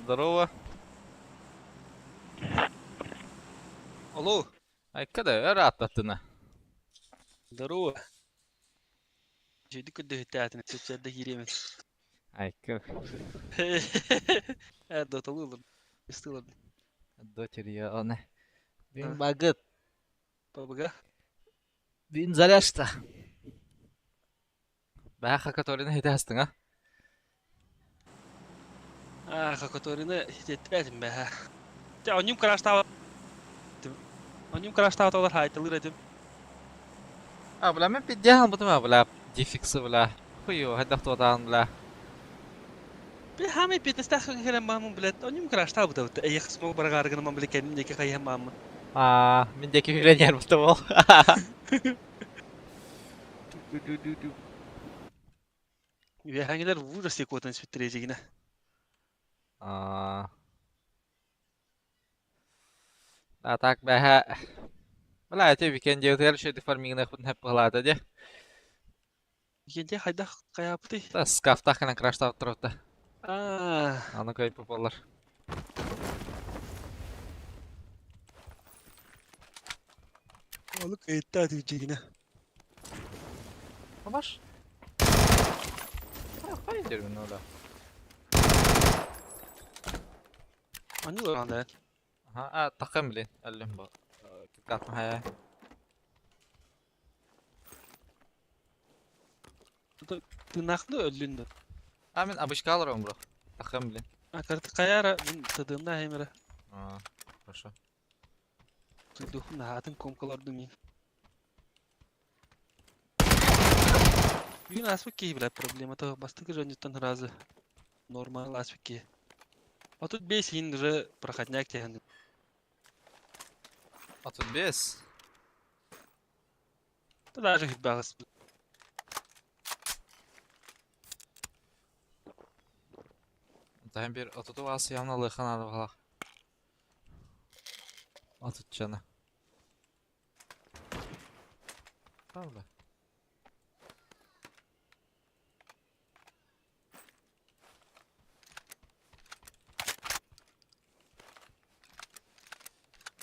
Здорово. Алло, Айка да өр ааттаттына. здорово. Жүйді күдді сөтчәрді киремін. Айка. Ә, доталы олар. Истылар. Дочери оны. Бин багыт. Бабыга. Бин заряшта. Бää хакаторина хите астың а? А, хакаторины хитеттәтим бә. Те, онюм краштава. Онюм краштава толар хайтылыр этим. А, бля, мен пидяхан бутым а, бля, дефиксы, бля. Хую, хайдах туотаан, бля. Би хами питнестах херем мамын блядь. Онюм краштава бутабыт. Эйх смог баргаргын мам блядь, кеним неке кайым мамын. А, мен деки хүлэнер бутым ол. Вехангелер в ужасе котан свитрежигина. А, а так бэһэ. Бля, эти викенд диэтигэр шөйдү фармигына хутун хэп быһалаата дии. Кенте хайдах каяпты. Та скафтах кынан краштаап турабыта. А, Аны көйпү боллар. Алык этта дижигина. Баш. Хайыр дербин ола. Аны оранда. Аха, а тақым билин. Әллем бу. Китап хая. Тынакны өллүндө. А мен обычка алырым бро. Тақым билин. А карты каяра мин тыдымда хемре. А, хорошо. Духун атын комкаларды мин. Бүгүн аспык киһи билэр проблемата бастакы дьонньуттан разы нормал аспык киһи. А тут бес иһин уже проходняк тэһэн. А тут без. Да даже хитбагыс. Тахым bir отуту ас явна лыхан ады балах. Отут чана. Правда.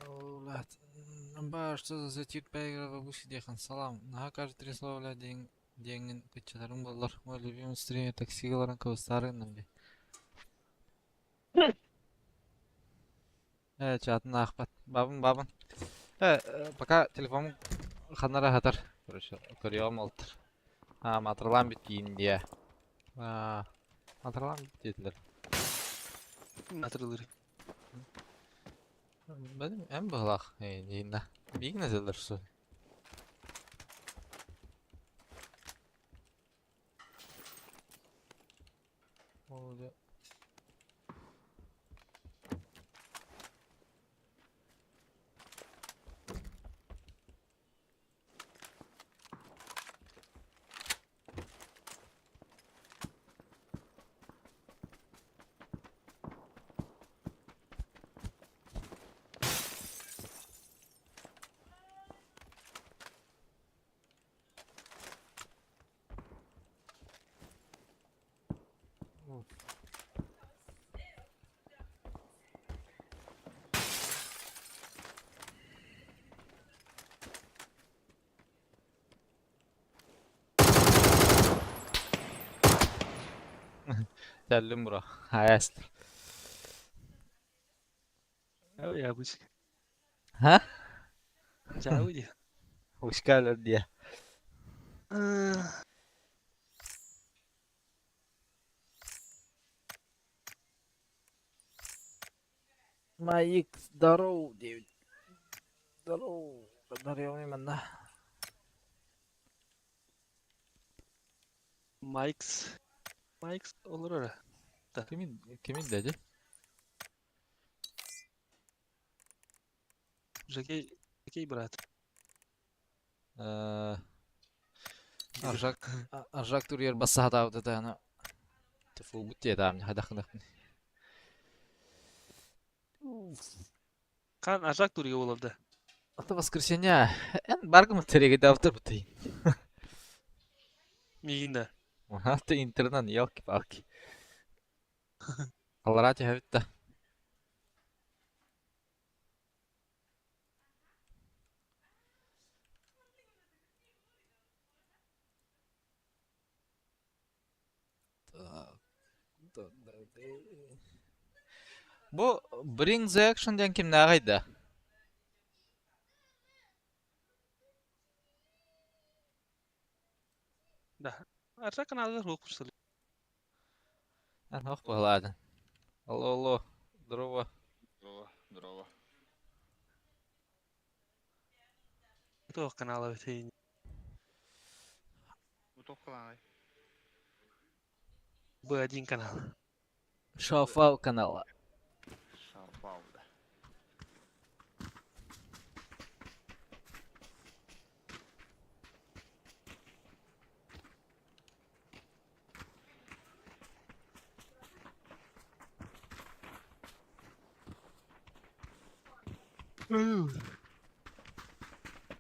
О, блядь. Амба, что за затир поиграл бабуси дехан? Салам. Наха каждые три слова, блядь, день, день, кычаларым боллар. Мой любимый стример таксигаларын кыбыстарын бе. Э, чатын ахпат. Бабын, бабын. Э, пока телефон ханара хатар. Короче, көрüyorum олтыр. А, матырлан бит дия. А, матырлан бит dediler. Атырылыр. Benim en bıhlak. Neyinde. Бигін әзелдер су. Oldu. Geldim bura. Hayastır. Я бучик. Ha? Жауди. Hoş geldin diye. Майк, здоров, Дэвид. Здоров. Здоров, именно. Майкс. Майкс olur ora. Kimin, kimin dedi? Жакей, Жакей брат. Ee, Arjak, Arjak duruyor basa da da ana. Tıfıl bu diye da hadi hadi. Кан Ажак турье оларда. Ата воскресенье. Эн баргым тереге давтыр бутый. Мигинда. Ата интернет елки-палки. Аллараа түһэбит да. Бу Bring the Action диэн кимнээҕий да? Да. Арса каналыгар суох курсулу. Ох быһалаатын. Алло, алло. Здорово. Здорово, здорово. Туох канала битин. Бу туох каналай? Б1 канал. Шафал канала. Шарпал да.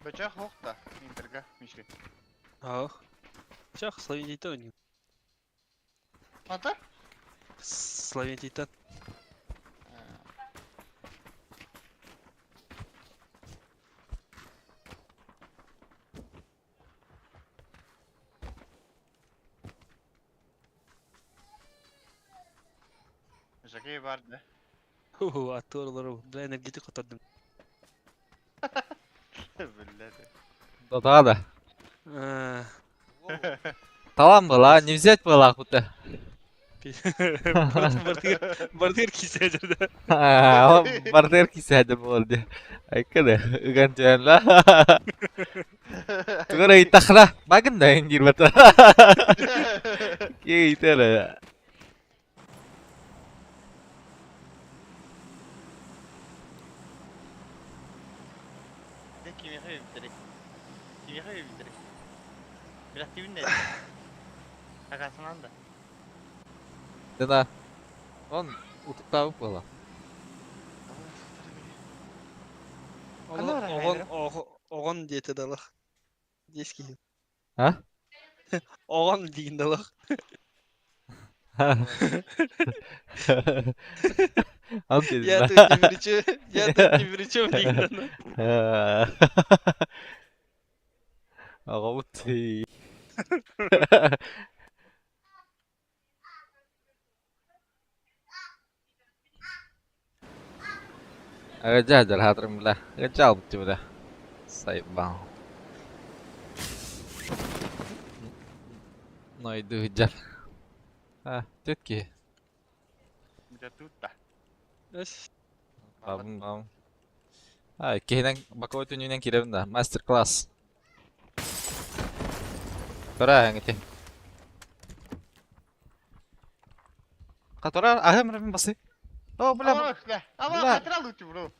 Бөчөх суох да интерга Мишли. Ах. Чах, Словентийтан ойнуур. Ата? Словентийтан. Жакей бар да. Ху, аттуорлору. Бля, энергетик хоттордум. Биллэ. Да да. Э, Талан была, не взять была будто. Бардыр, бардыр киседер. Бардыр кисәде болды. Айкада, ыган түһэн Тугара ыйытахна, багын да индир бата. Кейтере. Дэ кимиэхэ эбиттэрий? Кимиэхэ эбиттэрий? Бирактибин да. Акасынан да. Да. Он утуктаабыт буола. Ханна барар Оҕон, хайдара? оҕон диэтэ далах. Диэски. А? Оҕон диин далах. Ал дедим Я да. тут ни при чем, я тут ни при чем диин дана. Аҕабыт. Аҕа хаатырым била. Аҕа албыт била. Сайбаң. Нойду хыджар. А, тетки. Дьэ тут да. Эс. Бабым, бабым. А, киһинэн баковой түнүүнэн кирэбин да. Мастер-класс. Тора эҥити. Катора аһым рабин басы. О, бля. Ама бля. Ама Бля. хатырал лучше, бро.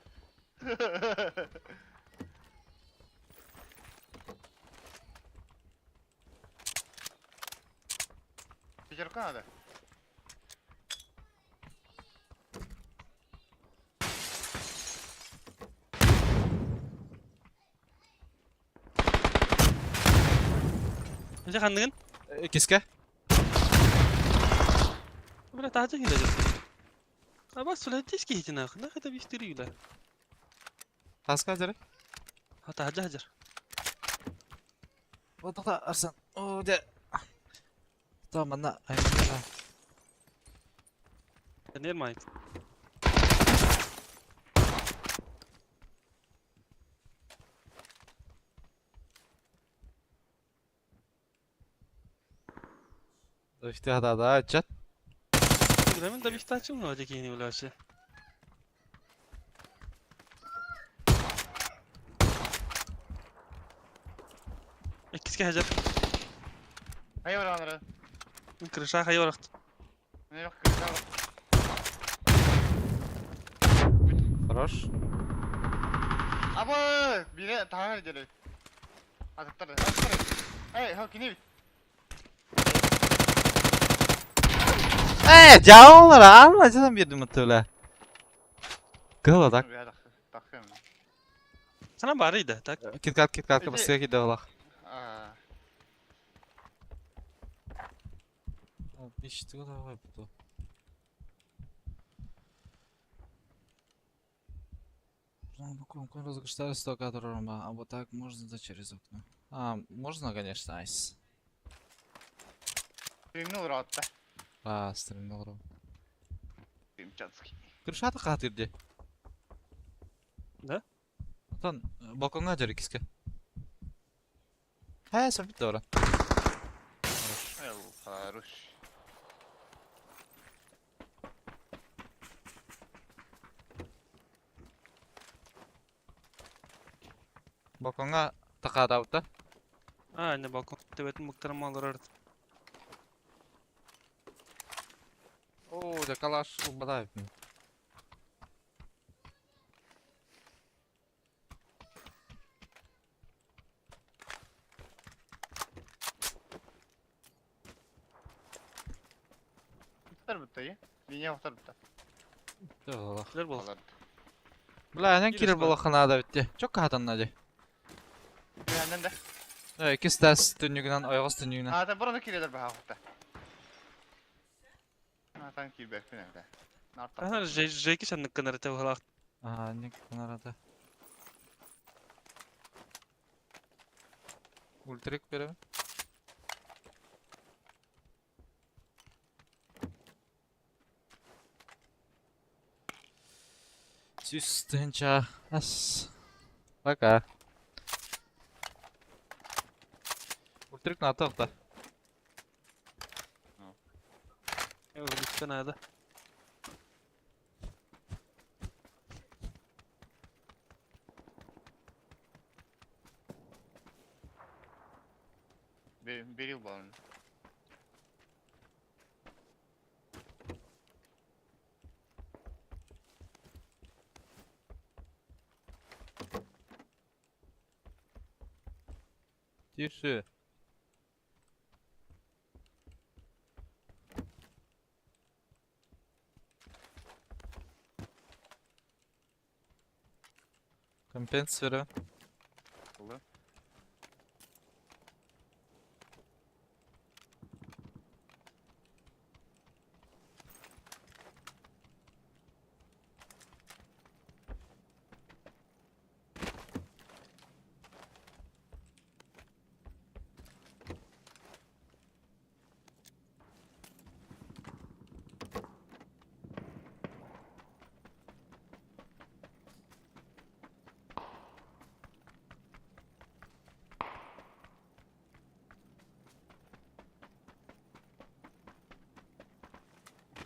Пятерка надо. Дьэ ханныгын? Киске? Бля, таһырдьа киирэ Абас сула диски хитин ах. Нах это бистери юла. Таска жары. Ha таһырдьа хажар. О, тоқта, Арсен. О, дэ. То манна. Ай, манна. Never mind. Işte hada да, чат. Билэмин да бистачым но декини улашы. Иккиске хажар. Хайа баран Крыша хайорахт. Не yok kırık. Хорош. Аба, бире таһар дere. Атыктар, атыктар. Эй, хо кини. Э, жаалар, алла жан бердим өтөлө. Кыла так. Тахым. Сана барыйда, так. Киткат, киткатка басыга киде олақ. Аа. Ишти давай буду. А вот так можно, да, через окно. А, можно, конечно, айс. Стримни уратта. А, стримни олорор. Стримчанский. Крышата хаатыр дии. Да? Оттон балкоҥҥа дьэр иккискэ. Ээ, сөп да баран. Эл, хорош. Балкоҥҥа такаатаабыта. А, не балкон. Төбөтүн быктаран олорор. Оо, дьэ калаш ылбата эбиппин. Оттар бутта, Линия оттар бутта. Дьэ, Килер буол. Бля, анан Киирэ киирэр сытар. буоллахха наада эбит дии. Чокка хатанна дии. Үһэннэн да. Иккис таас түннүгүнэн, ойоҕос түннүгүнэн. А, та бұрын киирелер баха хутта. А, там киирбэппин эбит. Нарта. Ага, жеки саннык кынар этэ быһалаах. Аа, ник нарада. Ультрик беремин. Сүүс тыһыынча ас. Пока. Ультрик наата Өлүктэн наада. Bir yıl balonu. Тише. Компенс беремин. Булды.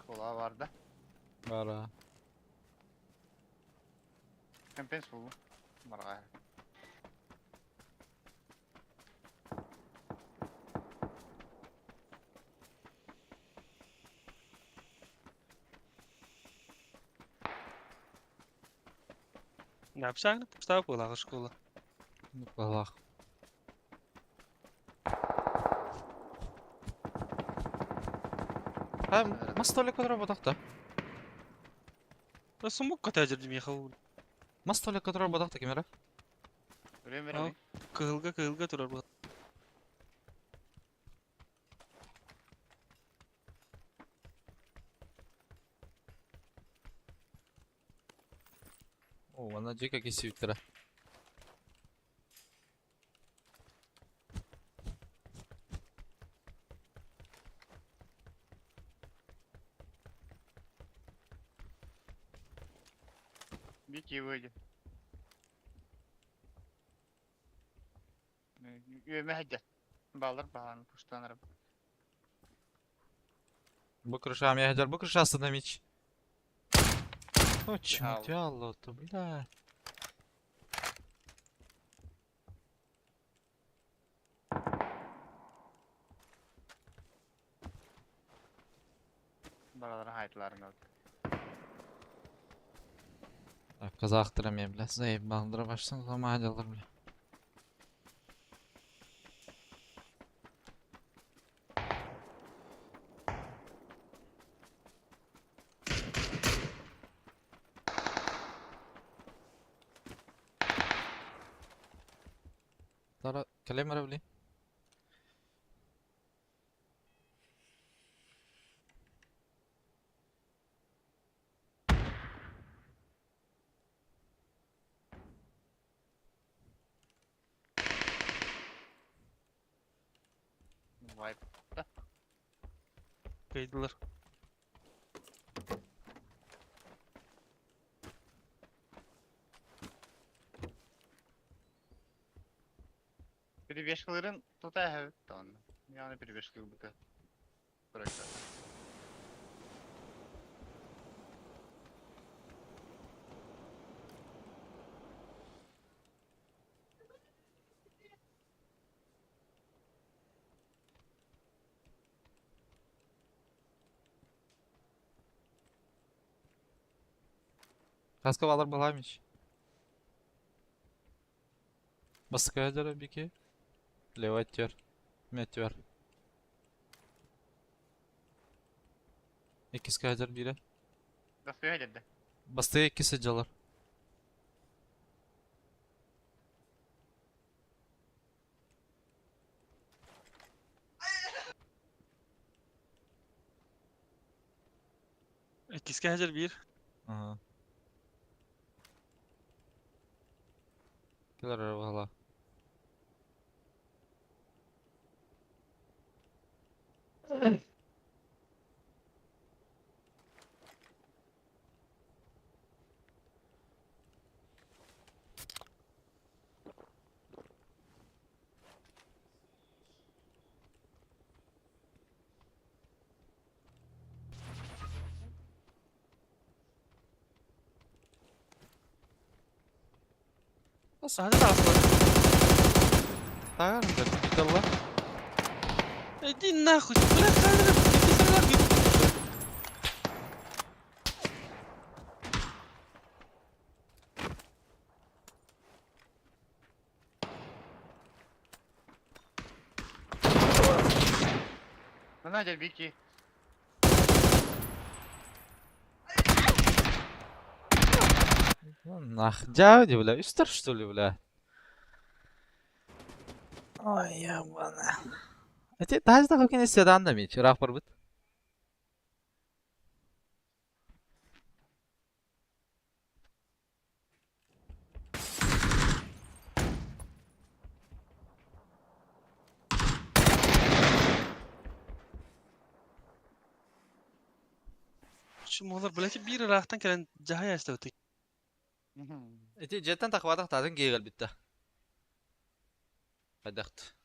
Kola vardı. Бара. Компенс булду. Барга. Напшагны пустава буолаҕа школа. Ну, балах. А, мас столик который бодохто. Да сумук көтәжір миэхэ. Мас столик который бодохто кемера. Время А. Кыһылга кыһылга турар буол. О, она дико кисиктера. Бики выйди. Үөмэ хәдә. Балар бағаны пуштаныр. Бу крыша, я хотел, бу крыша остановить. О, Бхау. чмутяло-то, бля. Балалар хайтларын алды. Так, казахтырам я, бля, заебал, дробашсан ломадилар, бля. Тара, калемара, бля. Вайп. Кыйдылар. Перебежкаларын тута эһэбит онно. Яғни перебежка быта. Хаска балар баламич. Баска дара бики. Левый тер. Меттер. Иккис кадр бире. Бастыга деді. Бастыга иккис сылдьаллар. Иккискэ сылдьар биир. Ага. Кэлэр эрэ баһылаа. Саһары таҕыстылар. Тааҕар бүтэллэ. Иди нахуй, бля, камера, иди нахуй. Мына дер бики. Ну, нах, дядя, бля, үстер что ли, бля? Ой, ебана. Эти таһыз да көкене седан да мич, ыраах барбыт. Чумолар, блядь, биир ыраахтан кэлэн дьаһай астабыт. Эти дьиэттэн тахыбатах таатын киһи кэлбиттэ. Хайдахт.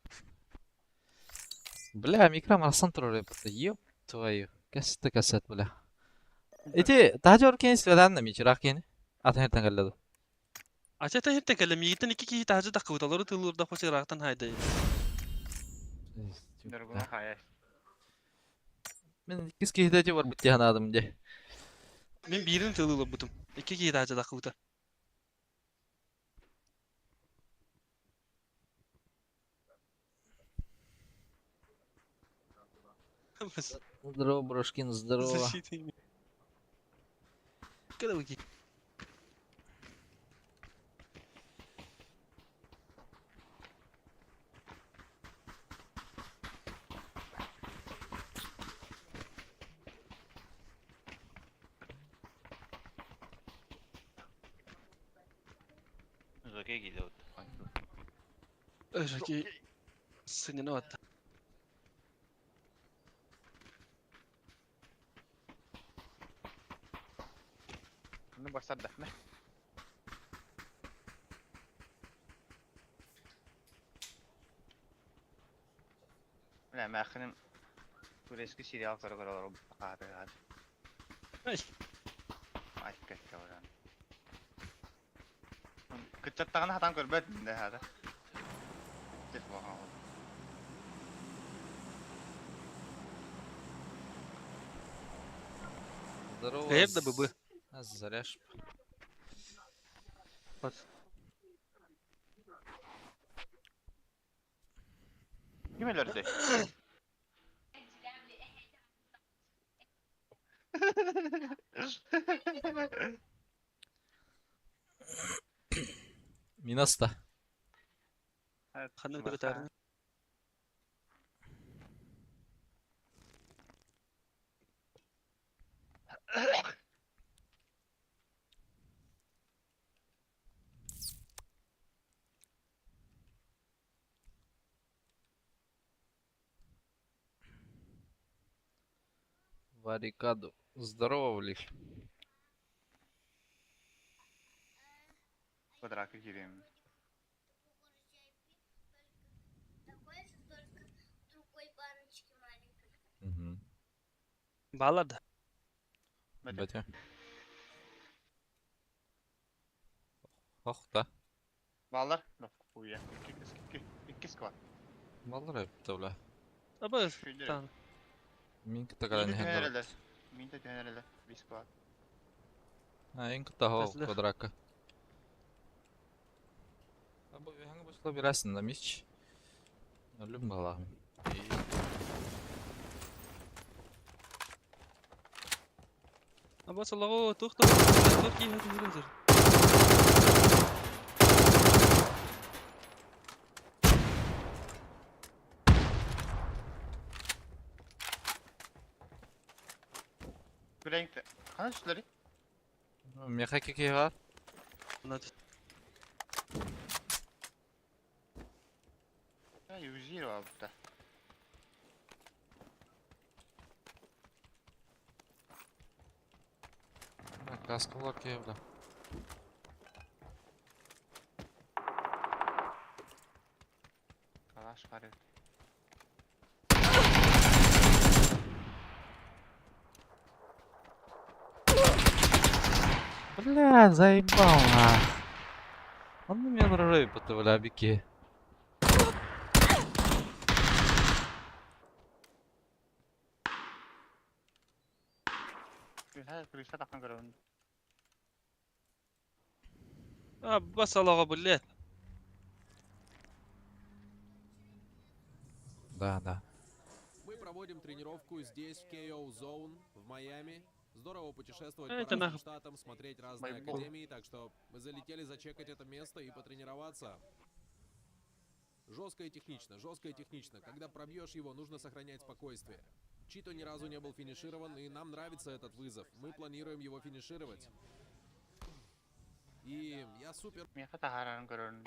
Бля, микро марсан турар эбит. Ёб твою. Кэс да кассет, бля. Ити таһа дьор киһи седан да мич, ыраах киһини. Атын хертен кэллэ Ача хиртен кэллэ миигиттэн икки киһи таһдьа таххыбыт, олору тыллыырдах ыраахтан хайдай. Дорогуна хайа. Мин иккис киһитэ ити барбыт дии санаатым дии. Мин биирин тыллыырбытым. Икки киһи таһдьа таххыбыта. Здорово, Брошкин, здорово. Защита. Когда вы Жокей киде. Жокей сыньяна Ну барсар да. Бля, мээхиним турецкий сериал көрө-көрө олорор хаатыгаар. Ай. Ай, кэккэ баран. Кыччаттаҕына хатан көрбөт да хата. Здорово. Эр да ББ. Заряж. Ким өлөрдүй? Минаста. Ханнык ырытаарына. Баррикаду. Здорово, Влив. Квадраты кирием. Угу. Баллада. Батя. Ох, да. Баллар. Хуя. Икки склад. Баллар эпті, бля. Абы. Шүйдер. Тан. Мин кытта калан хендер. Мин те тенерелер. Би склад. А, ин кытта хо Төсле. квадрака. Абы ханга башла бирасин да мич. Үлүм балам. Абы солагы тухта. Тух ки хәтер хәтер. Күрәңті. Қана шүлері? Меха кеке бар. Мына Юзир бар бұта. Каска булар ке, бля. Калаш бар еді. Бля, заебал, на. Он на меня рой, бля, бики. Күрісе таққан көрімін. Абы солагы блядь. Да, да. Мы проводим тренировку здесь, в KO Zone, в Майами. Здорово путешествовать Это по разным нахуй. штатам, смотреть разные Майбол. академии, так что мы залетели зачекать это место и потренироваться. Жестко и технично, жестко и технично. Когда пробьешь его, нужно сохранять спокойствие. Чито ни разу не был финиширован, и нам нравится этот вызов. Мы планируем его финишировать. И я супер Меха тахаран көрімін.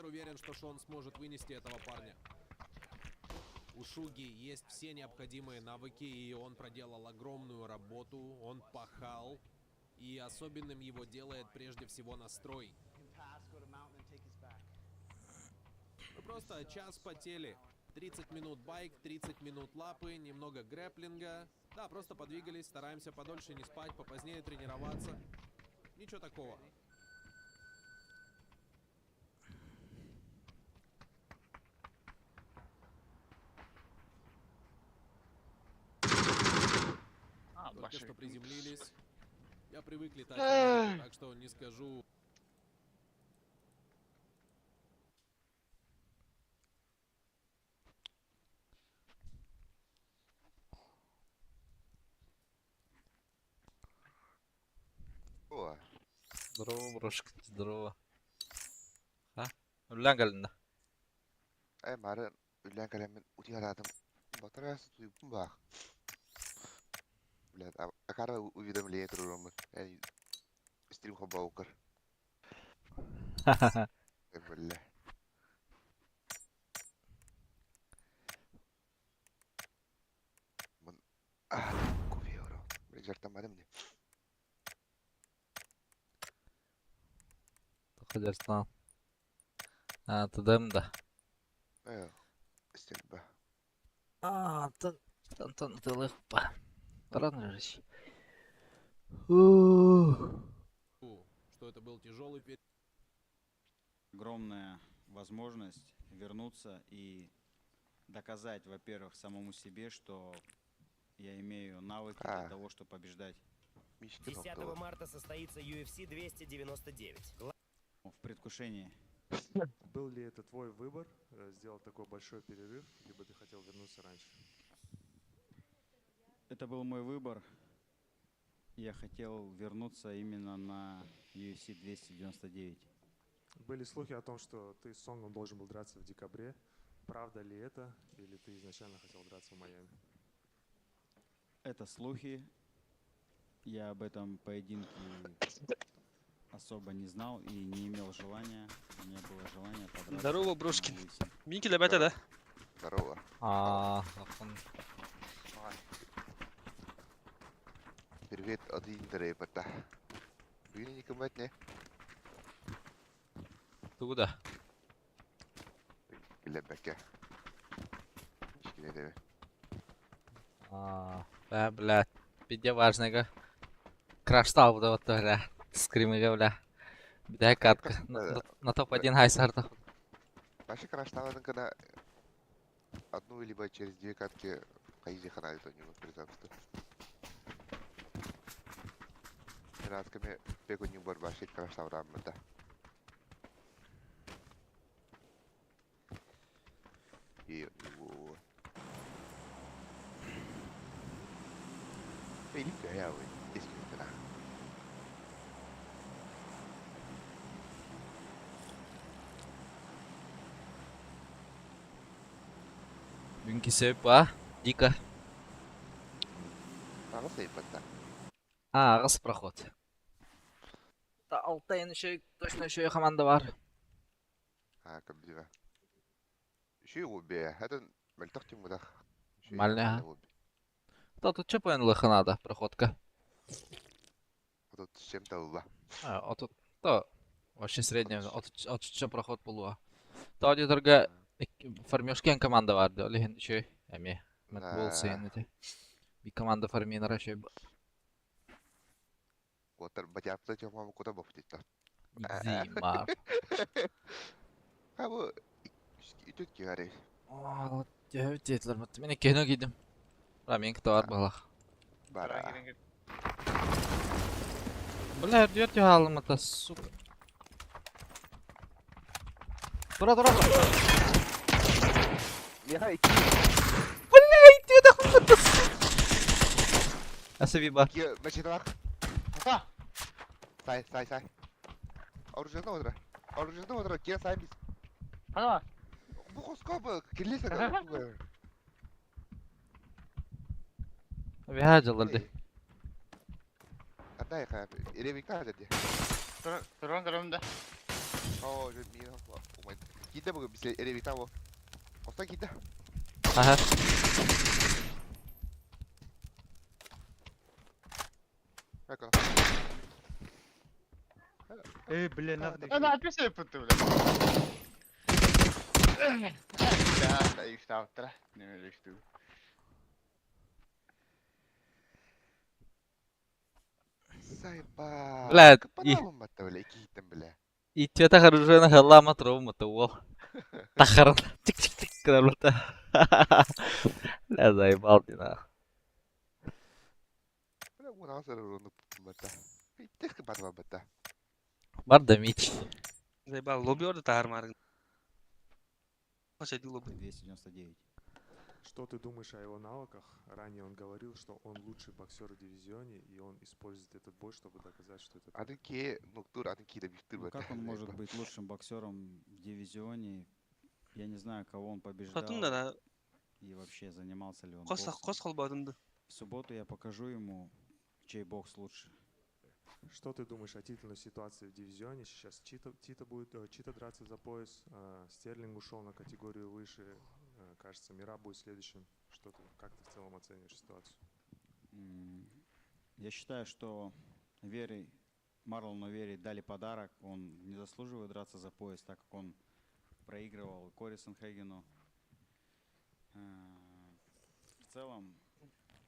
Уверен, что Шон сможет вынести этого парня. У Шуги есть все необходимые навыки, и он проделал огромную работу, он пахал. И особенным его делает прежде всего настрой. Мы просто час потели. 30 минут байк, 30 минут лапы, немного грэплинга. Да, просто подвигались, стараемся подольше не спать, попозднее тренироваться. Ничего такого. А, Только башы. что приземлились. Я привык летать, в Америку, так что не скажу. О, Здорово, брошка, здорово. А? Үллән кәлінді. ай мары үлән кәләмен утигаладым. Батарасы туйбун бах. Блядь, а кара уведомление турурумун. Эй, стрим хобаукар. Бля. Мын а, кофе оро. Бля, жартамадым не. Тоқадарстан. А, тыдым да. Э, стрельба. А, тын, тын, тын, тылых па. Рано же. Что это был тяжелый период. Огромная возможность вернуться и доказать, во-первых, самому себе, что я имею навыки А. для того, чтобы побеждать. Мишки 10 марта состоится UFC 299. В предвкушении. Был ли это твой выбор сделать такой большой перерыв, либо ты хотел вернуться раньше? Это был мой выбор. Я хотел вернуться именно на UFC 299. Были слухи о том, что ты с Сонгом должен был драться в декабре. Правда ли это, или ты изначально хотел драться в Майами? Это слухи. Я об этом поединке особо не знал и не имел желания. У меня было желание подраться Здорово, на Брошкин. UFC. Мин килэбэтэ да. Здорово. Аа, охун. Привет от Интера бата. Бүгүн никымат не? Тугу да. Билбэккэ. Ишкине деме. Аа, бля, блядь. Видео важного. Краштал вот бля. Скримыга, бля. Бля, катка. На топ-1 хайсарда. Вообще краштавадын гына одну либо через две катки кайзи ханали то него призамсты. Красками бегу не бар вообще краштаврам да. И во. Эй, не я вы. Действительно. Бүгүн сөп ба. Дико. Ага, сейпатта. А, аҕыс проход. Та алтайын еще точно еще команда бар. А, кабдива. Ши губе, это мөлтөх тимудах. Мальня. Та тут чепен лыханада проходка. А тут с чем-то ула. А, а тут то вообще средняя, от от че проход булуа. Та одиторга фармёшкен команда бар, да, лehen еще эми. Мэтбол сен эти. Би команда фарминара еще Котар батяпта чома кота бофтита. Зима. А бу үтөт кигари. Аа, тетлер мат. Мен кено кидим. Ра мен кыта бар балах. Бара. Бля, дёрт халым это, сука. Тура, тура, тура. Миха ики. Бля, иди нахуй, это, сука. Асаби бар. Ки мачеталар. Ата! Сай, сай, сай. Оружие одра. Оружие одра, ки сай бис. Ана! Бу хоскоп кирлесе. Бихаҗаларды. Адай ха, эревика деди. Туран көрөм да. О, же ми умай. Киде бу бисе эревика бу. Коста киде. Ага. Как Эй, бля, надо. Ана, описывай путу, бля. Да, да, их завтра. Не веришь ты. Сайба. Бля, Капанал матта, бля, киттем, бля. И тета харужена хала матров матуол. Тахаран. Тик-тик-тик кыдарлыта. Бля, заебал ты нах. Бля, у нас руну матта. Биттих барба матта. Бар да мич. Заебал, лобби орда тахар маргын. Хоча лобби. 299. Что ты думаешь о его навыках? Ранее он говорил, что он лучший боксер в дивизионе, и он использует этот бой, чтобы доказать, что это так. Атын ки нуктур, атын ки да биктур Ну, матта. как он может быть лучшим боксером в дивизионе? Я не знаю, кого он побеждал Хотун да, и вообще занимался ли он кос боксом. кос холбадым да. В субботу я покажу ему, чей бокс лучше. Что ты думаешь о титульной ситуации в дивизионе? Сейчас Чито, Тито будет Чито драться за пояс, Стерлинг ушел на категорию выше, кажется, Мира будет следующим. Что ты, как ты в целом оцениваешь ситуацию? Я считаю, что Вере, Марлону Вере дали подарок. Он не заслуживает драться за пояс, так как он проигрывал Кори Сандхагену. В целом,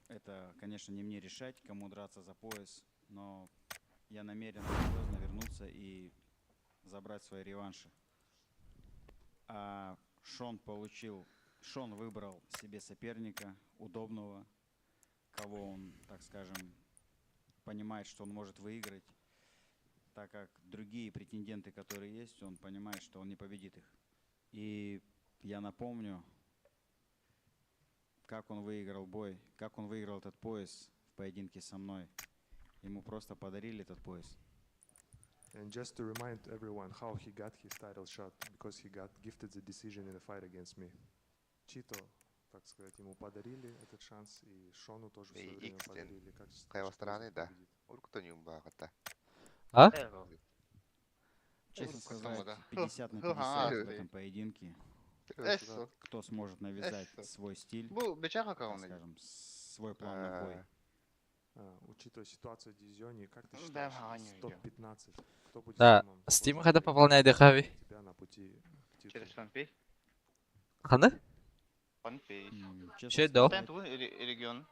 это, конечно, не мне решать, кому драться за пояс, но я намерен серьезно вернуться и забрать свои реванши. А Шон получил, Шон выбрал себе соперника удобного, кого он, так скажем, понимает, что он может выиграть, так как другие претенденты, которые есть, он понимает, что он не победит их. И я напомню, как он выиграл бой, как он выиграл этот пояс в поединке со мной. Ему просто подарили этот пояс. And just to remind everyone how he got his title shot, because he got gifted the decision in a fight against me. Чито, так сказать, ему подарили этот шанс, и Шону тоже в свое время Икстен. подарили. Как считаешь, кто из них Хайвастараны да. победит? Уркутон юмбаҕата. А? Честно Урукку сказать, да. 50 на Ха, 50 в ха. этом поединке. Эссо. Кто сможет навязать Эссо. свой стиль, Бу бечах так аккаунт. скажем, свой план на бой. Учитывая ситуацию в дивизионе, как ты Ну, считаешь, да, из Ваню идём. топ-15, кто будет Да, самым Steam сложным когда соперником пополняет Хави? для тебя на пути к титулу? Через фанпей. Ханы? Фанпей. Честно Че дал? сказать, Тен регион.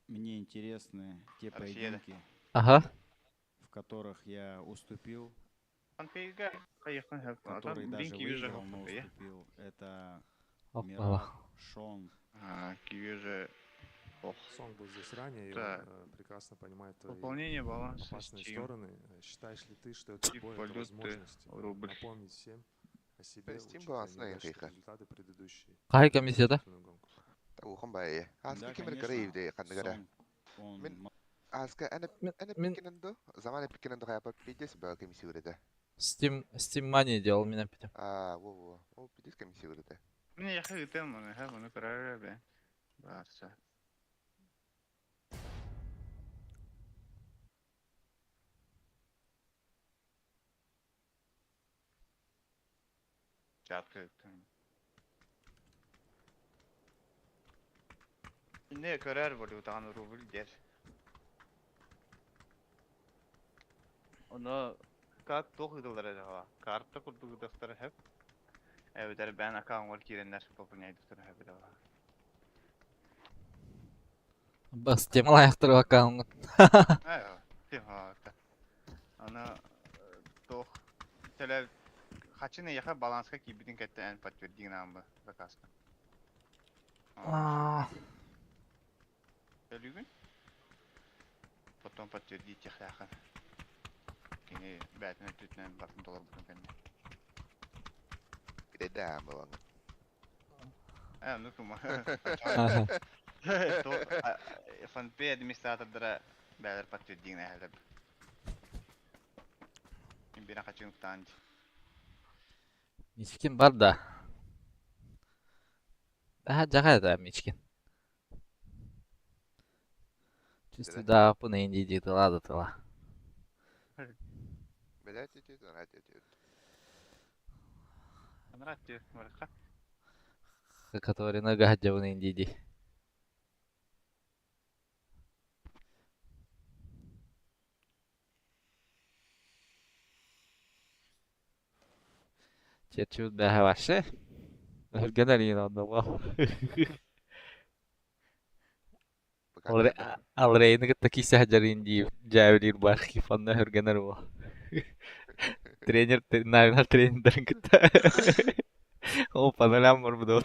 мне интересны те Россия, да. поединки, Ага. в которых я уступил, Фанпей га. Поехал. которые даже Бинки вижу. выиграл, но уступил. Это Опа. Мираб, Шон. А, киви Ох. Сон был здесь ранее, и он Так. прекрасно понимает твои Пополнение баланса опасные Steam. стороны. Считаешь ли ты, что этот И бой — это валюты возможность рубль. напомнить всем о себе, Steam учитывая балансына неудачные яхиха. результаты предыдущей Кай комиссияда? титульной гонки? Ухан бай. Аска Да, кемер конечно, караевде ханныгара. Сон, он Мен- Аска ана Мен- ана мен- пиккенендо заман пиккенендо хаяпа пидес ба комиссия Steam, Steam Money делал меня питем. А, во во. О, пидес комиссия Мне я хочу тему, но я буду карарабе. Барса. Чатка. Ne karar valutan rubl der. Onu kat toğdular acaba. Kartta kurduğu hep. Evet, ben akan var kirenler пополняют hep de var. Бас Steam лайықтырып аккаунт. Айва, Аны тох теле хачыны яха баланска кибитин кетте эн подтвердин амбы заказка. А, Төлүгүн. Потом подтвердить яха. Кини бәтин түтнен бартын доллар бутун кенне. Киде балаңа. Э, ну кума. Ага. ФНП администратордара бәлер подтвердин әһәлеп. Бина хачын танч. Мичкин бар да. Daha жага да Мичкин. Чувствую, да, пуна инди тыла да тыла. Белә тит ана тит. Анрат марха. Который нога джавын инди. Чечут бәһә ваше. Өргәнәр инде анда. Алрейны таки сәһәҗәр инди җәвлир бар кифанна өргәнәр бу. Тренер навинар тренердерин кытта. О, панелям бар бу да.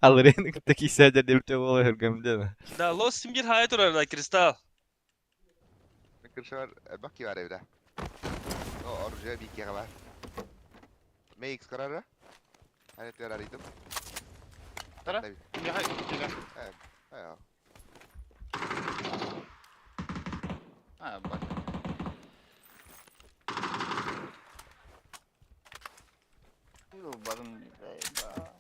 Алрейны таки сәһәҗәр дип те бол өргәмдә. Да, лос симбир хай турар да, Кристалл. Кыршар баки бар evde. О, оружие бики бар. MX karara. Hani terar idim. Tara? Яха килә. Ая. А, бар. Ну, барын ба.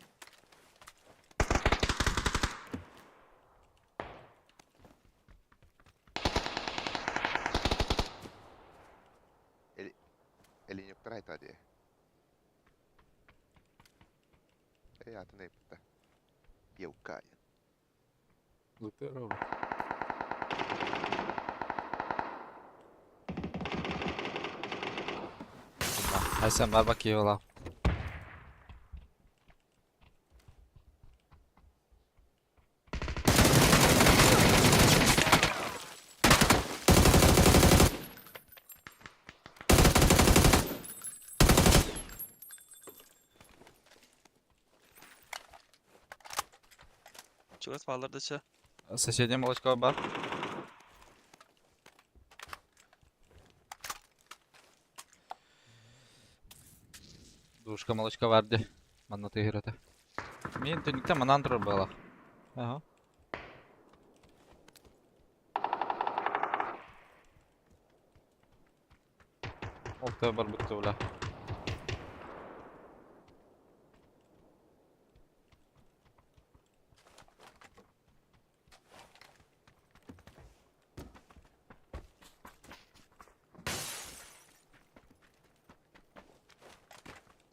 Elin yok da hadi. Эй, атын эппитэ. Пиукая. Айсан бар баки ола. Чугас баллардача. Соседний молочко бар. Душка молочка варди. Манна тыгырата. Мен түнүктө манан турар бала. Ага. Ол тыа барбыт бля.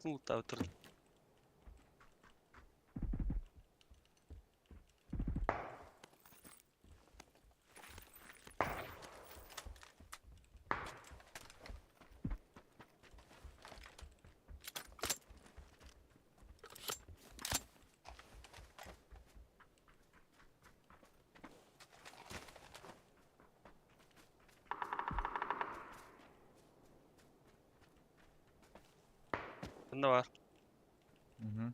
Лутаабыттар. Bunda var. Мгм.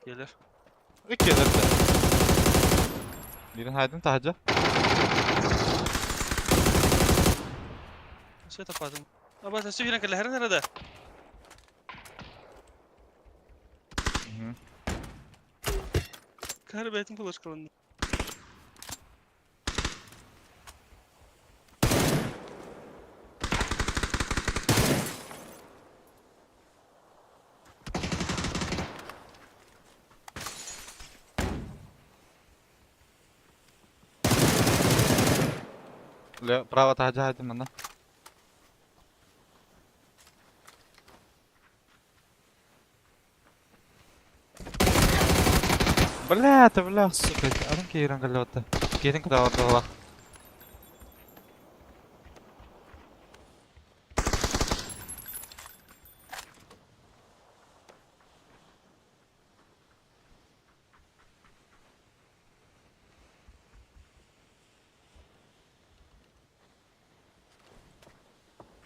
Gelir. Үт келерде. Бирин хайдын таһдьа. Все тападым. Аба сен сүйрен келер nerede? Мгм. Кары бәйтін булаш кылынды. Ле, право таһдьа хайдын манна. Бля, это бля, сука, атын кейрен кэллэбэтэ. Кейрин кытаабардалах.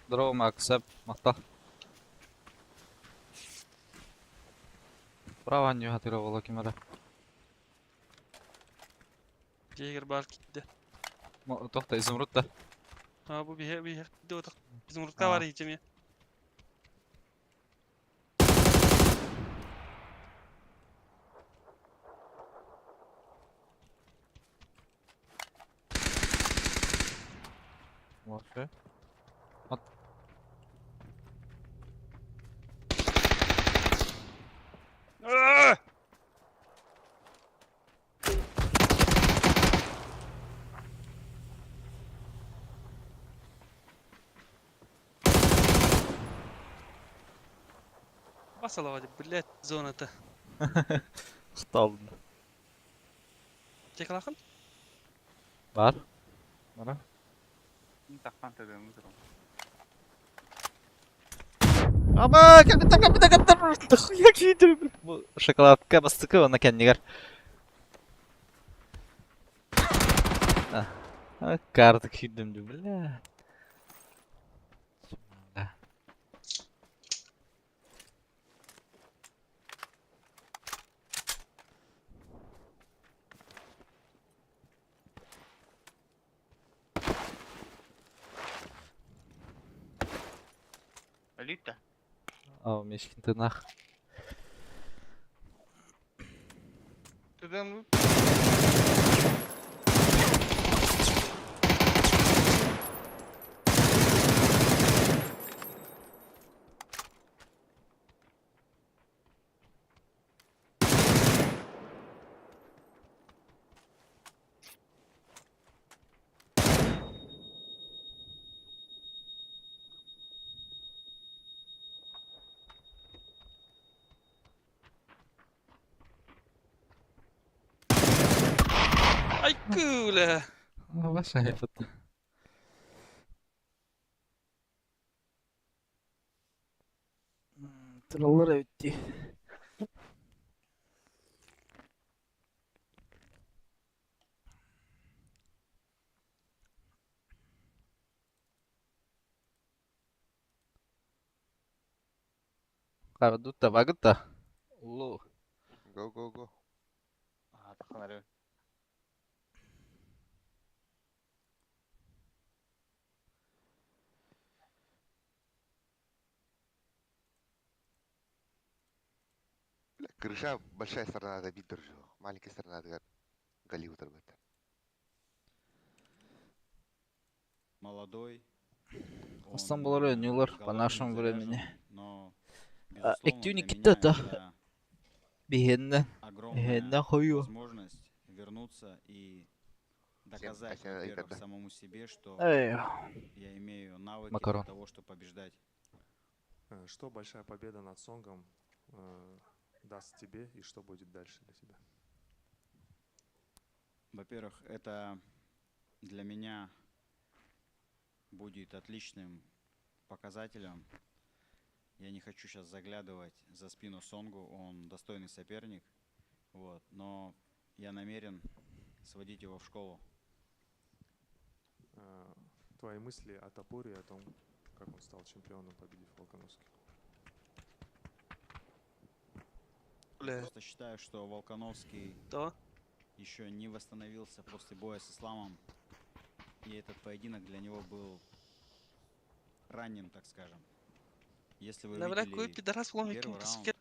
Здорово, Макс, махта. Право не хатыра кимара. Жегер бар китте. Тохта изумруд да. Ha bu bir bir de otak. Bizim urukta var yiyeceğim ya. Вообще. Aa! Басалава hadi блядь зоната. Хталды. Чекалахын? Бар. Бара. Таххан төбөмү турум. Аба, капитан, капитан, капитан. Хуя кийтер. Бу шоколадка бастыкы она кәннигер. А, карта күйдім бля. Да. Элита. А, мешкин тынах. Төбөмү Ай күүлэ. Ваша этот. Троллар өтти. Кардутта багытта. Улу. Go, go, go. Аа таххан арай. Крыша большая сторона биир дружок, маленькая сторонатыгар Голливуд барбыт. Молодой, Астан он булар оонньуулар по голодный, нашему заряжен, времени. но, А, безусловно, Иктүүн для иккитэ меня да. это Биһиэннэ. огромная Эһэннэ хойуу. возможность вернуться и доказать, Ася во-первых, ыйдарда. самому себе, что Эй. я имею навыки для Макарон. того, чтобы побеждать. Что большая победа над Сонгом даст тебе и что будет дальше для тебя? Во-первых, это для меня будет отличным показателем. Я не хочу сейчас заглядывать за спину Сонгу, он достойный соперник, вот, но я намерен сводить его в школу. Твои мысли о Топуре и о том, как он стал чемпионом, победив Волкановски? Бля. Просто считаю, что Волкановский То? еще не восстановился после боя с Исламом. И этот поединок для него был ранним, так скажем. Если вы Бля, бля, какой видели пидорас ломит первый кем-то раунд,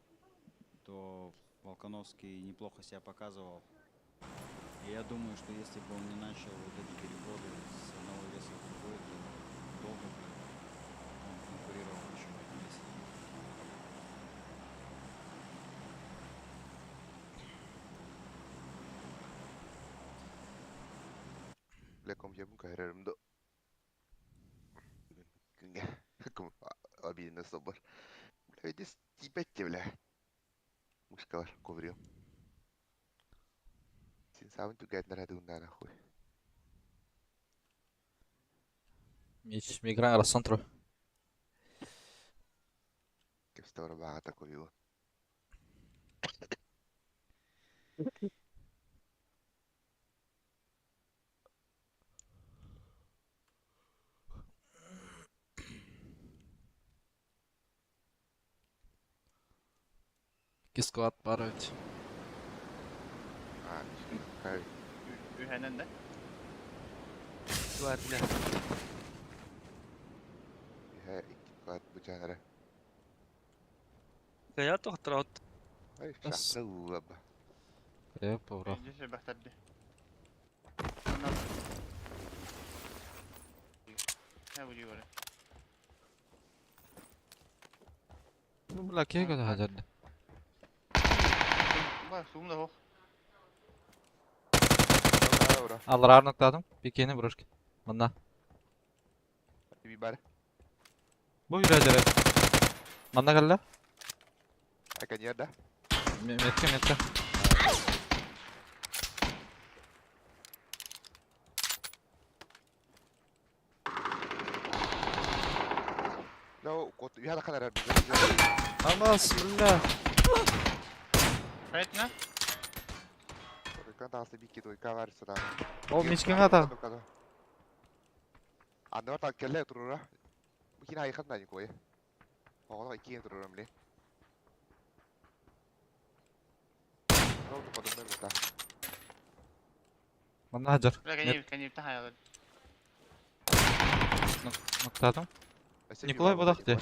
то Волкановский неплохо себя показывал. И я думаю, что если бы он не начал вот эти переходы с одного веса в другой, то долго бы он конкурировал еще в этом весе. Бля, компьютерым кайрарым да. Обидно собор. Бля, иди стипеть, бля. Мушкалар, коврю. Син сабын түгәтнер әдүннән нахуй. Мич мигран рассонтру. Кепстор багата коврю. Кискват барыть. А, кай. Үһэнэн да? Бар, бля. Иһэ икки кат бу жанра. Я тохтор от. Ай, Бас. шахта уаба. Э, повра. Десе бахтарды. Не буди бар. Ну, бля, киһи көтө хадьарды. Ба, суум да хох. Ура. Аллараар ноктаатым. Бикини брошки. Манна. Би бар. Бу үрэ Манна кэллэ. Аканьяр да. Метка, метка. Ло, кот, я ханара. Амас, бля. Айтна? Кан тасы бики той кавар сада. Ол мичкин ата. Аны та келе турура. Бу кин айхан да никой. Оҕоно иккиэн турурам ли. Роу тупадым да. Манна хадьар. Бля, кани, кани та Ноктаатым. Николай бодах де.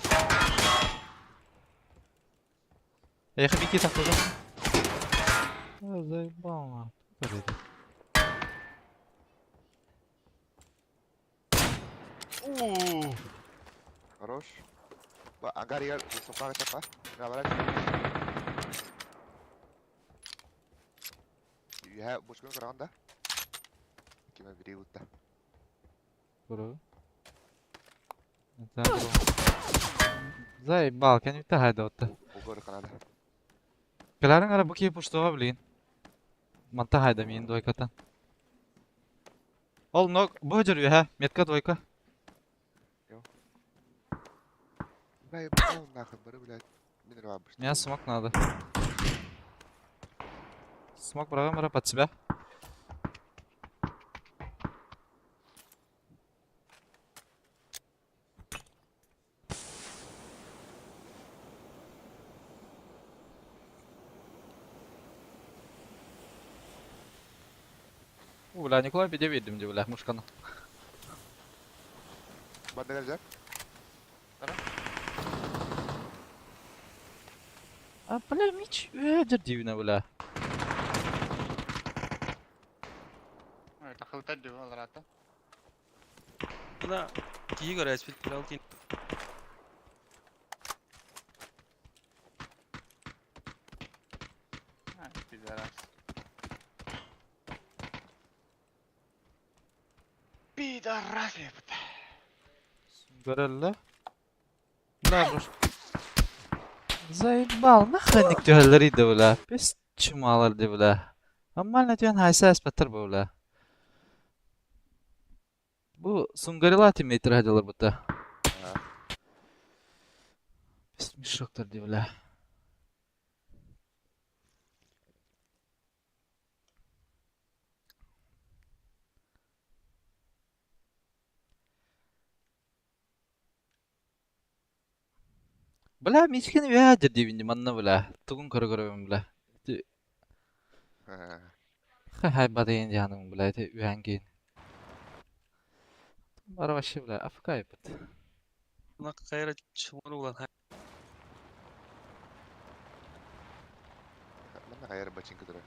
Эхе бики тахтыда. Заебал. Хорош. Ба, ангаригар сокага чапа. Габара. Я бушкун караганда. Киме бири утта. Бро. Заебал, кани та хайда отта. Угор канада. Кэлэрин ара бу киһи пуштуга билигин. Манта хайда миин двойкатан. Ол ног бу жер үһэ, метка двойка. Бля, я нахуй, бары, блядь. Минерва Меня смок надо. Смок бара под себя. У, бля, Николай биде бердим деп, бля, мушканы. Банда geleceğim. А, бля, мич, үһэ дивина, бля. Тахылта дүү аларата. Мына киһи көрөөспүт бля ол Пидорас. Пидорас ебать. Көрөллө. Бля, Заебал, нахрен түһэллэр иде, бля. Пес чумалар ди, бля. Нормально түһэн хайса эспеттер бу, бля. Бу Сунгарила тиммейтер хадьалар бута. Пес мешоктар ди, бля. Бля, мичкин үһэ диибин манна, бля. Тугун көрө-көрөбүн, бля. Хай бадайын дианым, бля, ити үһэн киин. Бара вообще, бля, АФК епит. Мына кайра чумар улан Манна хайар бачинка турар.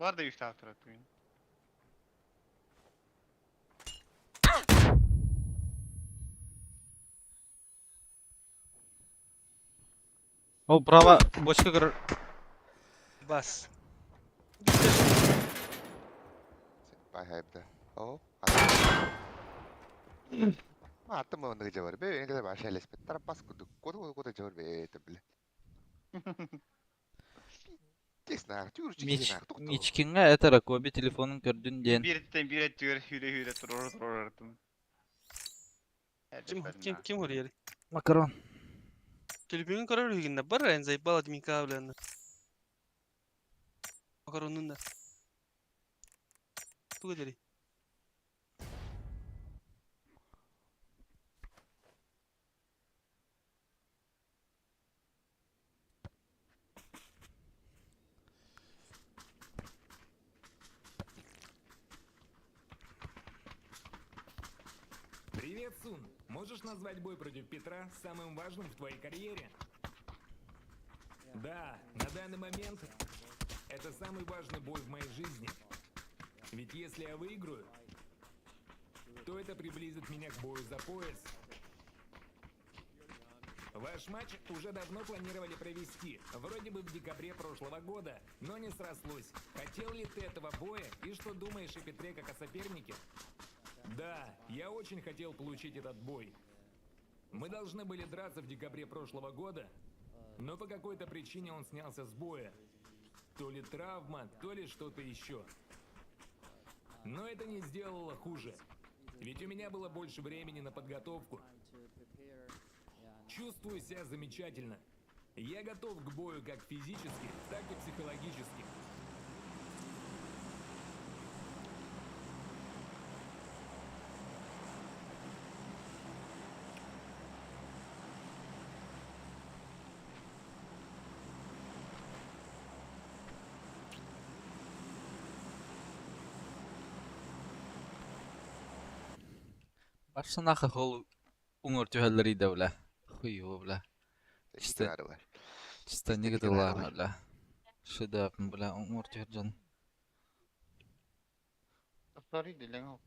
Бар да үстә турат бүгүн. Ол право бочка көрөр. Бас. Бай хайбда. О. Ма аттым онны жабар бе, эңге баш элеспет. Тарапас куду. Коду коду жабар бе, это биле. Честно, тюр Мич, Мичкинге это Ракоби телефонун көрдүн диэн. Бириттен бир түгөр хүрө хүрө турор турор артым. Ким ким ким хурьер? Макарон. Телефонун көрөр үгүнде бар эн заебал админка бля. Макаронун да. Туга дери. Привет, Сун. Можешь назвать бой против Петра самым важным в твоей карьере? Да, на данный момент это самый важный бой в моей жизни. Ведь если я выиграю, то это приблизит меня к бою за пояс. Ваш матч уже давно планировали провести, вроде бы в декабре прошлого года, но не срослось. Хотел ли ты этого боя и что думаешь о Петре как о сопернике? Да, я очень хотел получить этот бой. Мы должны были драться в декабре прошлого года, но по какой-то причине он снялся с боя. То ли травма, то ли что-то еще. Но это не сделало хуже. Ведь у меня было больше времени на подготовку. Чувствую себя замечательно. Я готов к бою как физически, так и психологически. Барсанаха хол уңор түһэллэр иде, бля. Хуй бля. Чисто. Чисто негативлар, бля. Шедевр, бля, уңор түһэр дьон. Sorry дилең ол.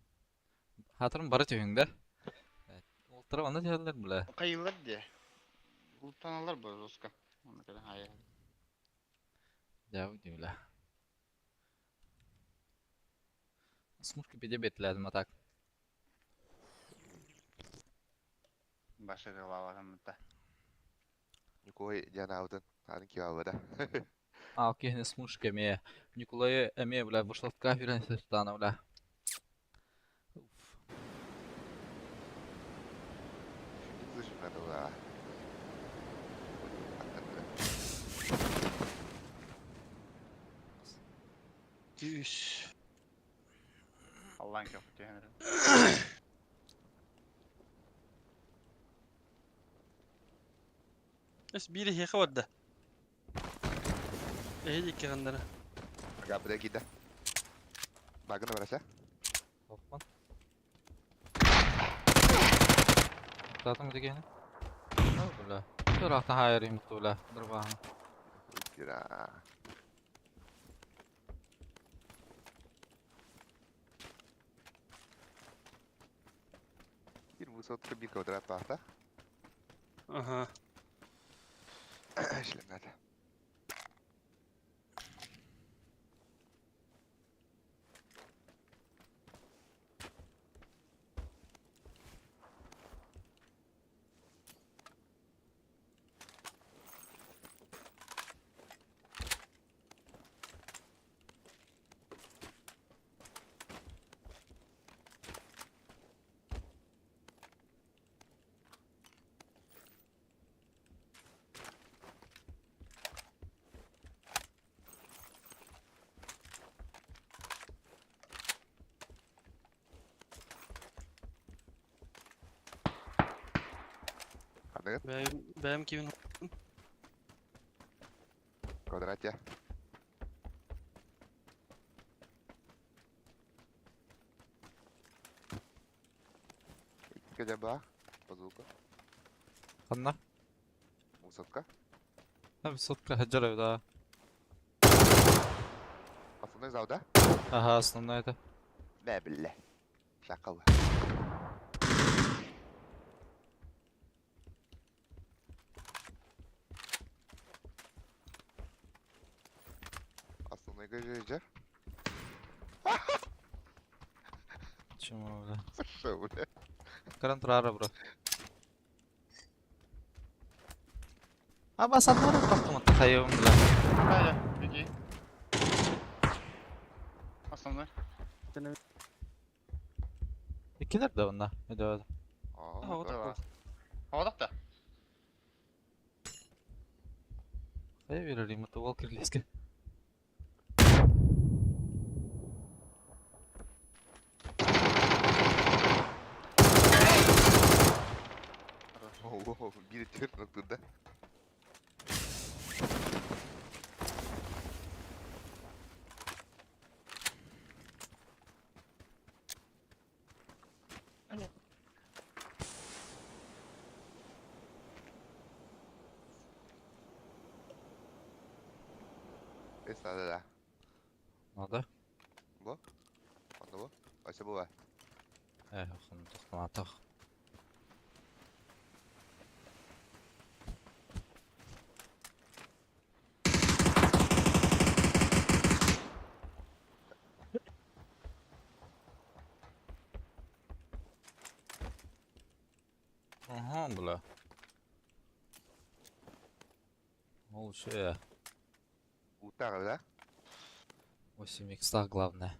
Хатырым бары түһүң да. Олтара аны түһэллэр, бля. Кайылар де. Ултаналар бу жестко. Оны када хая. Дәу бля. Смушка пиде бетләдем, а так. Башы глава та. Никой диана аутын, аны киабыда. А, кихне смушка ме. Николай эме, бля, бушлатка фирен сертана, бля. Уф. Слышим надо, да. Düş. Аллаң көптү хәнер. Эс бири хеха барда. Эһи диэки ханнара. Габриэль киирдэ. Багын бараса. Оппан. Татым дигени. Бля. Тураахтан хаайар бля. Дырбааһын. Кира. Биир высотка биир квадрат баата. Ага. Шлемнады. Ханныгын? Бэйэм бэйэм кимин Квадрат я. Икки ба. Базука. Ханна? Высотка. Высотка хаджар да. Основной зал, да? Ага, основной это. Да, бля. Шакал. Основной жер. Чему, бля? Что, бля? Каран турара, бро. Аба саннары тохтумат хайым, бля. Да, беги. Основной. Иккилер да онна. Өдө. А, вот да. так. Havada da. Хайа берер им ол кирлеске. О, бири төрт нокта. Эс да. Надо. Бу? Онда бу? Ойса бу ба? Э, хон тохтаматах. Ага, бля. Ол еще Утар, да? 8 иксах главное.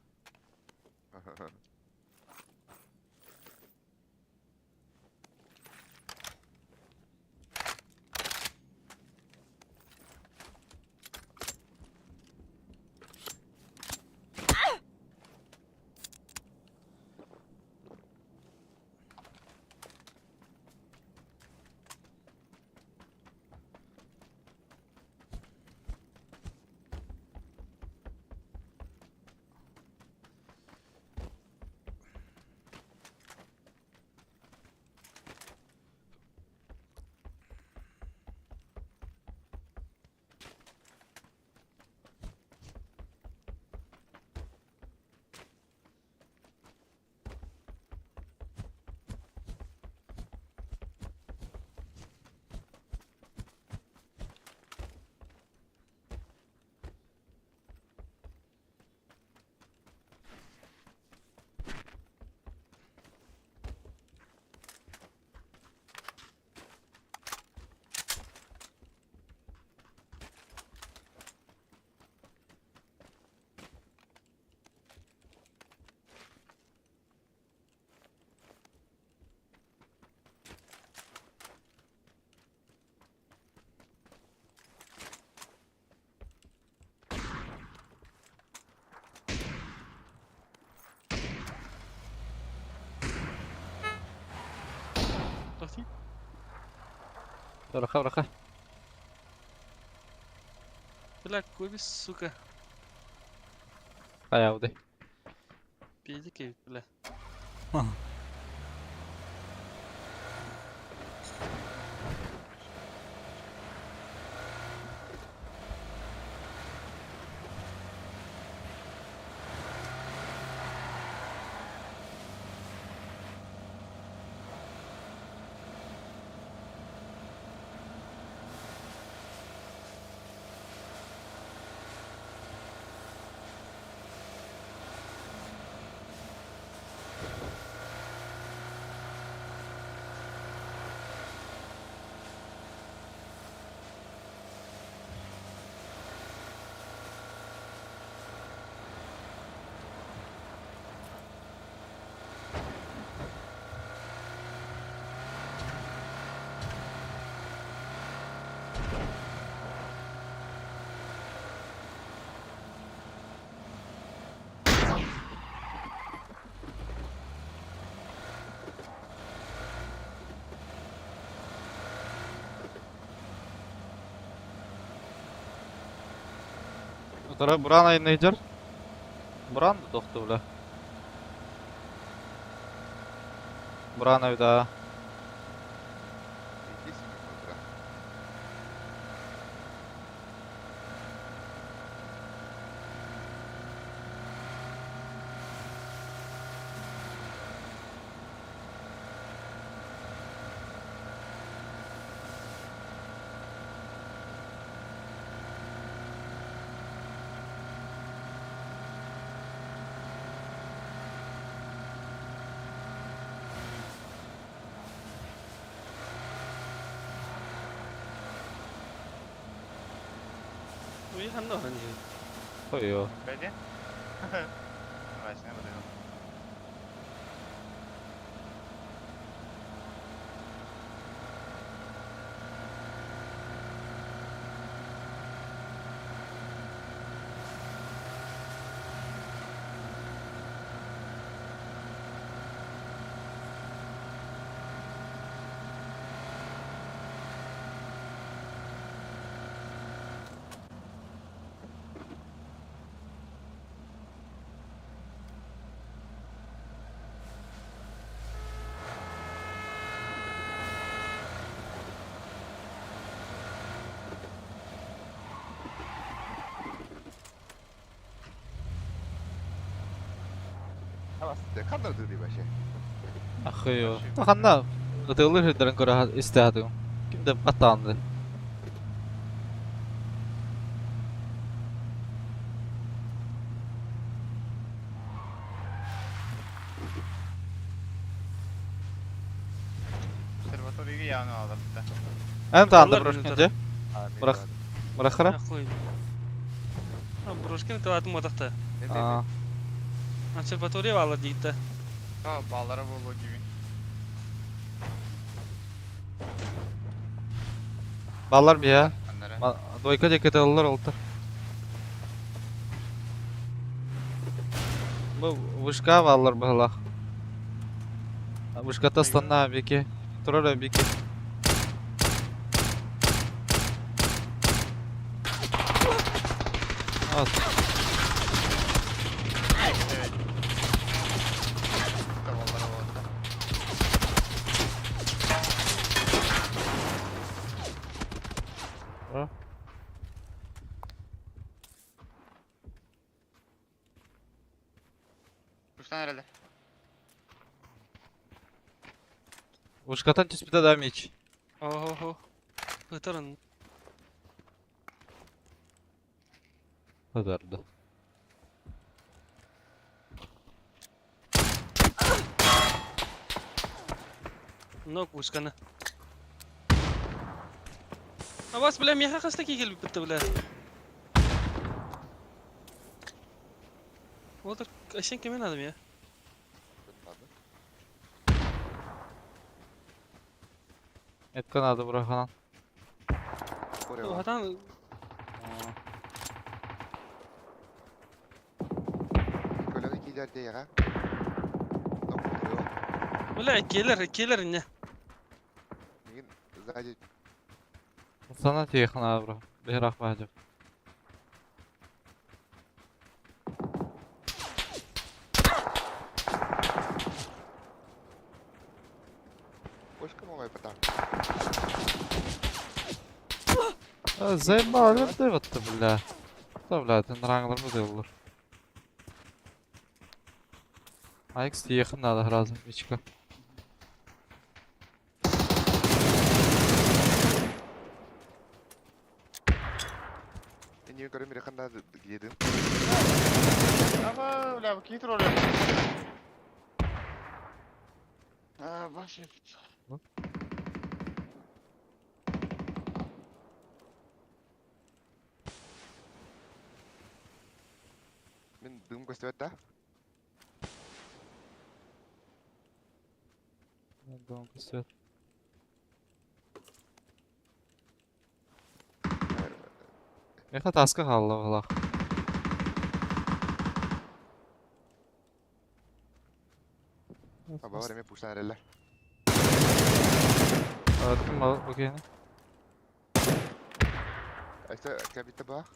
Тохти. Браха, браха. Бля, Коби, сука. Хайаабытай? Педик эбит, бля. Утары Буран айанныыр. Буран да тохту бля. Буран эбит аа. Икки секунд Уйхан да они. Хойо. Бэдэ? Васина бадыгым. Ханна ытыыр вообще? Ахыйо. Ханна ытыалыыр сирдэрин көрө истэ сатыым. Ким да баттаанды. Observatoriyga яны алыпты. Эн таанда Олар брошкин минутар. дьэ. А, мен Бырах. Бырахара? Нахуй. А, брошкин тылатын мотохта. Аа. Обсерватория алар дейді. Та баллары болу gibi. Баллар бия. Аннара. Двойка диэки ытыаллар олтар. Бу вышка баллар быһылаах. Вышката станна бики. Турар бики. Ат. Evet. Та баллары болду. А? Kuştan herhalde. Вышкатан түспүтэ да меч. Охо. Ытырын. Ыдарды. Ног ушканы. А вас, бля, меха хаста кигел бітті, бля. Олар, әшен кемен адам я. Метка надо быраханан. Хатан Көлөҥө киирэр диэҕэ. Бля, келер, келер не. Мигин сзади Сана тиэх надо бырах. Бэһэрах баһдьап. Оҥойбута. Заебал, ты, бля. Да, бля, ты нраңлар делалар. Айкс тиехин надо разом, Мичка. Иннин көрө мире ханна диедин. Ама, бля, кии турар. А, баш. Мин дым көстүбэт да. Дом көстүбэт. Меха таска хаалла быһыылаах. Абалар эмиэ пуштан эрэллэр. Аттым бу киһини. Өссө кэбиттэ баах.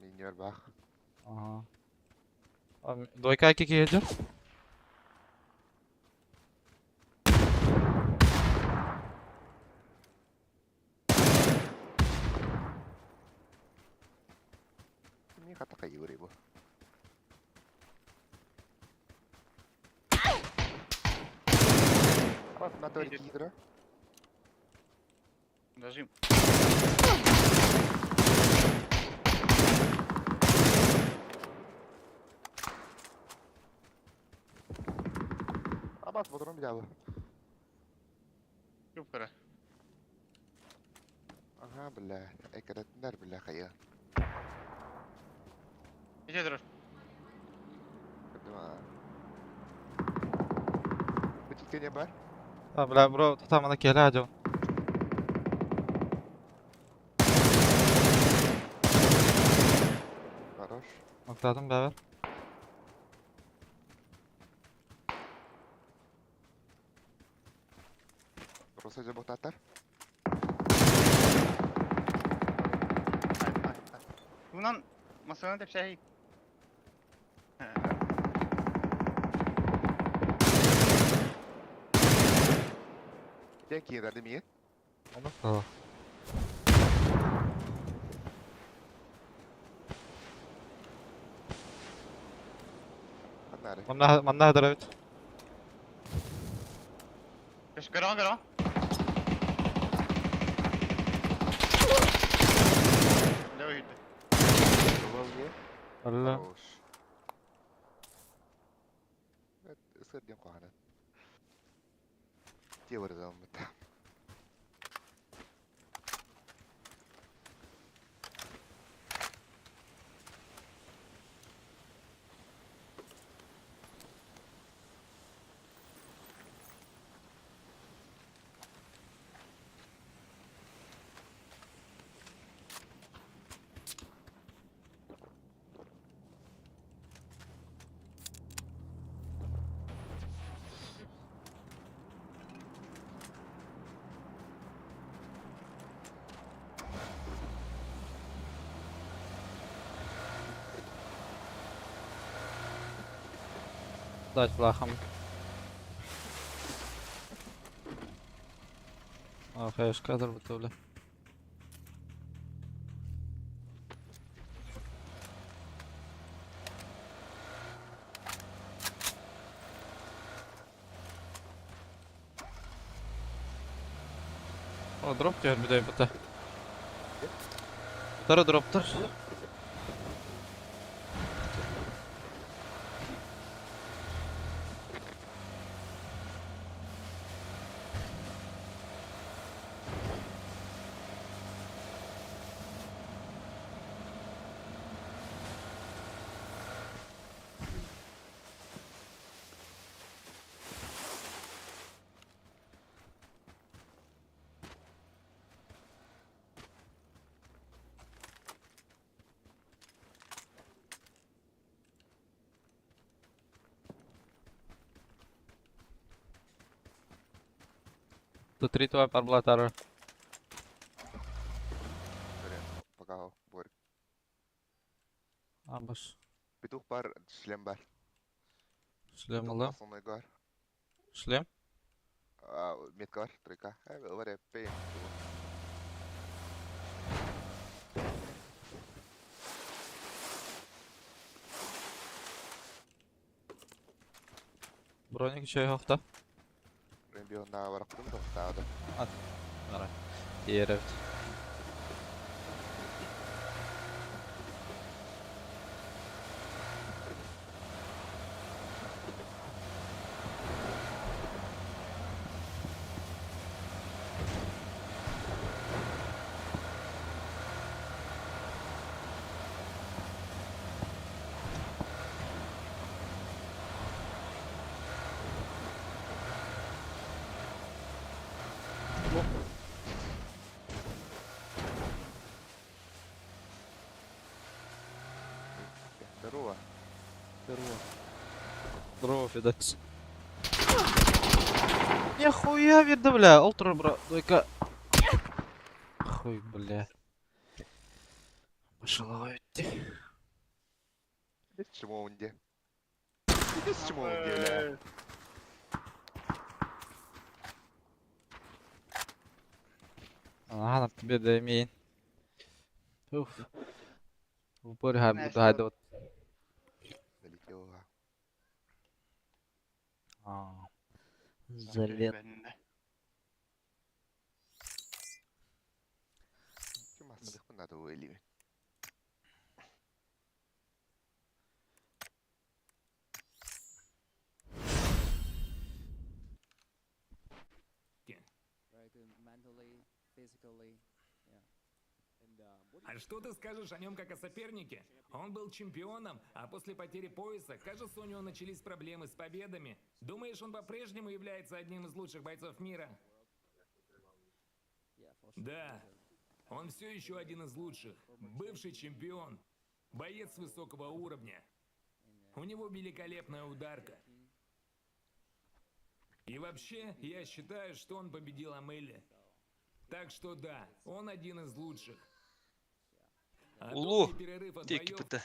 Миньор баах. Ага. Двойка икки киһи дьэ. Мин хата хайыыр бу. Вот на то гидро. Нажим. Абас бодром билябы. Юпкара. Ага, бля. Экереттинер бля хайы. Иди турар. Бутикене бар. А, бля, бро, тутамана кэлэ адьон. Хорош. Октадым бэбэр. Руса жабыктаттар. Bundan masanın tepsi. Дэ киирэрди миин. Ону кала. Аннары. Манна манна хадырабыт. Көрөн көрөн. Лево үйдө. Алла. Хорош. Сырден куһана. Те вырзалмыт. Дать флахам. Ах, кадр бутовля. О, дроп түһэр бүтэй бута. Тара дроптар. Тут три твоя парблатара. Пока бор. Абаш. Петух бар, шлем бар. Шлем алым. Основной гар. Шлем? Метка бар, тройка. Бар эппей. Броник еще хохта. Мен бионнаа бараппын тохтаады. Ат. Ара. Тиэрэ эбит. Здорово. Здорово. Здорово, Федокс. Нихуя видно, бля. Ультра, бро. Только... Хуй, бля. Пошла идти. Чмонди. Чмонди, бля. Ага, тебе дай Уф. В упоре хай вот. Залетела. А. Залет. Надо вылить. А что ты скажешь о нем как о сопернике? Он был чемпионом, а после потери пояса, кажется, у него начались проблемы с победами. Думаешь, он по-прежнему является одним из лучших бойцов мира? Да, он все еще один из лучших. Бывший чемпион. Боец высокого уровня. У него великолепная ударка. И вообще, я считаю, что он победил Амели. Так что да, он один из лучших. А Улу, долгий перерыв от диэки боев быта.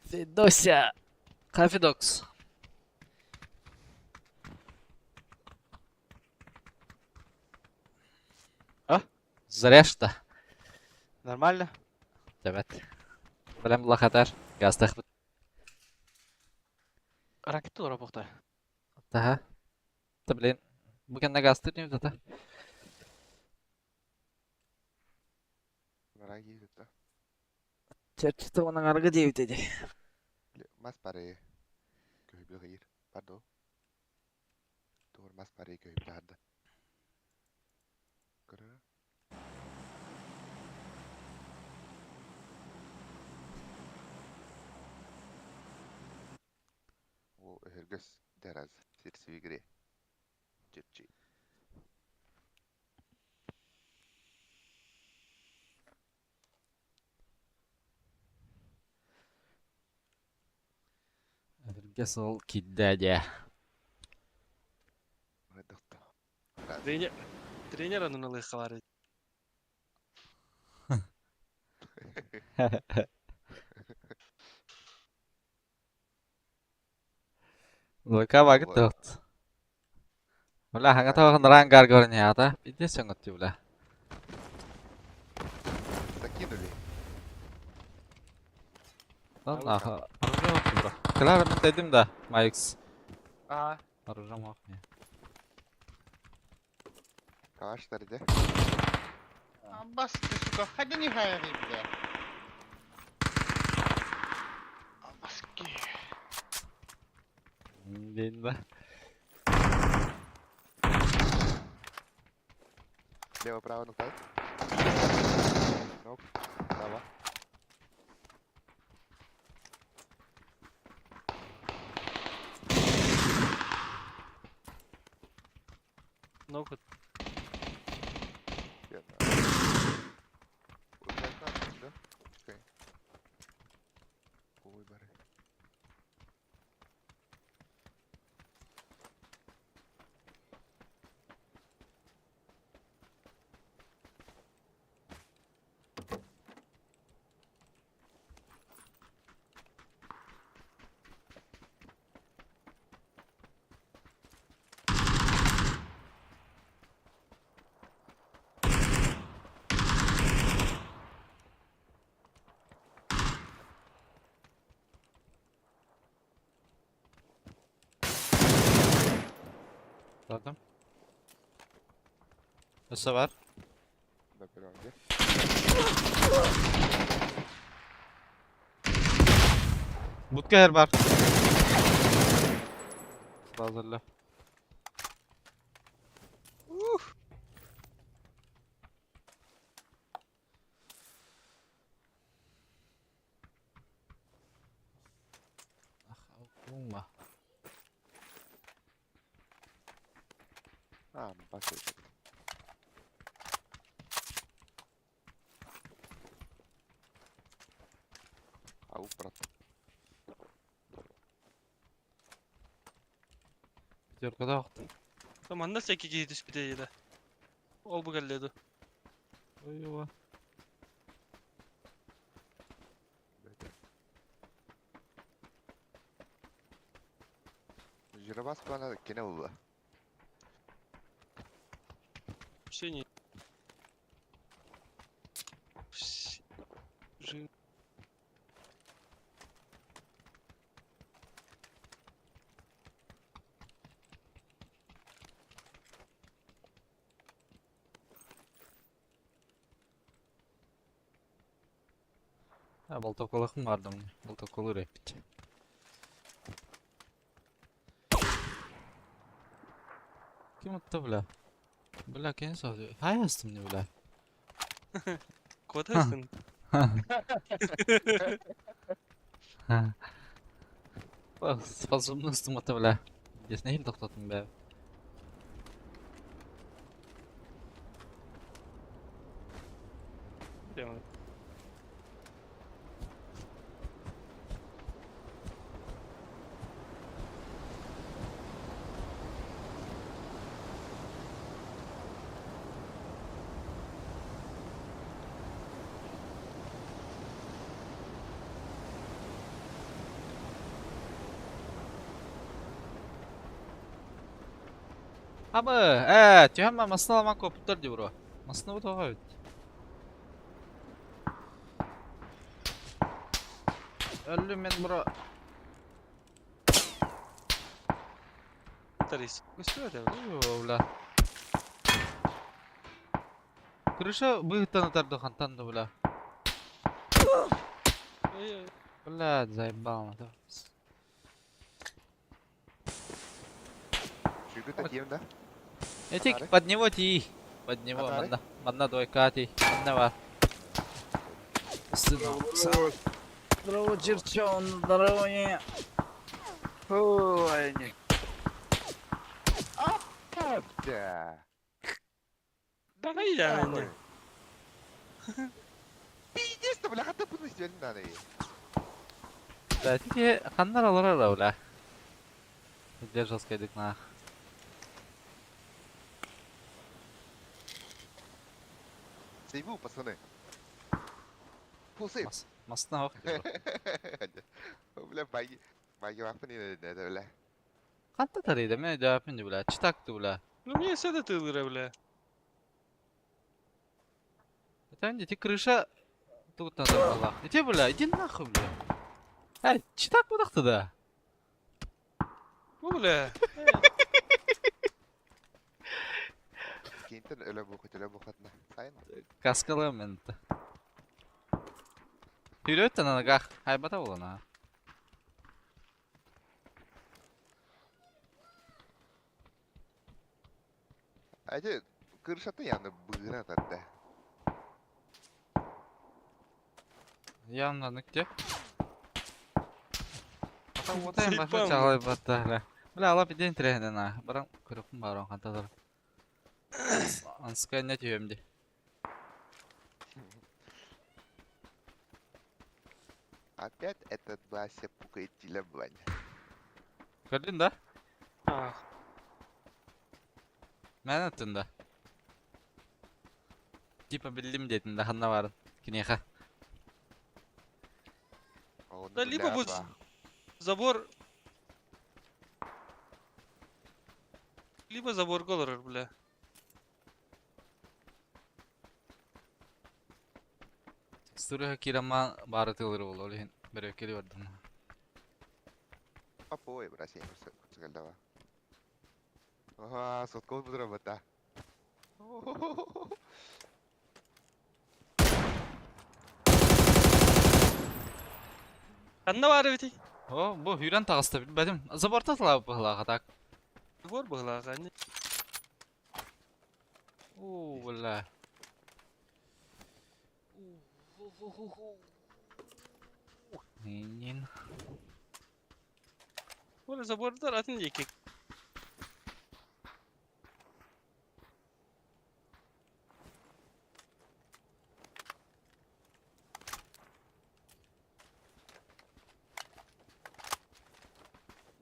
Федося! Хай, Федокс. А? Зря что. Нормально? Давай. Бэлэм лахатар. Газтах Ракета работа. Ага. Да блин. Бу кэннэ газтыр нем тата. Раги это. Чэрчитэ онан аргы диэбит эди. Мас паре. Көһүбү Пардон. Тур мас паре көһүбү харды. Көрө. О, өһөргөс дәраз сирсивигре. Чепчи. Өһөргөс ол киддэ дьэ. Тренер, тренер онун ылыахха баар эбит. Лука багыт тот. Бля, хanga тохын рангар көрүнү Пиздец оҥотtu, бля. Закинули. Lan нахуй. Оружие yok бро. Клара мен дедим да, Майкс. Ага. Оружие yok не. Калаш где? Бас ты, сука, ходи не говори, бля. Баски. Дейін ба. Лево, право, нокаут. Нок. Право. Нокут. Верно. Да? Чекай. Ой, бары. Zaten. Nasıl var? Да, где? Будка her бар. Hazırla. Ах, умма. А, бас. Ау, брат. Пятерка да вакыт. Манна всякий киһи түспүтэ да. Ол бу кэллэду. Ой, Жиробас плана кинула. Вообще не. Жи. Ha, болтоколохум бардым. Болтоколу репит. Ким атты бля? Бля, кем соғды? Хай астым не бля? Кодасың. Способностым аты бля. Здесь не тоқтаттым бә. Прямо. Абы, э, түйәмә масына алман көпүттер ди бро. Масына бу тоға бит. Өллү мен бро. Тарис. Көстү Ой, бля. Крыша быһыттан атарды хантан да бля. Бля, заебал. Чугута тием, да? Этик, под него ти. Под него, манна. Манна двойка ти. Манна бар. Здорово. Здорово, черчон, здорово. Ой, не. Да. Давай я. Пиздец, бля, хата буду сидеть надо. Да, тики ханнар алар бля. Где жестко нах. Сейву, пацаны. Фул сейв. Масына ох. Бля, баги. Баги вахпын не бля. Ханта тарыйда, мен өйдөөпүн бля. Читакты бля. Ну мне сюда ты бля. Это ити крыша тут надо была. Иди, бля, иди нахуй, бля. Эй, читак будахты да. Бу бля. Кинтен өлө бухут, өлө бухатна. Сайын. Каскалы мен. Хүрөттен анагах. Хайбата болана. Эти крышата яны быгыра тарда. Явно где? Ата уотайын баша чалай батта бля. Бля, алап иден тренен а. Баран көрөкүн барон хантадыр. Анска не түйөмди. Опять этот Вася пукает телебань. Көрдүн да? А, Мен аттын да. Типа билдим дедин да ханна барын. Кинеха. Да либо будет забор... Либо забор голорор, бля. Текстура кирама бары тылыр болу олин. Берекели бардым. Папой, бросай, куцгалдава. Ага, сотков буду работа. Ханна бары бити. О, бу хүрен тағыста билбедим. Заборта тылап быһылаха так. Забор быһылаха. О, бля. Нин. Бу забордар атын диэки.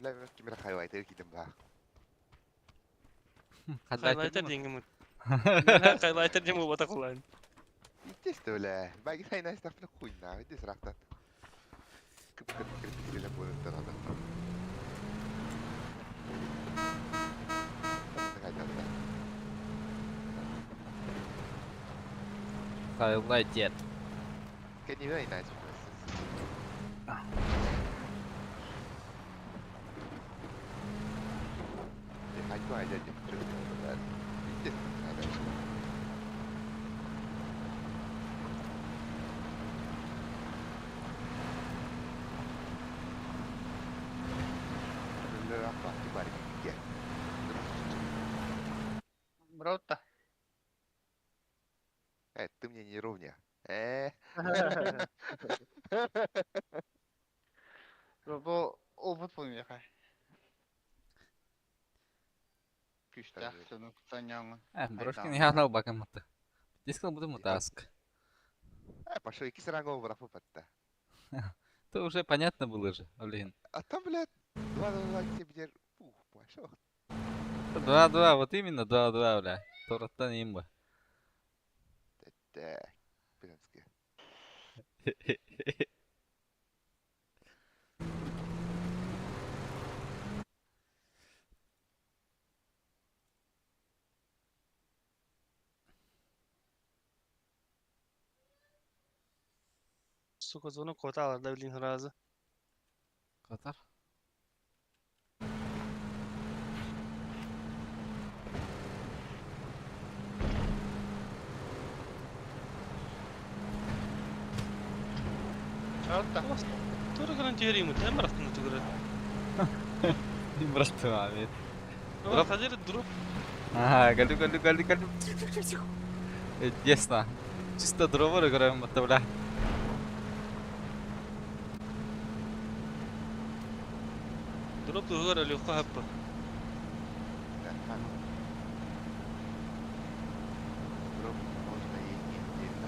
Бля, мен кимер хайлайтер кидим ба. Хайлайтер диэҥҥэ Мен хайлайтер диэн буолбатах улаан. Естественно, бля. Баги хайнай стафны хуйна, иди срактан. Кып кып кирпичиле болуп турады. Хайлайтер. Кенивей найс. Хайко айда деп Брота. Э, ты мне не ровня. Бу опыт буолуохха. Күүстээх дьону кутанньаҥҥын. Э, брошкин явно бакаматы. Дискал буду мутаск. Пошел, икки сырангов брафу патта. Это уже понятно было же, блин. А там, блядь, 2-2 тебе Пух, пошел. 2-2, вот именно 2-2, бля. Тораттан имба. Так, в принципе. Сука, звонок хватало, да, блин, раза. Катар. Чарта. Тура гарантируем, ты мрахтын тугры. Мрахтын, амин. Дроп. Хадир дроп. Ага, галю, галю, галю, галю. Честно. Чисто дровор играем, это, бля. Дроп тугры легко хаппа. Дроп можно и не отдельно.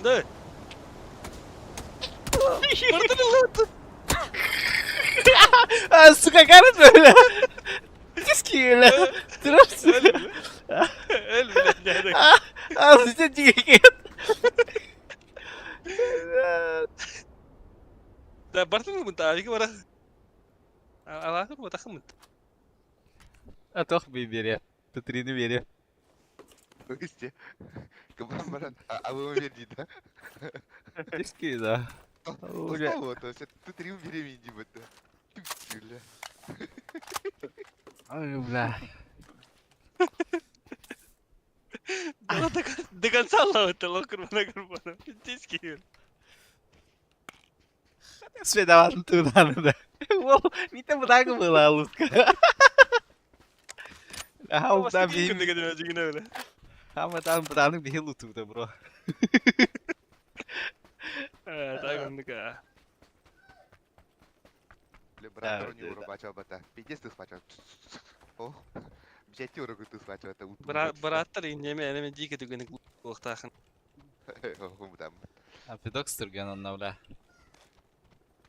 Да. А, сука, короче, бля. Тиски, бля. Турар. Өл блядь. А, зачем тебе? Да, бартын мунта, авига бара. Алахыр ботахын мунта. А тох би бере. Тутрины бере. Исте. Кыбан баран, а вы убери, да? Диски, да. Устал то есть ты три убери иди вот. Бля. Ой, бля. До конца лавы-то локур бана курбана. Диски. Сведаван туда, да. Ол, мите бұдағы была лутка. Ха, там би. Ха, там бұданың би луту да, бро. Так он такая. Бля, брат, не урабачал бата. Пиздец ты схвачал. О, бжати урагу ты схвачал, это уту. Браттар инеме, энеме дике түгені глухтахын. Там. А педокс түрген онна, бля.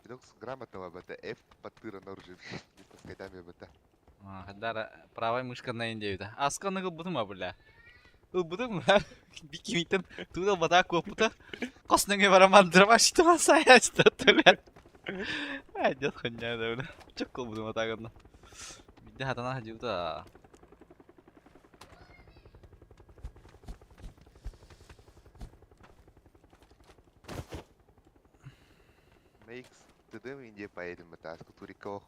Педокс грамотного бата. F подтыра на оружие. Не таскайтами бата. Хадара правай мышка на индейда. Асканы гылбытым а, бля. Ылбытым, бля. Бикимитен туда бата копута. Косныгы бараман дрова что сая что бля. Ай, дед хуйня, да, бля. Чек колбутым атагында. Бидде хатана хажута. Мейкс, ты в Индию поедем, это Аскутурико.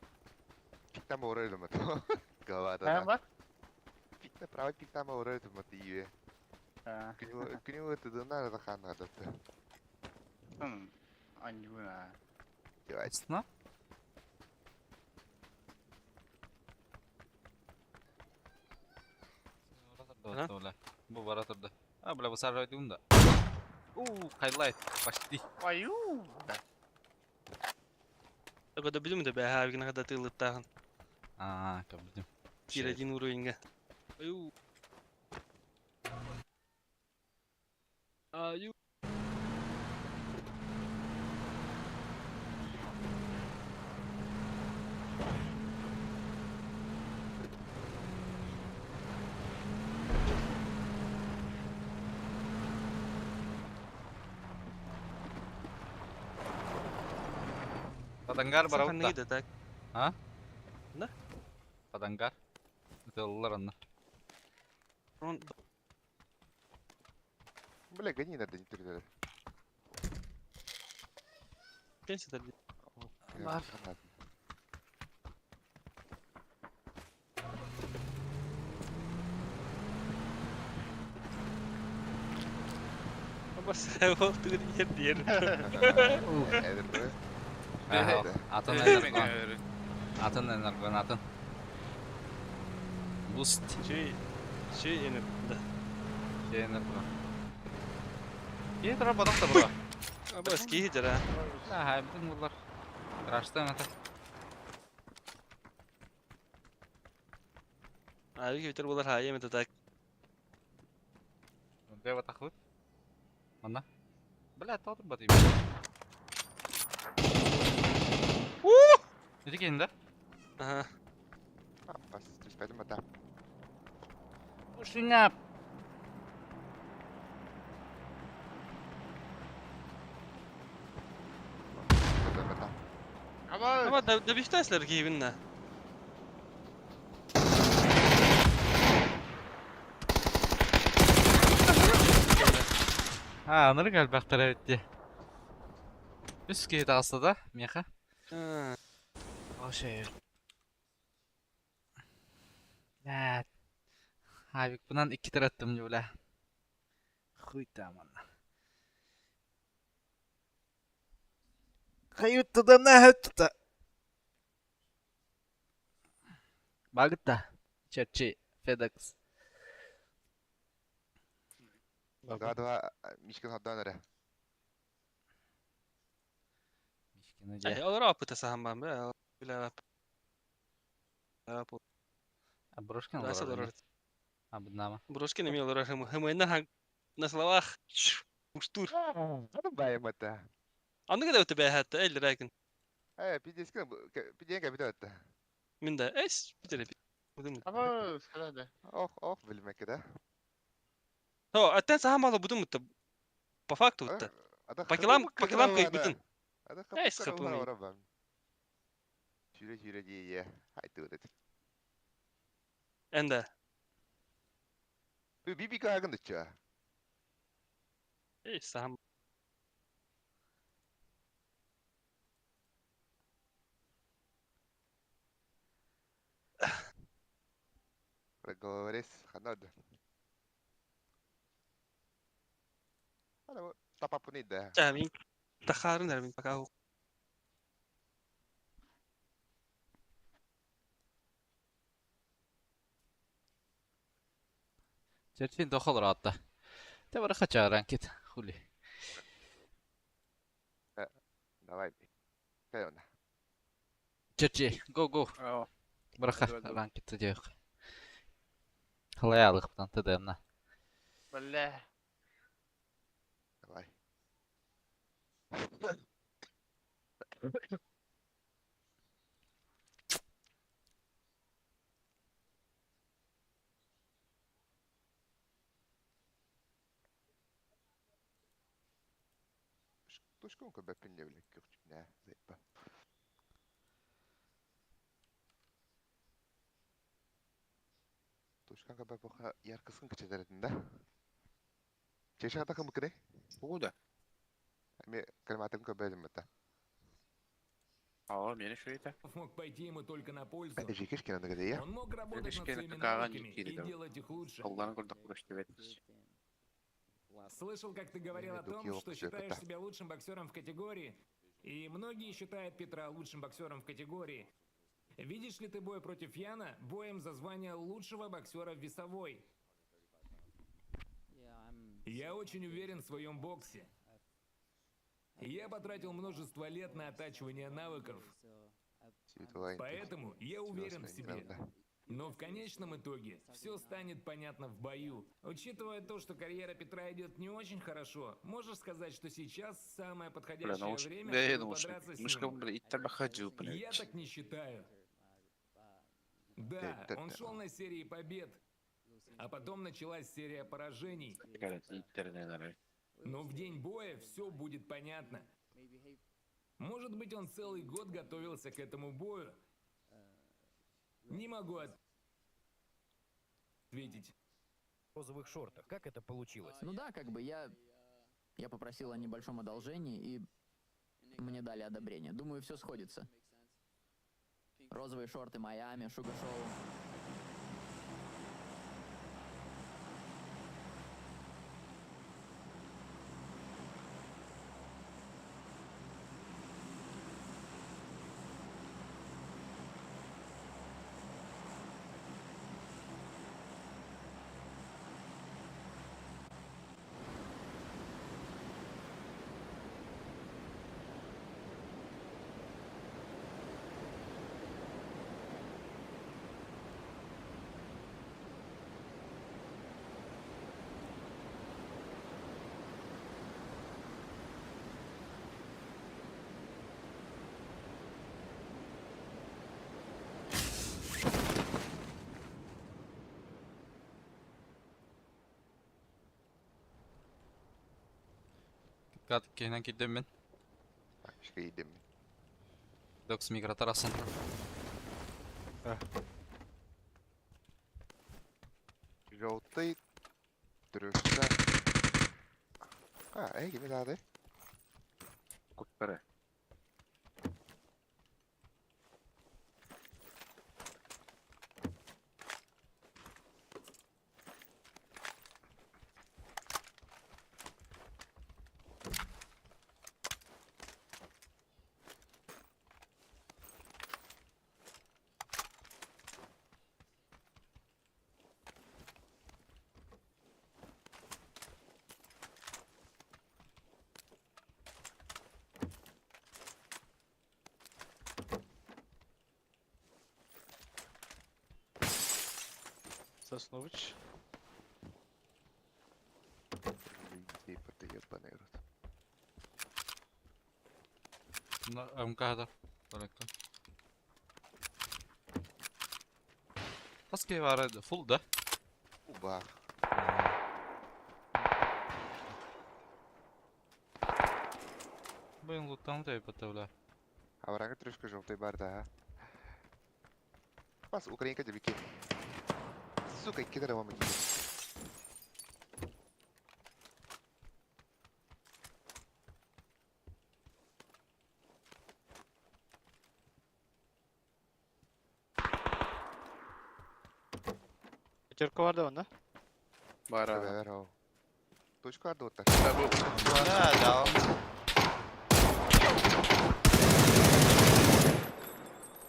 Пик там урылым, это. Голова, да. Пик направо, пик там урылым, это ие. Күнү тыдына захан адаты. Анюна. Ясно. Бу бара турду. А, бля, бу саржайды да. У, хайлайт, почти. Аю. Когда будем да бәһә генә хәдә тылыттагын. А, как будем. Тир один уровеньга. Аю. Аю. Падангар бараута. Так. А? Да? Падангар. Это ларан. Бля, гони надо, не трудно. Пенсия Бар. Бас, ол түгін ер дер. Атын энергон. Атын энергон, атын. Буст. Чүй, чүй энергон. Чүй энергон. Кие тұра бадақ та бұра. Бас, кие жара. Ха, бүтін бұлар. Рашта мәті. Abi kötü бұлар хайы мәті так. Бе батақ бұд. Манна. Бля, тотыр батайым. Не деген да? Ага. Бас, түспәдім бата. Ушиңа. Ама да да бихтәсләр киебеннә. А, аныры галбақтар әбетте. Үс кей тағысы да, меха. Ошай. Лә. Авик бұнан икки тараттым бля. Хуй там анна. Хайютта на хэтта. Багытта. Черчи, FedEx. Два, два, Мишкин хотдан Мишкин же. Олар апыта сахан бе. Бля. Апы. А Брошкин олар. А буднама. Брошкин имел олар хм на словах. Уштур. Бай мата. Аны гада өтө бәһәтте элли рәкин. Э, пидескен, пиден капитал это. Минда эс битере. Аба, сказать. Ох, ох, билмэккэ да. То, аттен саха мало будум это по факту то. По килам кайбытын. Эй, схапымый. Сүүрэ сүүрэ дии айтыбыт. Энда. Би би каагын дыча. Эй, сахам. Головорез ханад. Ана тапапуни да. Амин. Тахарын армин пока. Черчин дохол ратта. Те бара хача ранкет хули. Давай. Кайона. Черчи, го го. Бараха ранкет дьэх. Халаялык тыдымна. Бля. Давай. Тушкон көбөппүн дебилек күрчүнэ зайпа. Тушкан көбөппө яркысын кычетеретин да. Чеша атакы мыкыны? Бугуда. Эми калматын көбөдүм бата. Aa, мени шуйта. Мог пойти ему только на пользу. Это же кишки надо где Он мог работать над Кишкени своими какаҕа навыками и киирдим. делать их лучше. Толларын көрдөх көрөштүбэт. Слышал, как ты говорил о том, что считаешь себя лучшим боксером в категории. И многие считают Петра лучшим боксером в категории. Видишь ли ты бой против Яна боем за звание лучшего боксера в весовой? Я очень уверен в своем боксе. Я потратил множество лет на оттачивание навыков. Поэтому я уверен в себе. Но в конечном итоге все станет понятно в бою. Учитывая то, что карьера Петра идет не очень хорошо, можешь сказать, что сейчас самое Бля, подходящее наушник. время, Бля, чтобы наушник. подраться с Мышка, ним? бля, иттер бахаджу, Я блядь. так не считаю. Да, он шел на серии побед, а потом началась серия поражений. Но в день боя все будет понятно. Может быть, он целый год готовился к этому бою. Не могу ответить. розовых шортах. Как это получилось? Ну да, как бы я... Я попросил о небольшом одолжении, и мне дали одобрение. Думаю, все сходится. Розовые шорты Майами, Шуга Шоу. Кат кенен кидем мен. Кидем. Докс мигратор асан. Желтый. Трюшка. А, эй, кими тады? Куттары. Соснович. Типа ты ебаный рот. На МК да. Далеко. Хас киһи баара фул да? Убаах. Быйын луттан төйбөттө бля. Аварага трешка желтый бар да. Бас Украинка дебики. Сука, икки дара вам Пятерка бар да онно? Бара. Бэр ол. Точка бар да Да, да.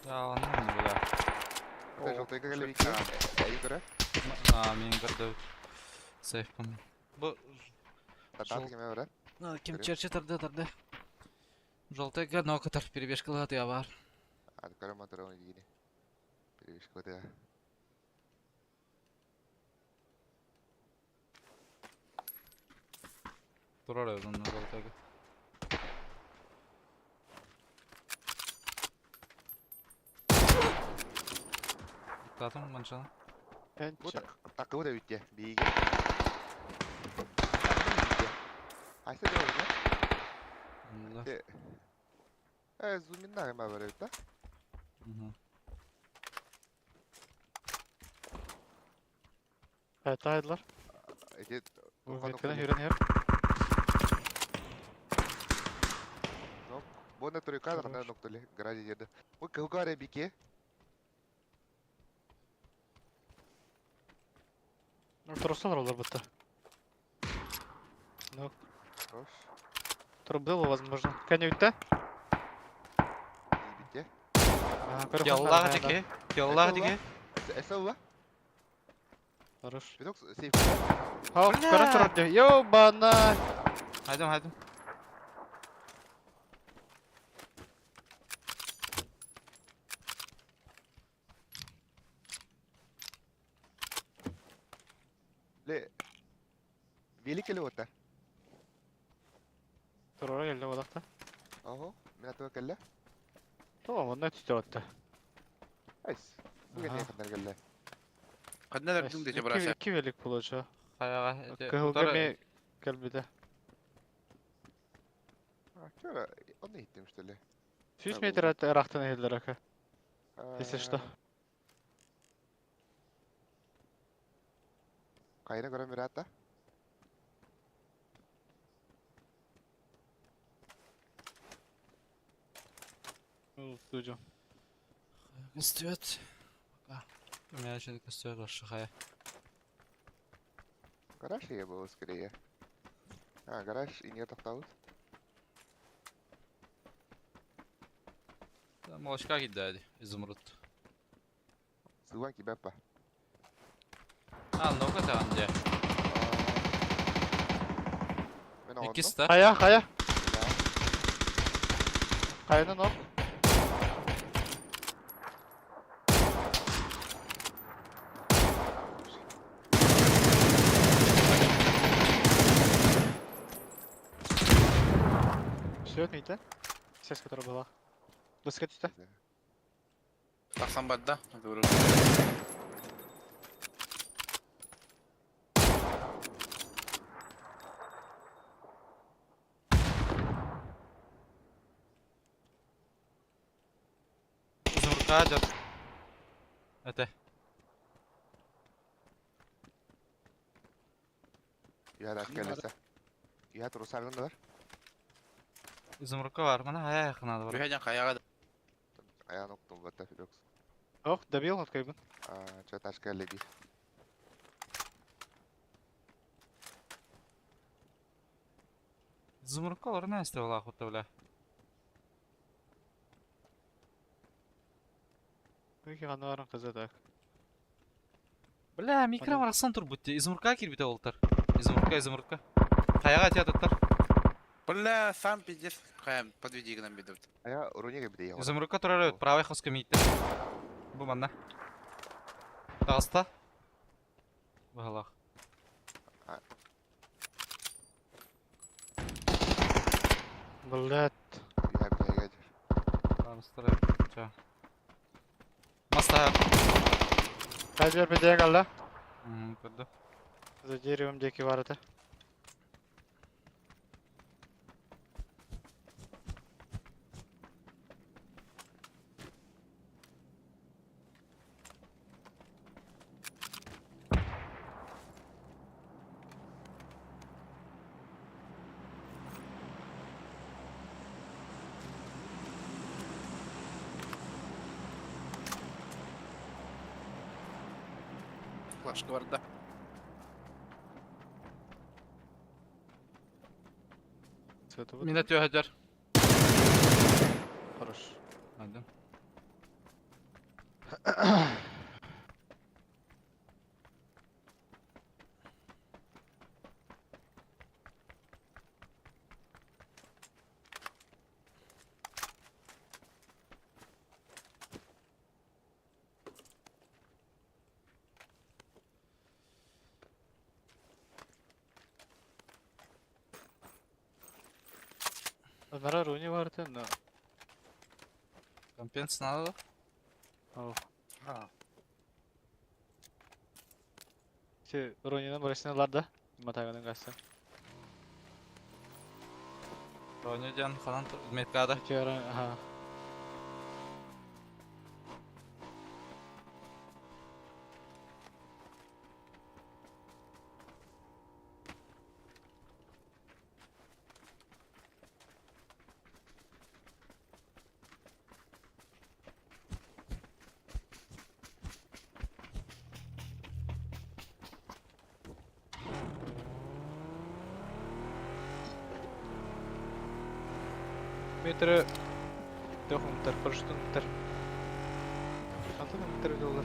Да, ладно, бля. Желтыйга келе бики. Әй көрө. А, мен көрдү. Сейф пын. Бу Татар кеме бара. Ким черче тарды тарды. Желтыйга нокатар перебежкалар я бар. Ады көрө моторон дигини. Перебежка да. Турар өзүнүн желтыйга. Татым манчаны. Бу такыбы да үтте. Биге. Айсы да да? Э, зуминна кема бар да? Evet, aydılar. Эти Меткeden yürüyen her. Бона тройка да ноктали гаражи жерде. Бу кылгаре бике. Турсалар олар бутта. Ну, Хорош. тур было возможно. Кәне үтте? Бите. Яллах дике. Яллах дике. Эсэ ула. Хорош. Биток сейф. Хау, көрін тур де. Йоу, бана. Хайдым, хайдым. Ле. Велик эле ота. Турора келді олақта. Ого, мен атыга келле. Tamam, онда түстө отты. Айс. Бу кене кандар келле. Кадна дардың дече бараса. Икки велик получа. Хаяга. Кыһылга ме келбиде. А, чора, оны иттим что ли? 100 метр ырахтан эхелдер ака. Если что. Кайра көрөм бирата. Дуджу. Костюет. Пока. У меня еще костюет вообще хая. Гараж я был скорее. А, гараж и не тоқталып. Молочка кидали, изумруд. Сылан кибеппа. А, ну-ка там где? Иккиста. Хая, хая. Хайаны нок. Все, отметь, Связь, которая была. Доска түстэ. Тахсан бадда. Говорю. Изумрудка идет. Это. Я да келесе. Я трусаргын да бар. Изумрудка бар. Мына хая якынады бар. Бүйәден каяга Аян октум бата Феликс. Ох, добил откайбын. А, чё ташка леби. Изумрудка бар не исте була хута бля. Пeki ханнарын кызы так. Бля, микро бараксан тур бутте. Изумрудка кирбите олтар. Изумрудка, изумрудка. Хаяга тиятаттар. Бля, сам пиздец. Хаям, подведи к нам бедут. А я рунига бде я. Изумрудка турар өт. Правый хоска мийтте. Бу манна. Тағыста. Бағалақ. Блядь. Я бде Барыстыр. Ча. Маста. Хайдыар бэдиэ калла. Көрдө. За деревом диэки бар этэ. Флажка барда. Мина түөһөдөр. Хорош. Айдым. Анара руни бар но. Компенс надо? О. Ти Рунинын burasını да. Матаганын гасы. Рони диэн ханан меткада. Ага. Метрі Тохумтар, парашютунтар. Антон метр доллар.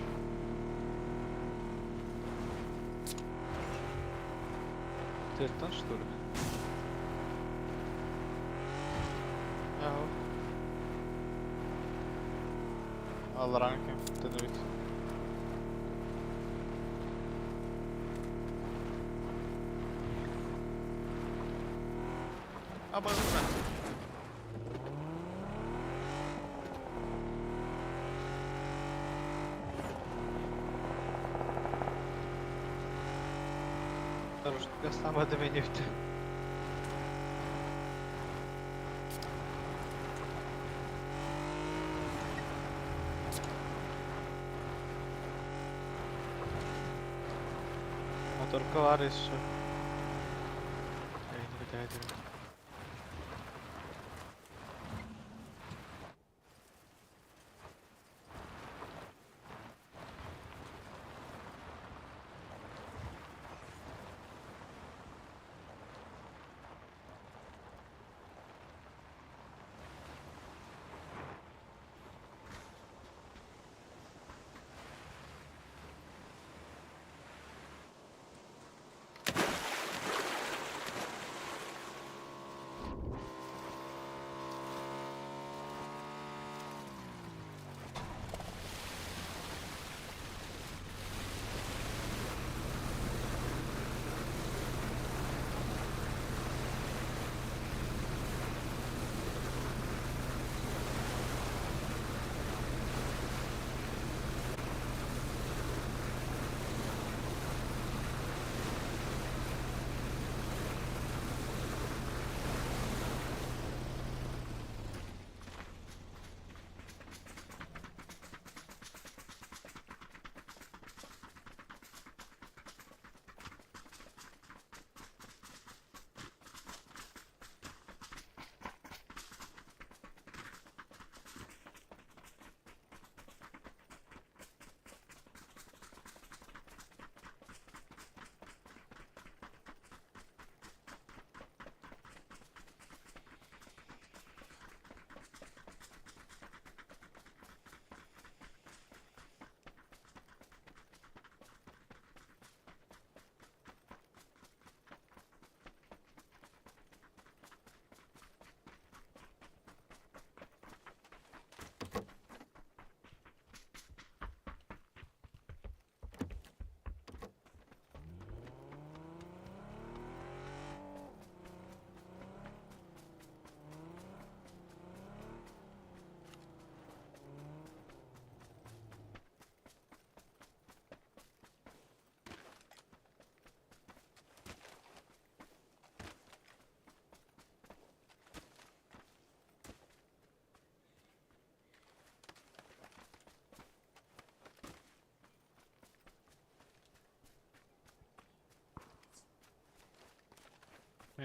Тертан, что ли? Ага. Алларанки, тенуит. Абаза. Хорош, сама до меня Моторка var еще.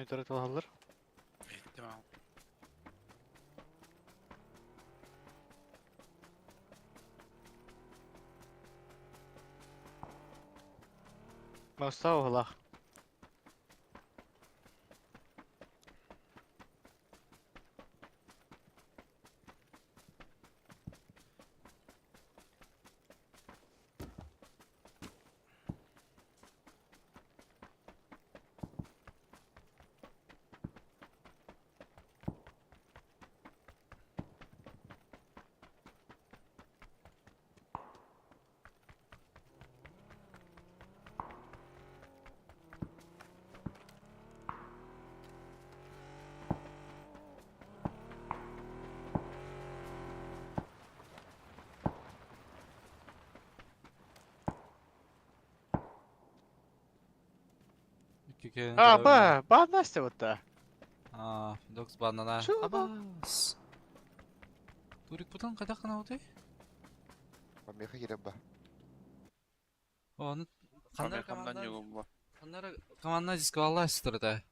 Мүтөрө талаһаллар. Иһиттим аҕам. Мастаа уһулаах. А, ба, ба, Настя вот та. А, Докс банана. Чё Абас. Турик путан кайда гына уты? Меха киреп ба. Оны кандай Хамдан команда? югум Кандай команда дисквалластыр да.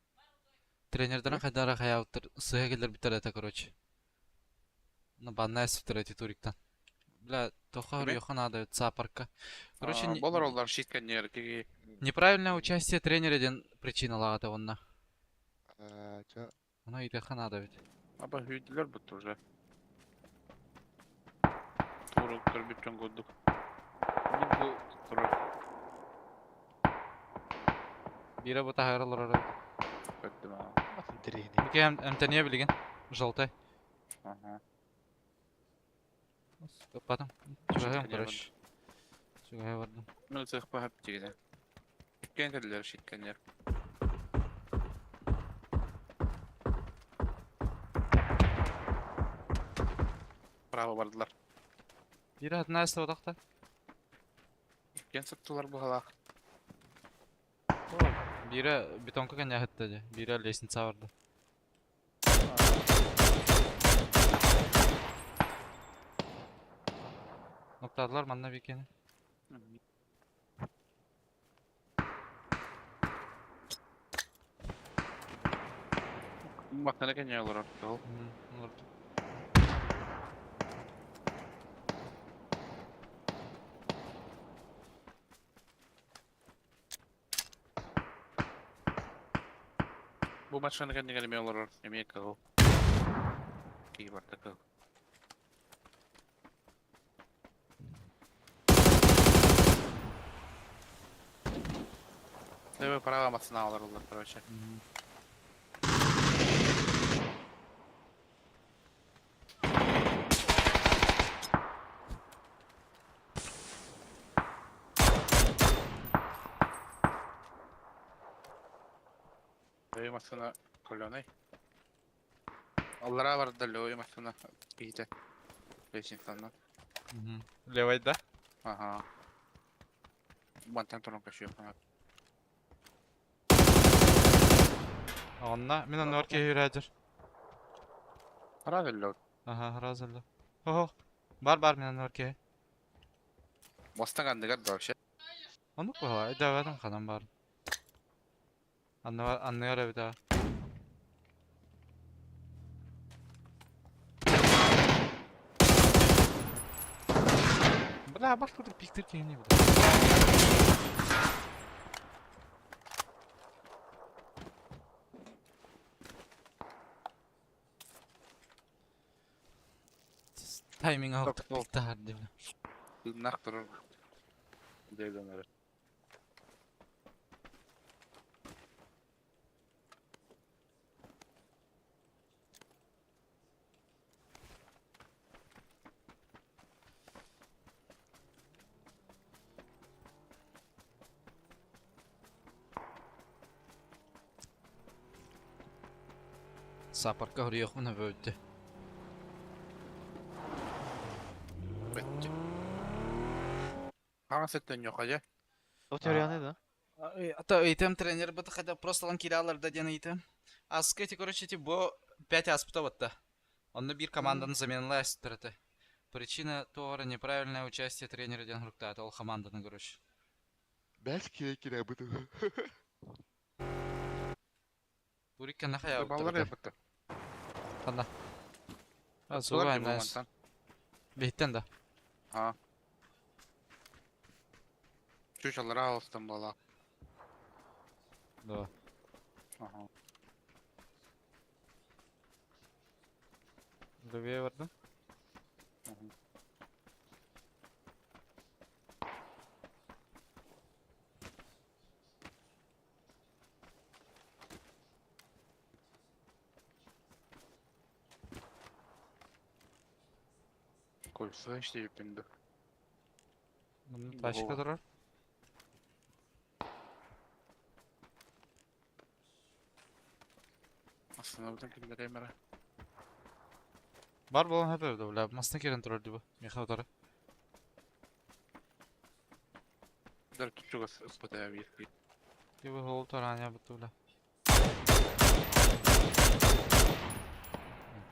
Тренерден кайдара хаяптыр, сыга келер битер это, короче. Ну, банная сыптыр эти туриктан. Бля, тоха Кими? йохан надо цапарка. Короче, не- Болар олар шиткеннер киги. неправильное участие тренера ден причина лагата онна. Чё? Она и надо ведь. Аба hүйдүлөр бут уже. Тууру көрбүт жон көрдүк. Бу турар. Бире бу тахаралар ора. Көрдүм аа. Интересный. Бике эмтение билген. Желтый. Ага. Потом. Чугайым, короче. Чугай бардым. Мен цех бахап тигине. Кен кедлер шиткеннер. Право бардылар. Бире одна отакта. Кен сыптылар бу халак. Бире бетонка коня хатта Бире лестница барды. Ноктадылар манна бикени. Бактана кене олар артыл. Бу машина кене кене олар эме кыл. Ки барда кыл. Левый право машина олар олар, короче. Левый машина коленой. Аллара барда левый машина кийте. Лестницаны. Левый, да? Ага. Бантан турун кашıyor фанат. Онна мен оннор кеһүрәдер. Правильно. Ага, разылды. Охо. Бар бар мен оннор кеһ. Мостан андыгар да вообще. Оны куһа, дәвәдән канам бар. Анны анны бит. Бля, баш курдук пиктир кеһни бу. Тайминг алып пиктар дип. Нах турur. Дегенер. Сапарка хөрүөхмүн бөттү. Бетти. Хаңа сеттен yok aja. Ол теорияны да? Ата ыйтым тренер быты хотя просто лан киралар да ден ыйтым. Аскы эти, короче, эти бо 5 аспыта бытта. Онны бир команданы заменила это. Причина тора неправильное участие тренера ден хрукта, ол команданы, короче. Бәс кире кире бу. Турикка нахайа Баллар эбиттэр. эбиттэр. Ханна? Тула Суга дии найс. мантан. Биһиттэн да. Аа. Чучалара алыстан буолаа. Да. Аха. Левее бардым. Кольцо иштейппин ду. Тачка турар. Остановдан киллэрем эрэ. Бар буолан хөп эбит бля. Масына киирэн турар дии бу. Миэхэ утары. Дар чугас ыппыта биир. Дии бу ол тарааньа бутта бля.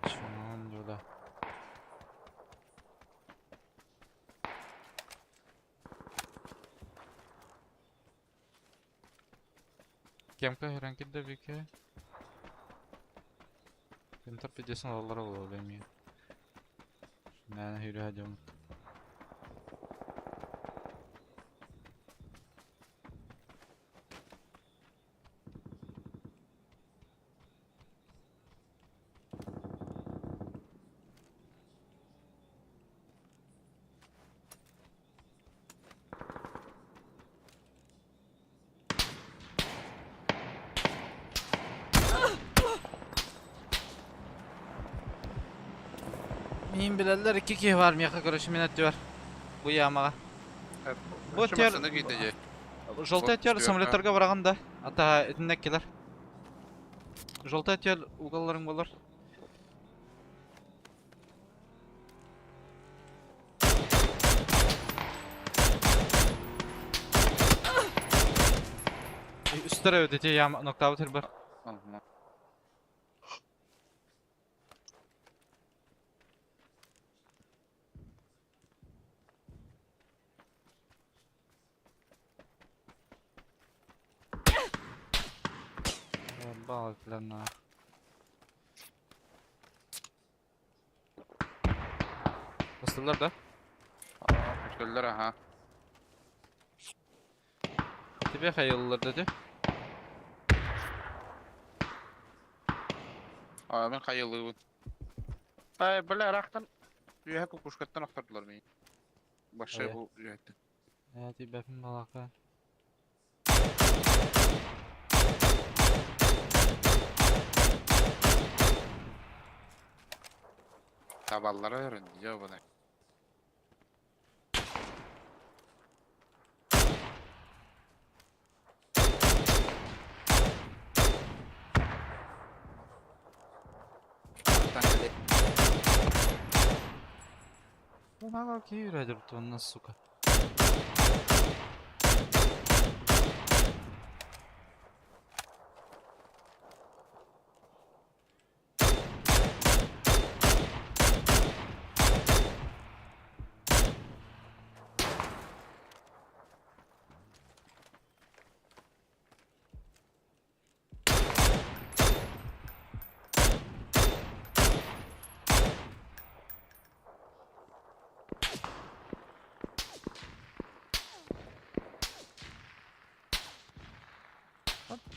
Чон бля. Кемка хөрөн кирдэ бике. Кемтер пидесин алалара буолуо эмиэ. Мээнэ сүүрэ сылдьабын. Мин билэллэр икки киһи баар миэхэ короче мин өттүбэр. Бу ямаҕа. Бу өттүгэр Желтый өттүгэр самолеттарга бараҕын да. Ата итиннэ кэлэр. Желтый өттүгэр угалларыҥ буолар. Үстэр эбит ити яма ноктаабыт сирбэр. Балыклана. Бастылар да? Көстөллөр аха. Тебе хайыллар да Аа мен хайылыыбын. Ай, бля, рахтан үөһэ кукушкаттан охтордулар миигин. Большой бу үөһэттэн. Ээ, тиийбэппин балака. Табаллара өрүн, ёбаный. Помогал киирэ онно сука.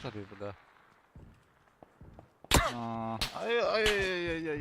Tabii bu da. Aa, ay ay ay ay ay ay.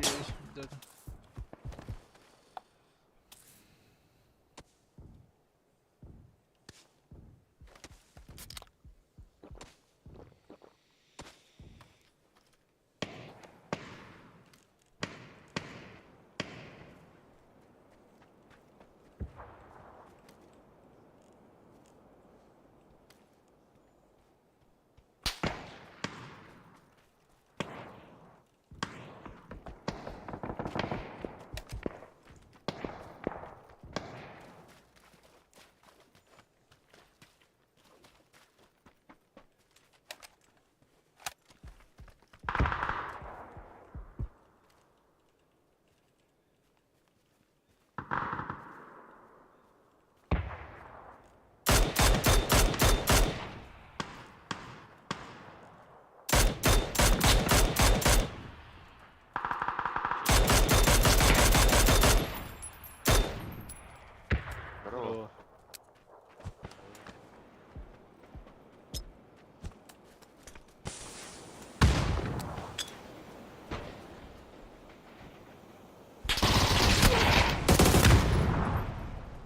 Здорово.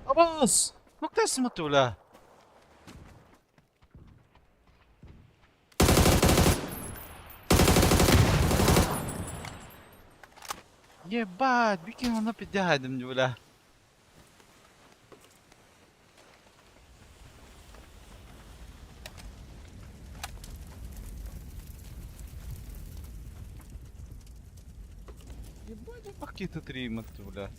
Абас! Нуктайсың бля? Ебать, бикин она пидядем, бля. Ебать, пакеты три, бля.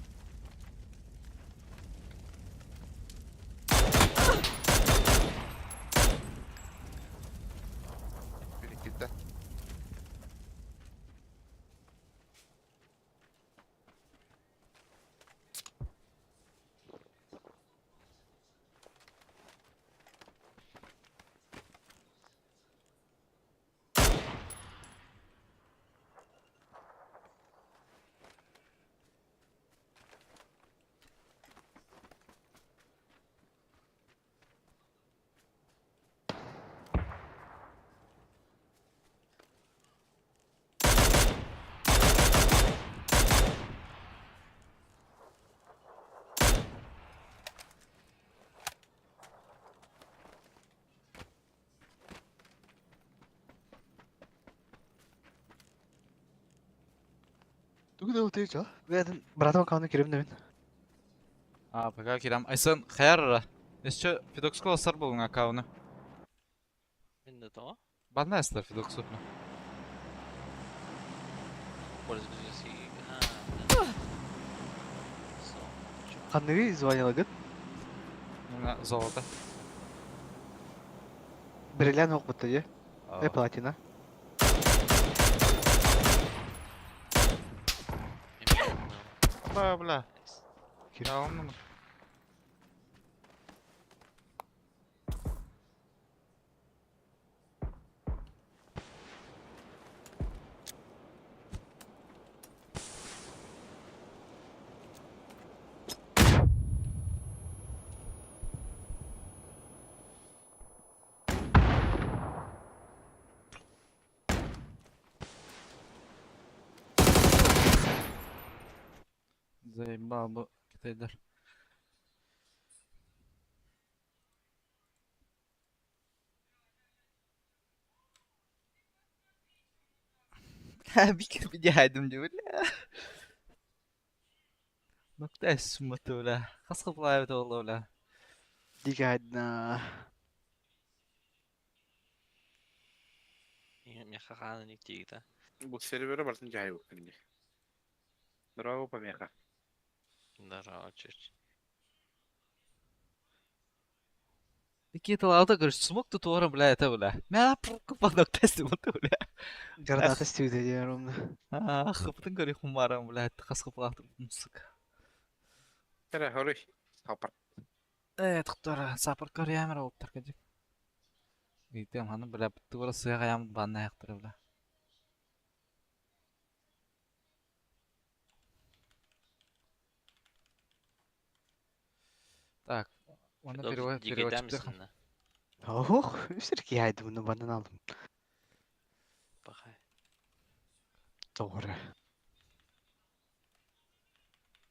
Перекита. Тугу да утуйча. Бэйэтин братым аккаунтун кирэбин да мин. А, пока кирам. Айсан хаярра. Еще Федокско сар болуң аккаунты. Мин да тоҕо? Баннайсылар Федоксу. Пользователь. Ханныгы звонила гыт? На золото. Бриллиант охбутта дии. Э, платина. Бля, бля. Киралым. Заебал бы китайдар. Бикер бидиһайдым дии бля. Нокта сумматы бля. Хас кыплаабыт олла бля. Дигайдна. Меха хааны никтиигита. Бу сервері бартын жай өккенде. Здорово, помеха. Здорово, чуть. Никита алта короче, смог тут уором, бля, это бля. Мя пуркупа нокта сумматы бля. Граната стюде дии ровно. А, хыптын көрі хумарам, бля, хас кыплаатым, сука. Тәрі, хорой. Сапар. Э, тоқтар, сапар көрі олып таркадик. Итем ханы, бля, тура сыға ям банна яқтыры, бля. Так, оны перевод переводчик. Ох, үсір киһайды бұны банан алдым. Бахай. Doğru.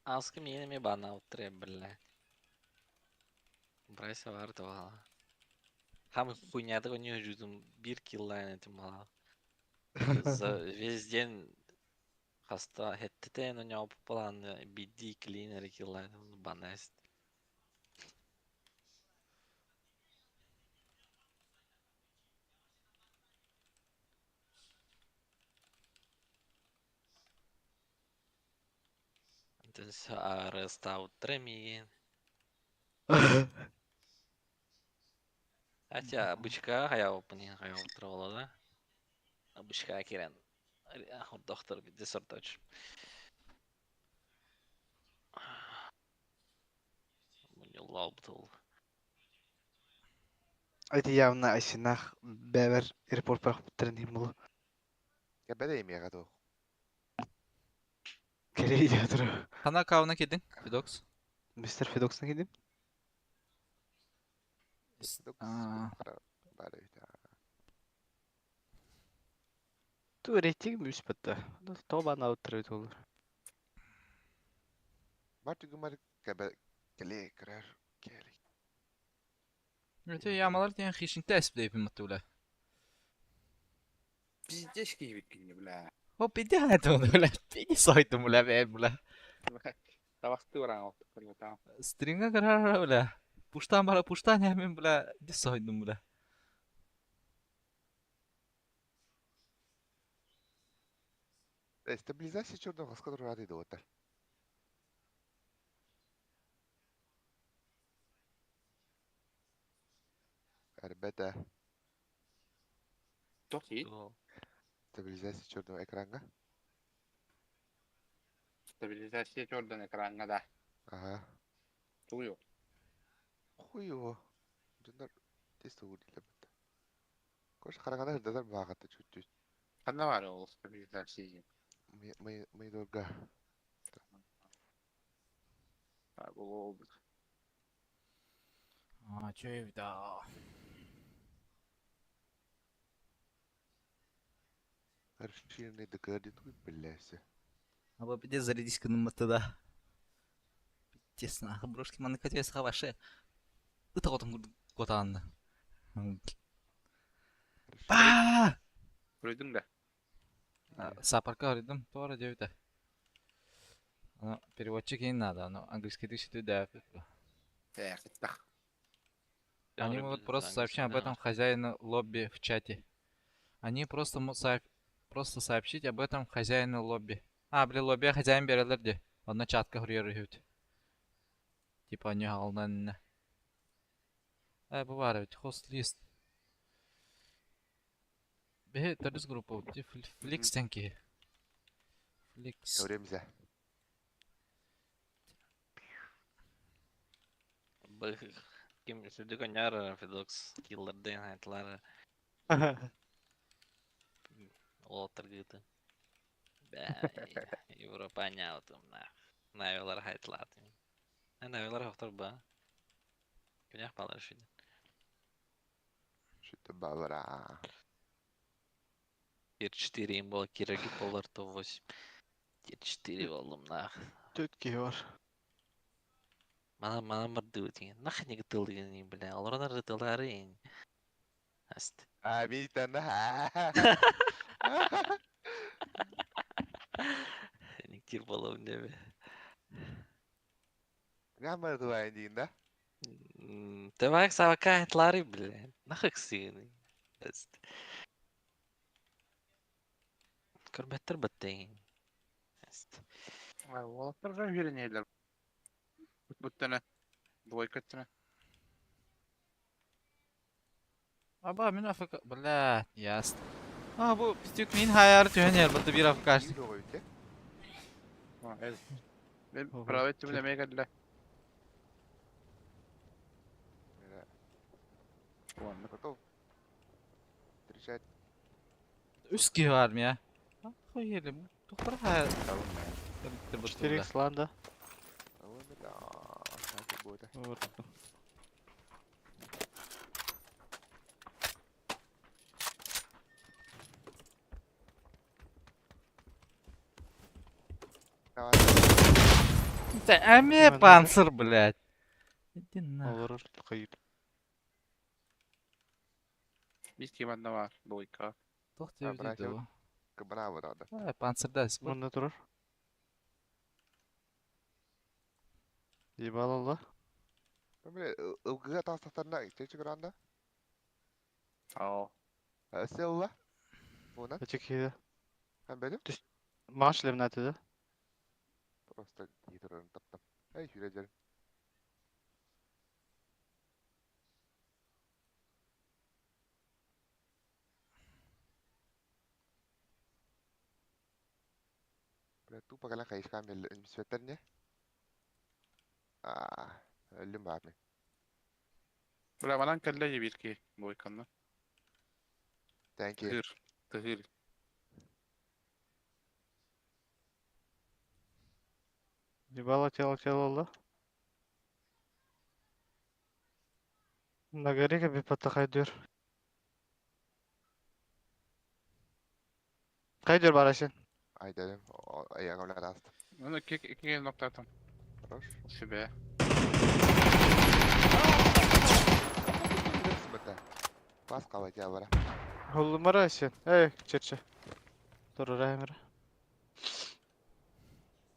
Аска миэнэ бана уттре, бля. Брайса бар туала. Хам хуйнята у нее жудум бир киллайн этим мала. За весь день хаста хеттетен у него план биди клинер киллайн банаст. Арестау тремиин. Хотя бычка хаяопни хаяотрола да. Бычка кирен. Доктор десорточ. Лалбтул. Это явно Айсинах бэбэр репорт барах буттарын булу. Я бәдә имеға то. Керей диатыр. Хана аккаунтына кидин, Федокс. Мистер Федоксна кидим. А. Ту рейтинг мүспэтте. Тоба наутыры olur. Мартыгымар кэле кырар кэле. Өте ямалар диэн хищникте эсплейпин маттула. Пиздец киһибиккин бля. О, пиздец бля. Пиздец сойдум бля, бля. Табахты баран оттор Стринга кырар бля. Пуштан бара пуштан мен бля. Ди сойдум бля. Стабилизация черного хаскадыр рады доотар. Ребята. Токи. Стабилизация черного экрана. Стабилизация черного экрана, да. Ага. Туйо. Хуйо. Дунар тест угулила бит. Кош харагана хырдатар баагата чуть-чуть. Ханна бар ол стабилизация. Мы мы дорога. Ол А, чё да. Расширенный декади тут бляся. А пиздец зарядись кыныммы да. Тесно. Брошки маны катес хаваше. Ыта отон котанны. Ба! Көрдүң да. Сапарка көрдүм, туора дебите. Аны переводчик не надо, но английский ты сюда да. Они могут просто сообщить об этом хозяину лобби в чате. Они просто просто сообщить об этом хозяину лобби. А, блин, лобби хозяин берелер де. Онно чатка хурьер үһүт. Типа не алнан. Э, бу бар бит, хост лист. Бе, төрүс группа, Фликс тенки. Фликс. Көремзе. Ким сүрдүк оняр Федокс киллерден айтлары. Олтыргыты. Бә, Европа няутым на. Навилар хайтлаты. Навилар хохтор ба. Күнях балар шүден. Что-то балара. Тир 4 им было Кираги Полар то 8. Тир 4 болдум нах. Төтки бар. Мана мана барды деген. Нах не гытыл деген бля. Алар рытылары. Аст. А, видите, на. Никтир болом неме. Гамма дуайн дейін да? Давай савака айтлары, бля. Нахак сыны. Аст. Көрбәттер баттайын. Аст. Олаттар жан үйренелер. Буттана. Двойка ттана. Аба, мен АФК... Бля, ясно. А, бу пистюк мин хайар түйенер, бұты бір АФКшник. Мен право этим неме келді. Ладно, готов. Встречать. Үс ки бар я. Охуели, тухтар хайар. 4 х ланда. Вот. Да, аме панцир, блядь. Иди нахуй. Олар кайып. Бис киманна бар, двойка. Тохты видео. Браво, да. А, панцир да. Мында турар. Ебал Бля, ылгыга тастаттарына чечи көранда? Ау. Селла? Буна? Эчек хиде. Хан бәдім? Маш лемнәтеде. Просто гидрорын таптым. Эй, жүрежер. Бля, тупо калан хайышкан бел светтерне. А, өлүм бар мен. Бля, манан кәлле жебирки двойканна. Thank you. Тыгыр, тыгыр. Ебало тело тело алла. На горе бипата хайдыр. Хайдыр барасın. Айдарым, ayağım rast. Ну, икки ноктатым. Хорош. Себе. Бас калача бара. Холлумара сен. Эй, черче. Турura эмир.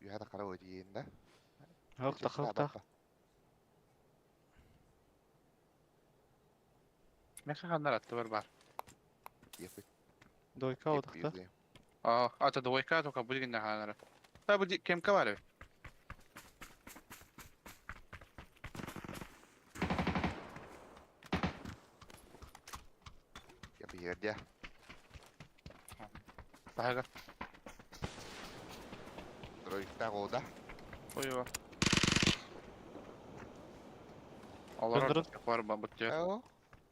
Юхата кара өтейін да. Хок та. Меха ханнар атты бар бар. Дойка одықта. А, ата двойка только будет на ханнара. Та будет кемка бар. Я бьерде. Тага. Тройка года. Ой, Олар бар бабыт.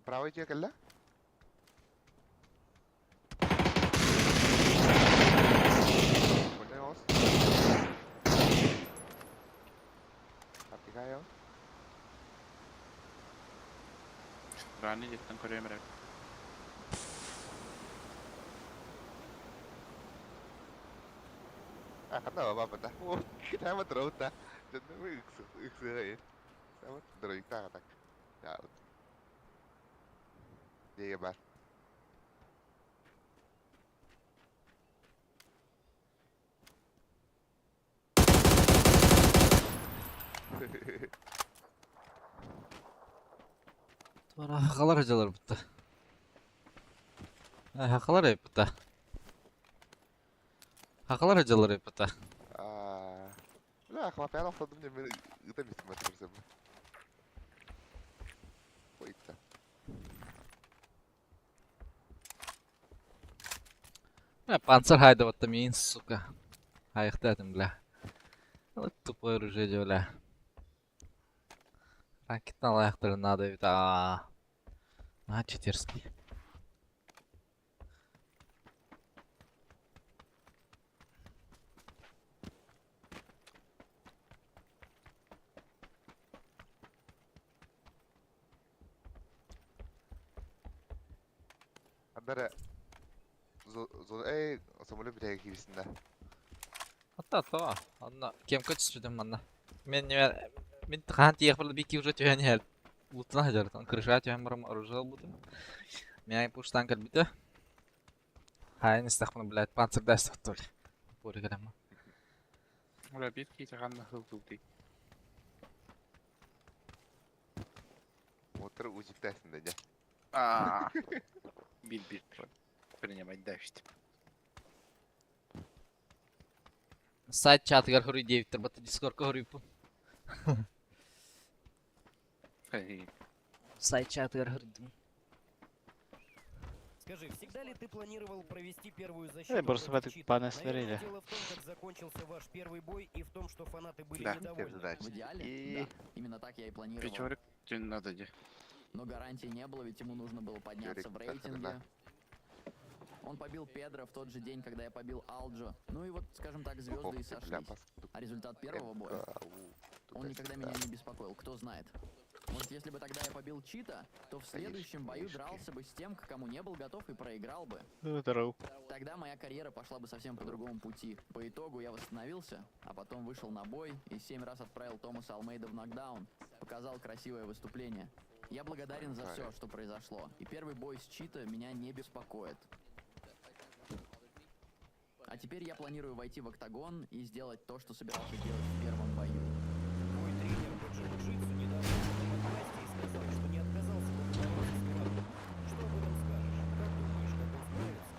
Правый жекелле. Рани жеттен көрөм эрек. А, хана баба да. О, китама дроута. Ыксы. Сама дройка так. Я. Деге бар. Bana hakalar hocalar bitti. Hakalar hep bitti. Hakalar hocalar hep bitti. Бля, хлопья охладым мне ыта битим это Ой-то. Бля, панцир хайда вот мин, сука. Аяқтадым, бля. Вот тупое оружие, бля. Ракетный аяқтары надо ведь, а. На, читерский. Андара зо эй самолет битеге кирисинде. Атта атта Анна кем качестве манна. Мен не мен хаан тиэх был бики уже түһэн хел. Лутна хажар крыша түһэн барам оружие будем. Мен пуштан кэлбите. Хайын истахмын, блядь, панцир даст толи. Пори калама. Ура бит ки ханна хылтылды. Мотор узиктасында да. А. Бил бил. Принимать дальше. Сайт чатыгар хоруй девиттер, бата дискордка хоруйпун. Сайт чатыгар хоруйдум. Скажи, всегда ли ты планировал провести первую защиту Эй, просто против в Чита? пане Наверное, сверили. дело в том, как закончился ваш первый бой и в том, что фанаты были Да. недовольны. В идеале, И- да. Именно так я и планировал. Пятерик надо де. Но гарантии не было, ведь ему нужно было подняться в рейтинге. Он побил Педро в тот же день, когда я побил Алджо. Ну и вот, скажем так, звезды и сошлись. А результат первого боя? Он никогда меня не беспокоил, кто знает. Может, если бы тогда я побил Чита, то в следующем бою дрался бы с тем, к кому не был готов и проиграл бы. Здорово. Тогда моя карьера пошла бы совсем по другому пути. По итогу я восстановился, а потом вышел на бой и семь раз отправил Томаса Алмейда в нокдаун. Показал красивое выступление. Я благодарен за все, что произошло. И первый бой с Чита меня не беспокоит. А теперь я планирую войти в октагон и сделать то, что собирался делать в первом бою. Твой тренер по джиу-джитсу недавно в подкасте и сказал, что не отказался бы от бороться с Мирабом. Что об этом скажешь? Как думаешь, как он справится?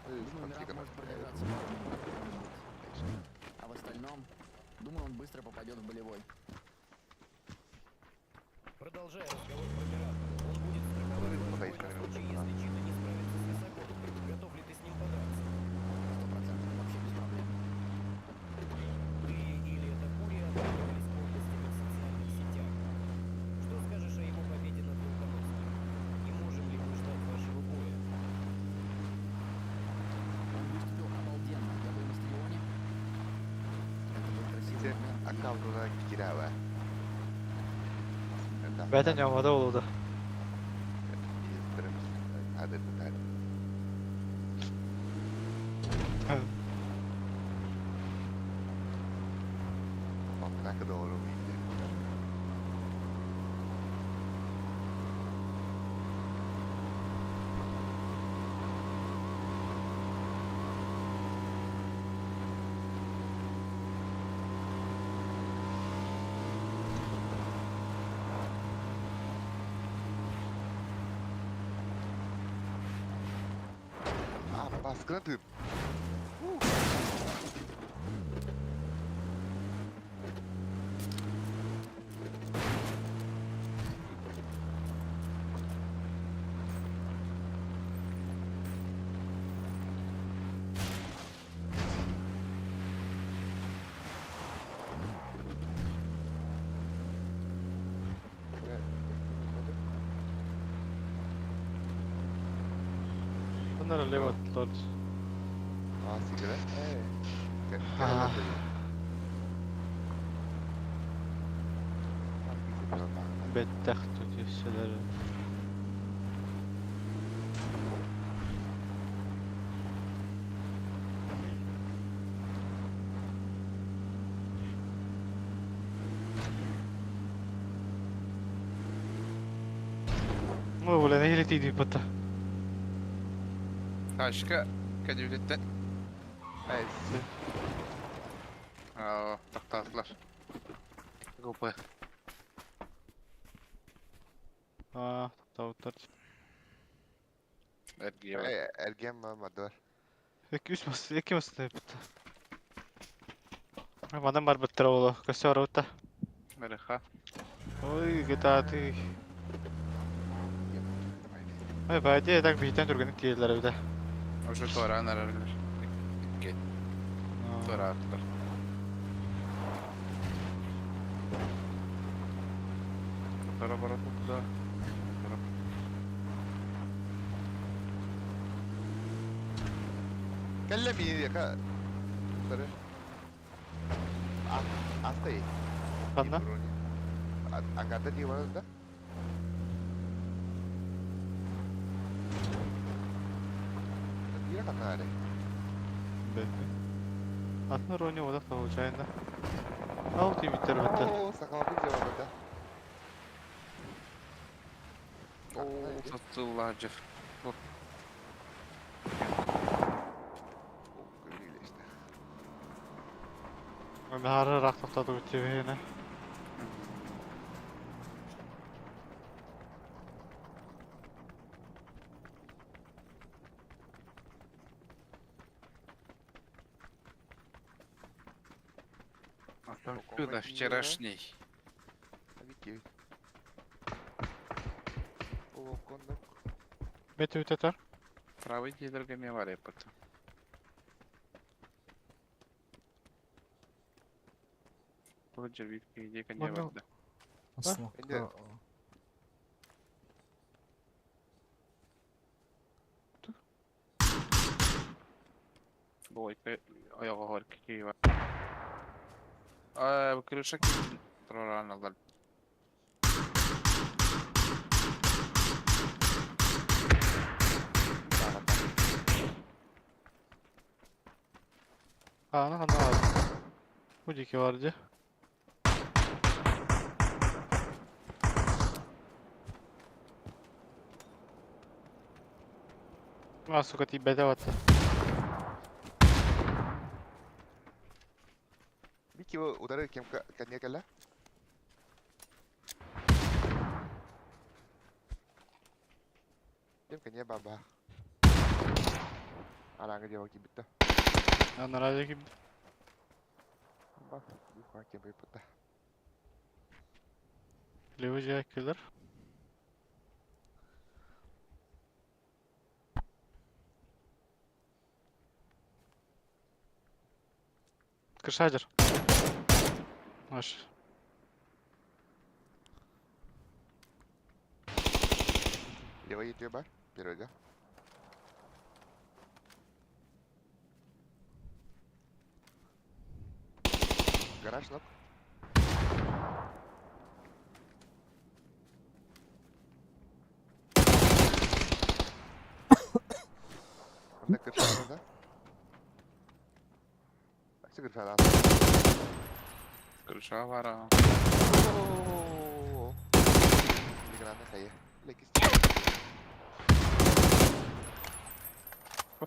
Думаю, Мираб может продержаться пару минут. А в остальном, думаю, он быстро попадет в болевой. Продолжая разговор про Мираба. Он будет страховать ваш бой на случай, если Чита не справится с весогонкой. Готов ли ты с ним подраться? 100%, вообще без проблем. Ты и Илия Топурия обменивались колкостями в социальных сетях. Что скажешь о его победе над Волкановским? И можем ли мы ждать вашего боя? Он выступил обалденно. Я был на стадионе. Это был красивый момент. и Аккаунтuna кирава. Бэйэтэ ньоҥода буолуо Baskına tığ. Bunlar alev attılar. Aa sigara. Ah. Бэттэх түтүсэлэр. Ой, бля, нэһилэ тиийдик бата. Ташка кәдүлеттен. Аа, тохтоотулар. ГП. Аа, тохтообуттар. Эргиэ. Эргиэн мадвар. Екі үс мас, екі мас бітті. Манан барбыттар оҕоло, көссө барбытта. Барыха. Ой, гытааты. Ой, бади, так бийтен түргенник тиэллэр эбитэ. Уже туораан арарлар. Икки. Туорааттар. Тора бара тутта. Кэллэ миэхэ. Тары. Астай. Ханна? Ангата дии барар да? Биирэ ханна эрэ? Бэти. Атын рони одах получайна. Ал тибиттер бітті. Оо, сахалабын жабада. Оо, сатыллаажыр. Бары ыраах тохтоотубут тибиһинэ. А там чудо вчерашний. Бэти үтэтэр. Правый дилерге бар еппет. Бұл жербит кейде кәне барды. Бойка аяғы бар кей бар. Аа, крыша тураран алар. Аана ханна бар. Бу диэки бар дии. А, сука, тиийбэтэ батта. Бики удары кем кәнне кәлә? Кем кәнне баба? Араңы диэбэ киирбитте. Анараа диэки Ба, бу кем биппитте. левый дьиэ кэлэр. Крышадер. Маш. Левый идет бар, первый га. Гараж ног. Машина да? Крышадан. Крыша бара.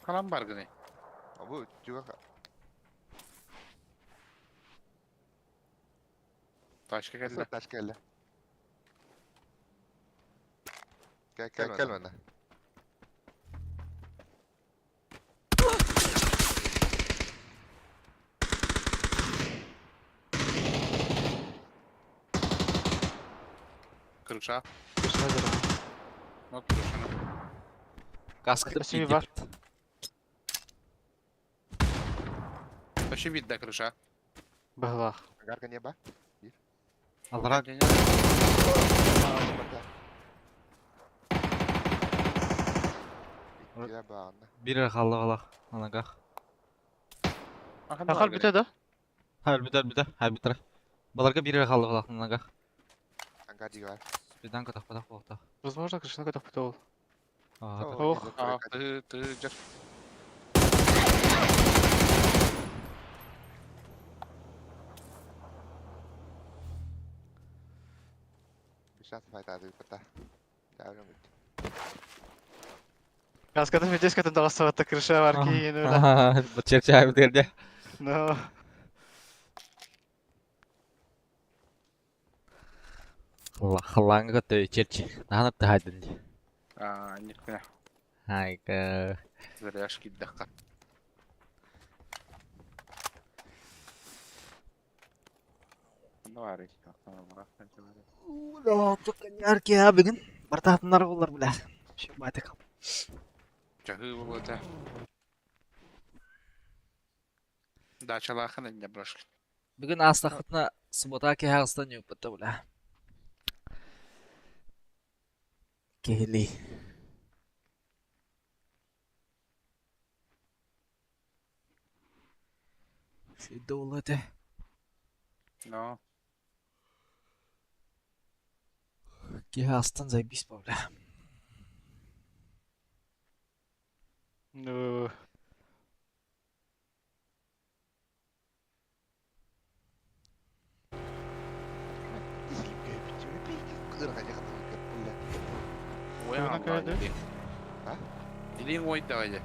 Ханан баргыный? Бу чуга Тачка кэллэ. Тачка кэллэ. Кэл кэл кэл манна. Крыша. Крыша дара. Вот крыша. Каската Спасибо, бар. Вообще видно крыша. Быһылаах. Агарка не ба? Алрак. Бир халла анагах. Ахал бүтэ да? Хар бүтэ бүтэ, хар бүтэ. Баларга бир халла анагах. Ангар дигар. Спидан катах патах болта. Возможно, крышаны катах бүтэ ол. Ох. Ты ты жар. Сейчас файтады пата. Каската медес катын дагастабатта крыша бар кийин өлө. Черчай битер Но. Хланга көтө черчи. Наханап тахайдын. А, никне. Хайка. Зряш киддакка. Арки бүгін бартатынар болар бля. Шо батык. Чахы болота. Дачалахан не брошки. Бүгін астахытна суббота кехагыстан юппата бля. Кехили. Шидолате. Но. Кехастан заебись, бля. Ну. Илин ой давай.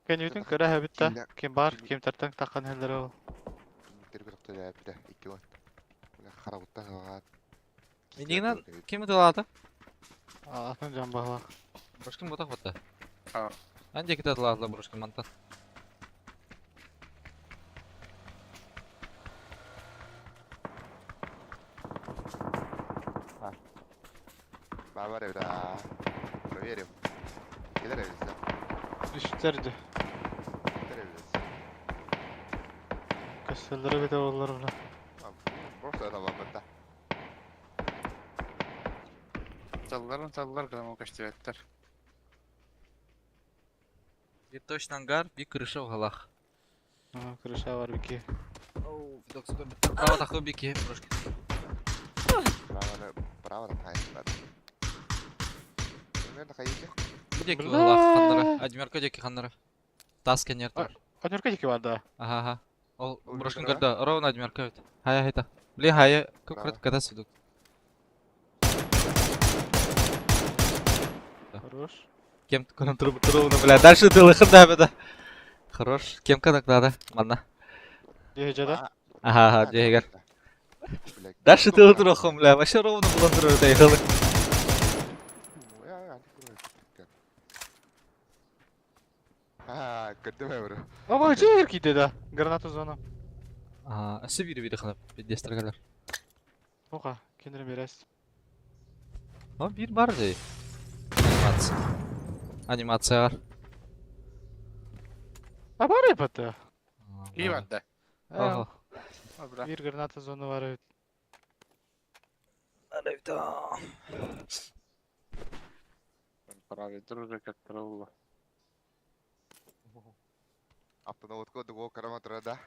Кенютин көрө хэбитта. Ким бар, ким тартан таккан хеллер ол. Минигинен ким тылаата? Атын жан баһла. Брошкин ботак ботта. Ан жеки тылаатла брошкин мантан. Бабар да. Проверим. Келер эбиз. Үсттерди. Келер эбиз. Көстөллөрө бите боллар бла. Просто это бабата. Саллар, саллар, кадам каштыраттар. Bir точно ангар, bir крыша угалах. А, крыша бар бики. Оу, видок сюда. Право тахы бики, брошки. Право, право хайсылар. Примерно хайы. Деки угалах ханнара. Адмерка деки ханнара. Тас кенер тур. Адмерка деки бар да. Ага, ага. Ол брошкин көрді, ровно адмерка бит. Хая хайта. Блин, хая, көп крат када сүдік. Хорош. Кем көрін тұрып ровно, бля. Дальше ты лыхын да беда. Хорош. Кем кадак да, манна. Дехе да? Ага, ага, дехегер. Дальше ты отырохом, бля. Вообще ровно булан тұрып өте хылы. А, көрдім бро. Ама жер кийди да. Граната зона. А, өсі бири бири ханап, дестрагалар. Ока, кендирен бересиз. О, бир бар дей. Анимация. Анимация бар. А бар эпата. И бар да. Ага. Бир граната зона бар эбит. Правый дружок открыл. Автонаводка дуго карама турар да.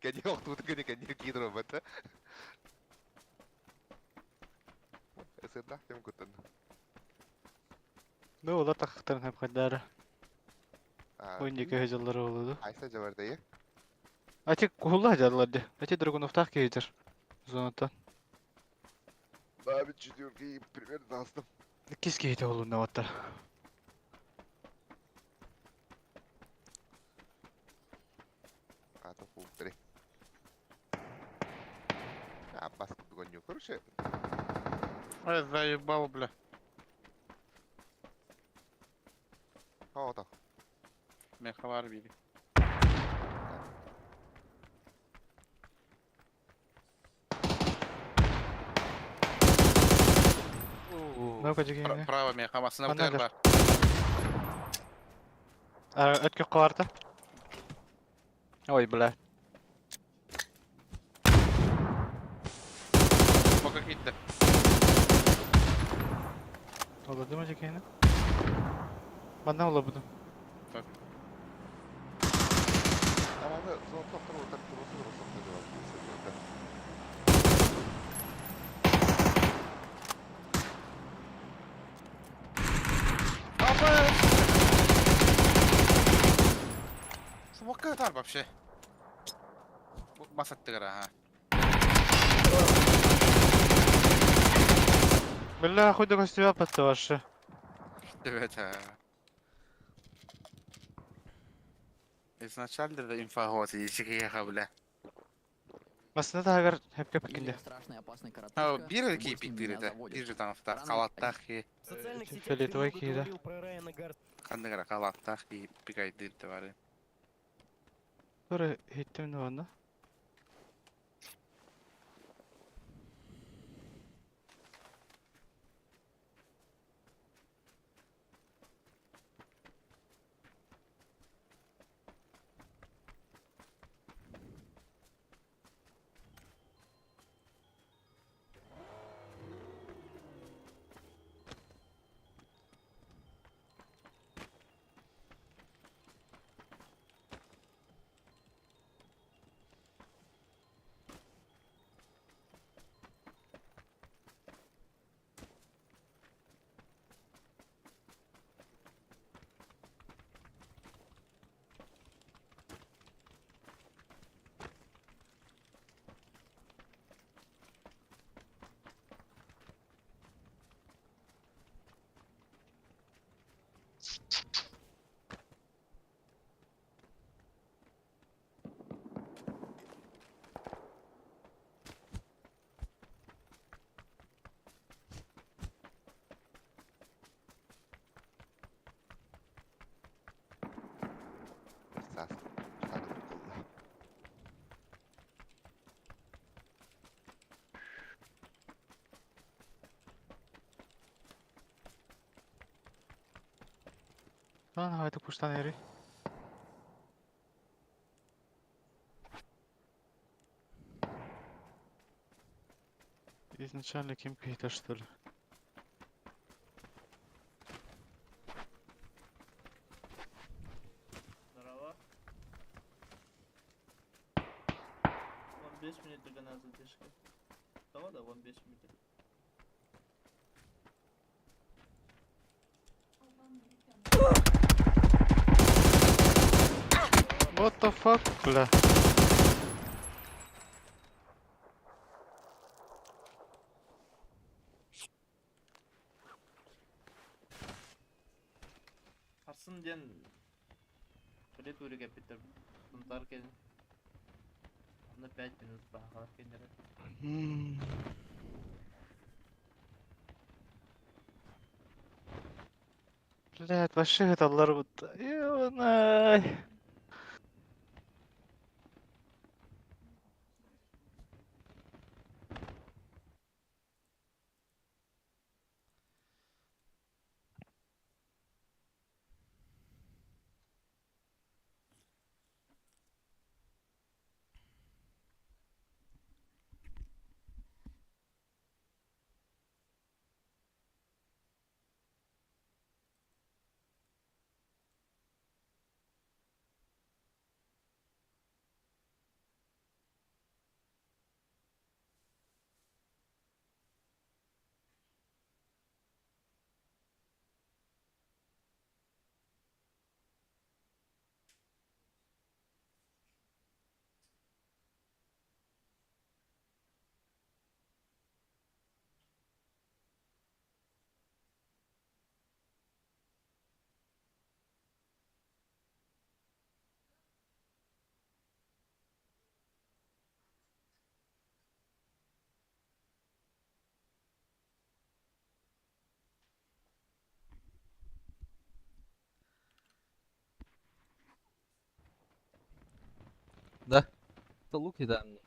Кэнни охтуутун кэнни кэнни кии турар Сырдах кем куттан. Ну, олар тахтарын хеп хайдары. Ойнеке хажаллары олуду. Айса жабардайы. Ати кухулла хажаллар де. Ати драгуновтах кейдер. Зонаттан. Да, бит четверки примерно астым. Кис кейде олуна ваттар. А то пултри. А, баскет гоню. Короче. Ай, заебал, бля. О, Меховар били. Ну-ка, дигене. Право меха, масына бутер бар. Өткө кыларта. Ой, бля. Пока китти. Олады ма дигене? Манна олабыды. Так. Аманы зоотоктор отар турусу турусу. Смокка тар вообще. Масаттыгара, ха. Бля, хуй да гостевя патты ваши. Evet ha. Изначально да инфа вот и бля. Масына тагар хепке пикинде. Страшный опасный А, коротышка. бир бой ки с ним пиктири меня да. заводит. Бир там в Рано- халаттах и В социальных сетях ты Фиолетовый много кида. говорил про Райана Гарсию. хандыгара халаттах и пикайдыр товары. Тура хиттим не Сас. Саны тукулла. Lan haydi kuştan eri. Изначально кем какие-то что ли? Здорово. Вон 5 минут на задержка. Того да, вон 5 минут. What the fuck, бля? Арсын ден билет үрүгө питер бунтар келин. На 5 минут бахар кенере. Блядь, вообще это будто. Ёбаный. Просто лук еда мне.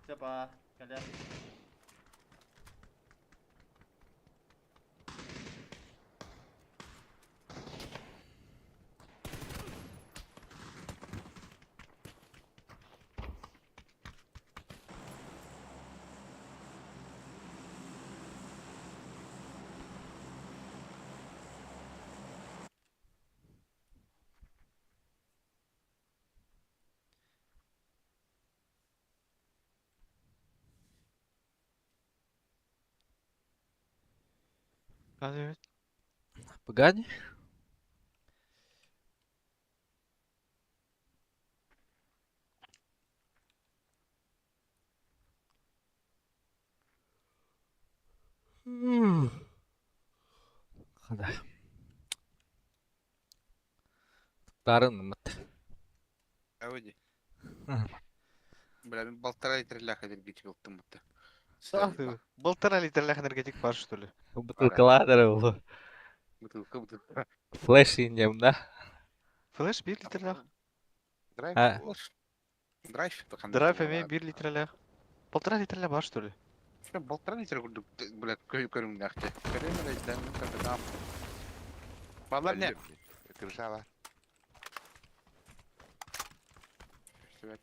Сепа, кэлэр. Погоди. Хада. Тарын мыт. Ауди. Бля, мин полтора литрлях энергетик ылтым будто. Ах ты, полтора литрлях энергетик бар, что ли? Бутылкалар ол. Бутылка, бутылка. Флеш инем, да? Флеш 1 литрлях. Драйв. А. Драйв. Драйв эме 1 литрлях. Полтора литрлях бар, что ли? Полтора литра курдук, бля, көрүҥнэхте. Көрүҥ эрэ, көрүҥ. Балар не? Крыша бар.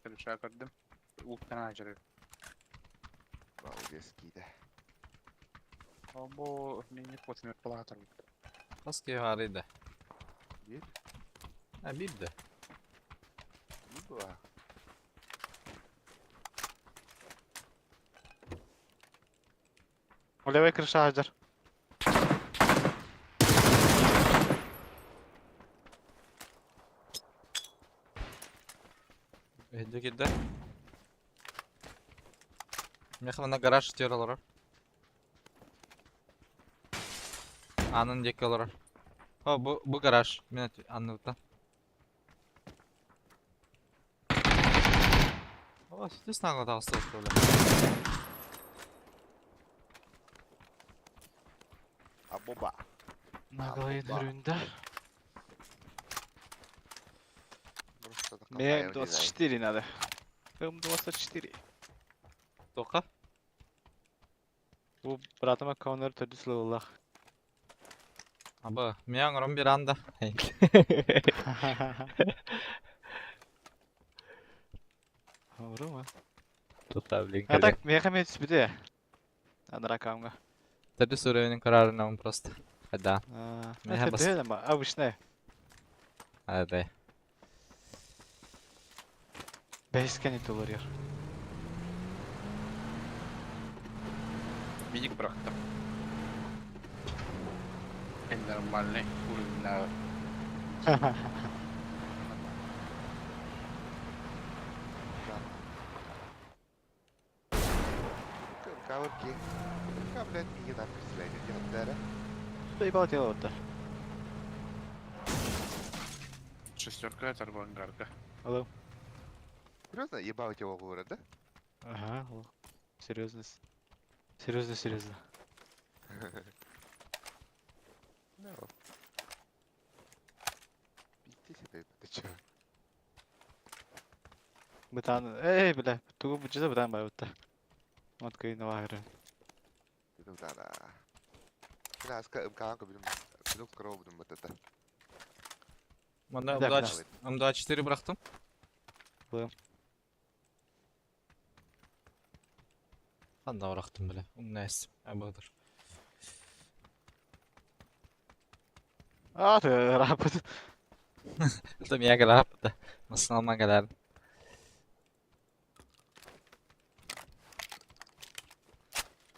Крыша көрдүм. Уктан ажыры. Молодец, кида. Обо, мени хотмер платыр. Хаски харыйда. Bir. Ha bir de. Bu da. Левая крыша ажар. Эдде кидде. Меха на гараж тер олорор. Анын деке олорор. О, бу, бу гараж. Мен анныбыттан. О, здесь нагло тағысы бля. Абоба. Наглый дурында. Просто Мне М24 надо. М24. Тоқа? Бу братыма каунер төрдүс лыллах. Аба, мен аңырым bir анда. Ору ма? Тута, блин, А так, меха мен түспүдө. Анара камга. Төрдүс уровень карарына просто. Да. Меха Это бас. обычная. Ады. Бейскен толор. Миник бырахтым. En нормальный уровень. Кавырки. Блядь, не так представляете, Заебал дело вот Шестерка, торгонгарка. Алло. Серьезно, ебал его город, да? Ага, серьезно. Серьезно, серьезно. No. Пиздец, ты чё? Бытан, эй, бля, тугу бучуза бытан байбытта. Маткай навагры. Ну да, да. Бля, ска МК будем, буду скоро будем вот это. Мында Да, М24 бырахтым. Был. Қанда бырахтым, бля. Умнайс. Абыдыр. А, рапыт. Это меня грапта. Масналма галар.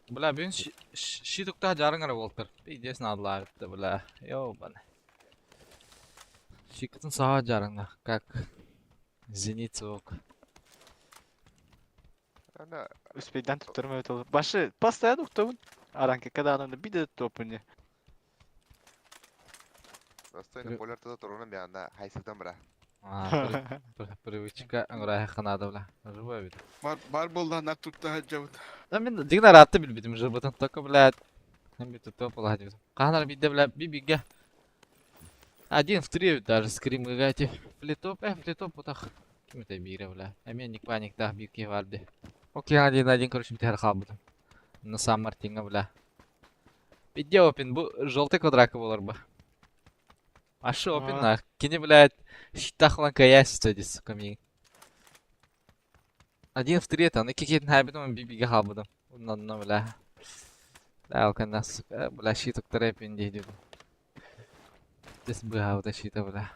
Бля, бүгүн щитукта жарыңар болтыр. Пиздец надылар бітті, бля. Ёбаный. Щикытын саға жарыңна, как зенит ок. Ана Успейдан туттарым өтө olur. Башы постоянно уктабын. Аранка когда ананы биде топыне. Достойно полярда туруна мянда хайсыдан бра. А, привычка аңрая ханада, бля. Живой бит. Бар бар болдан тутта хаджабыт. Да мен дигнар атты билбитим жыбытын, только, блядь. Hem bir топ ладит. Канар бидде, бля, бибиге. Один в три даже скрим гати. Флитоп, флитоп бутах. Ким это бире, бля. А мен ник паник да бирки варды. Окей, один на один, короче, битер халбытым. На сам Мартинга, бля. Бидде опин, бу желтый квадрака болар бы. Ашы опин на. Кини, блядь, щитахлан каясится здесь, сука, ми. Один в три это, ну кикетин хайбитым, бибиге халбытым. Оннан, бля. Да, сука, бля, щиток трэпин дейди. Здесь быга вот щита, бля.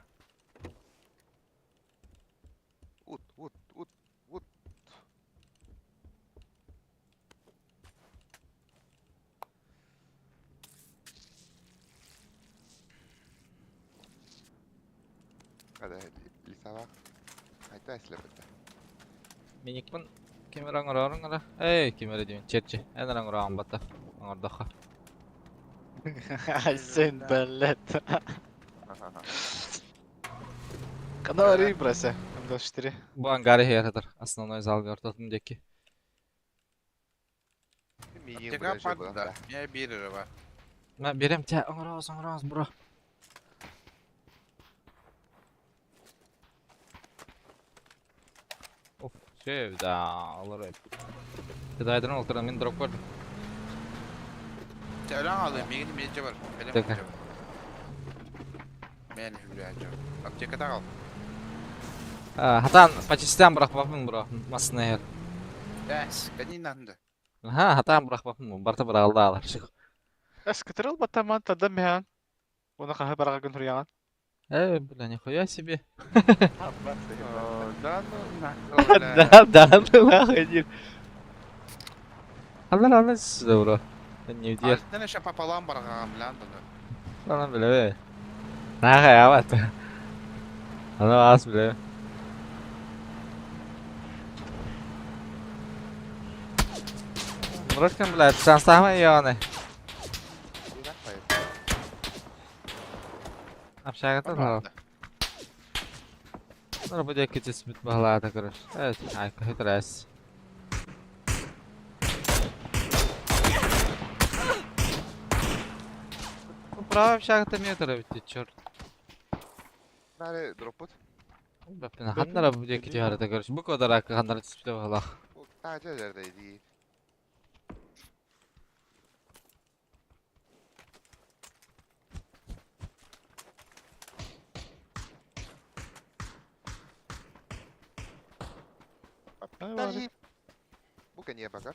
Ут, ут, ут, ут. Hadi Lisava. Hayta эслепетте. Миникпын камера аңырарың Эй, камера деймін, черчи. Эн аңырағын бата. Аңырдаха. Сен блядь. Канал Рибрася. М24. Бу ангаре хератыр. Основной зал гортотун деки. Аптека падда. Я бир бар. Ма берем те аңырабыз, аңырабыз, бро. Оф, все, да, алар. Кедайдын олтырын, мен дроп көрдüm. Төлөн алым, мигин мен бар. Белем бар. Мен хүләҗ. Аптекада кал. Хатан по частям бырахпапын, бро. Масына хер. Эс, кани нанды. Ха, хатан бырахпапын, барта бір алды алар. Эс кытырыл батаман тада механ. Оны кахы барага күн хурьяган. Бля, нихуя себе. Да ну нахуй. Да, да, ну нахуй, дир. Алар алар сюда, бро. Не удер. Алтын эше пополам барган билан да. Ана бля. Нахуй, ават. Ана ас, бля. Мурашкан, бля, шансама яны. Общага да. Ну, будет кетес бит баглада, короче. Ай, хитрас. Ну, право общага-то метр, ведь, черт. Наре дропут. Бапина, ханнара будет кетес, короче. Бу квадрат ханнара түспүтө баглах. Тажа жерде иди. Бу кение бакар.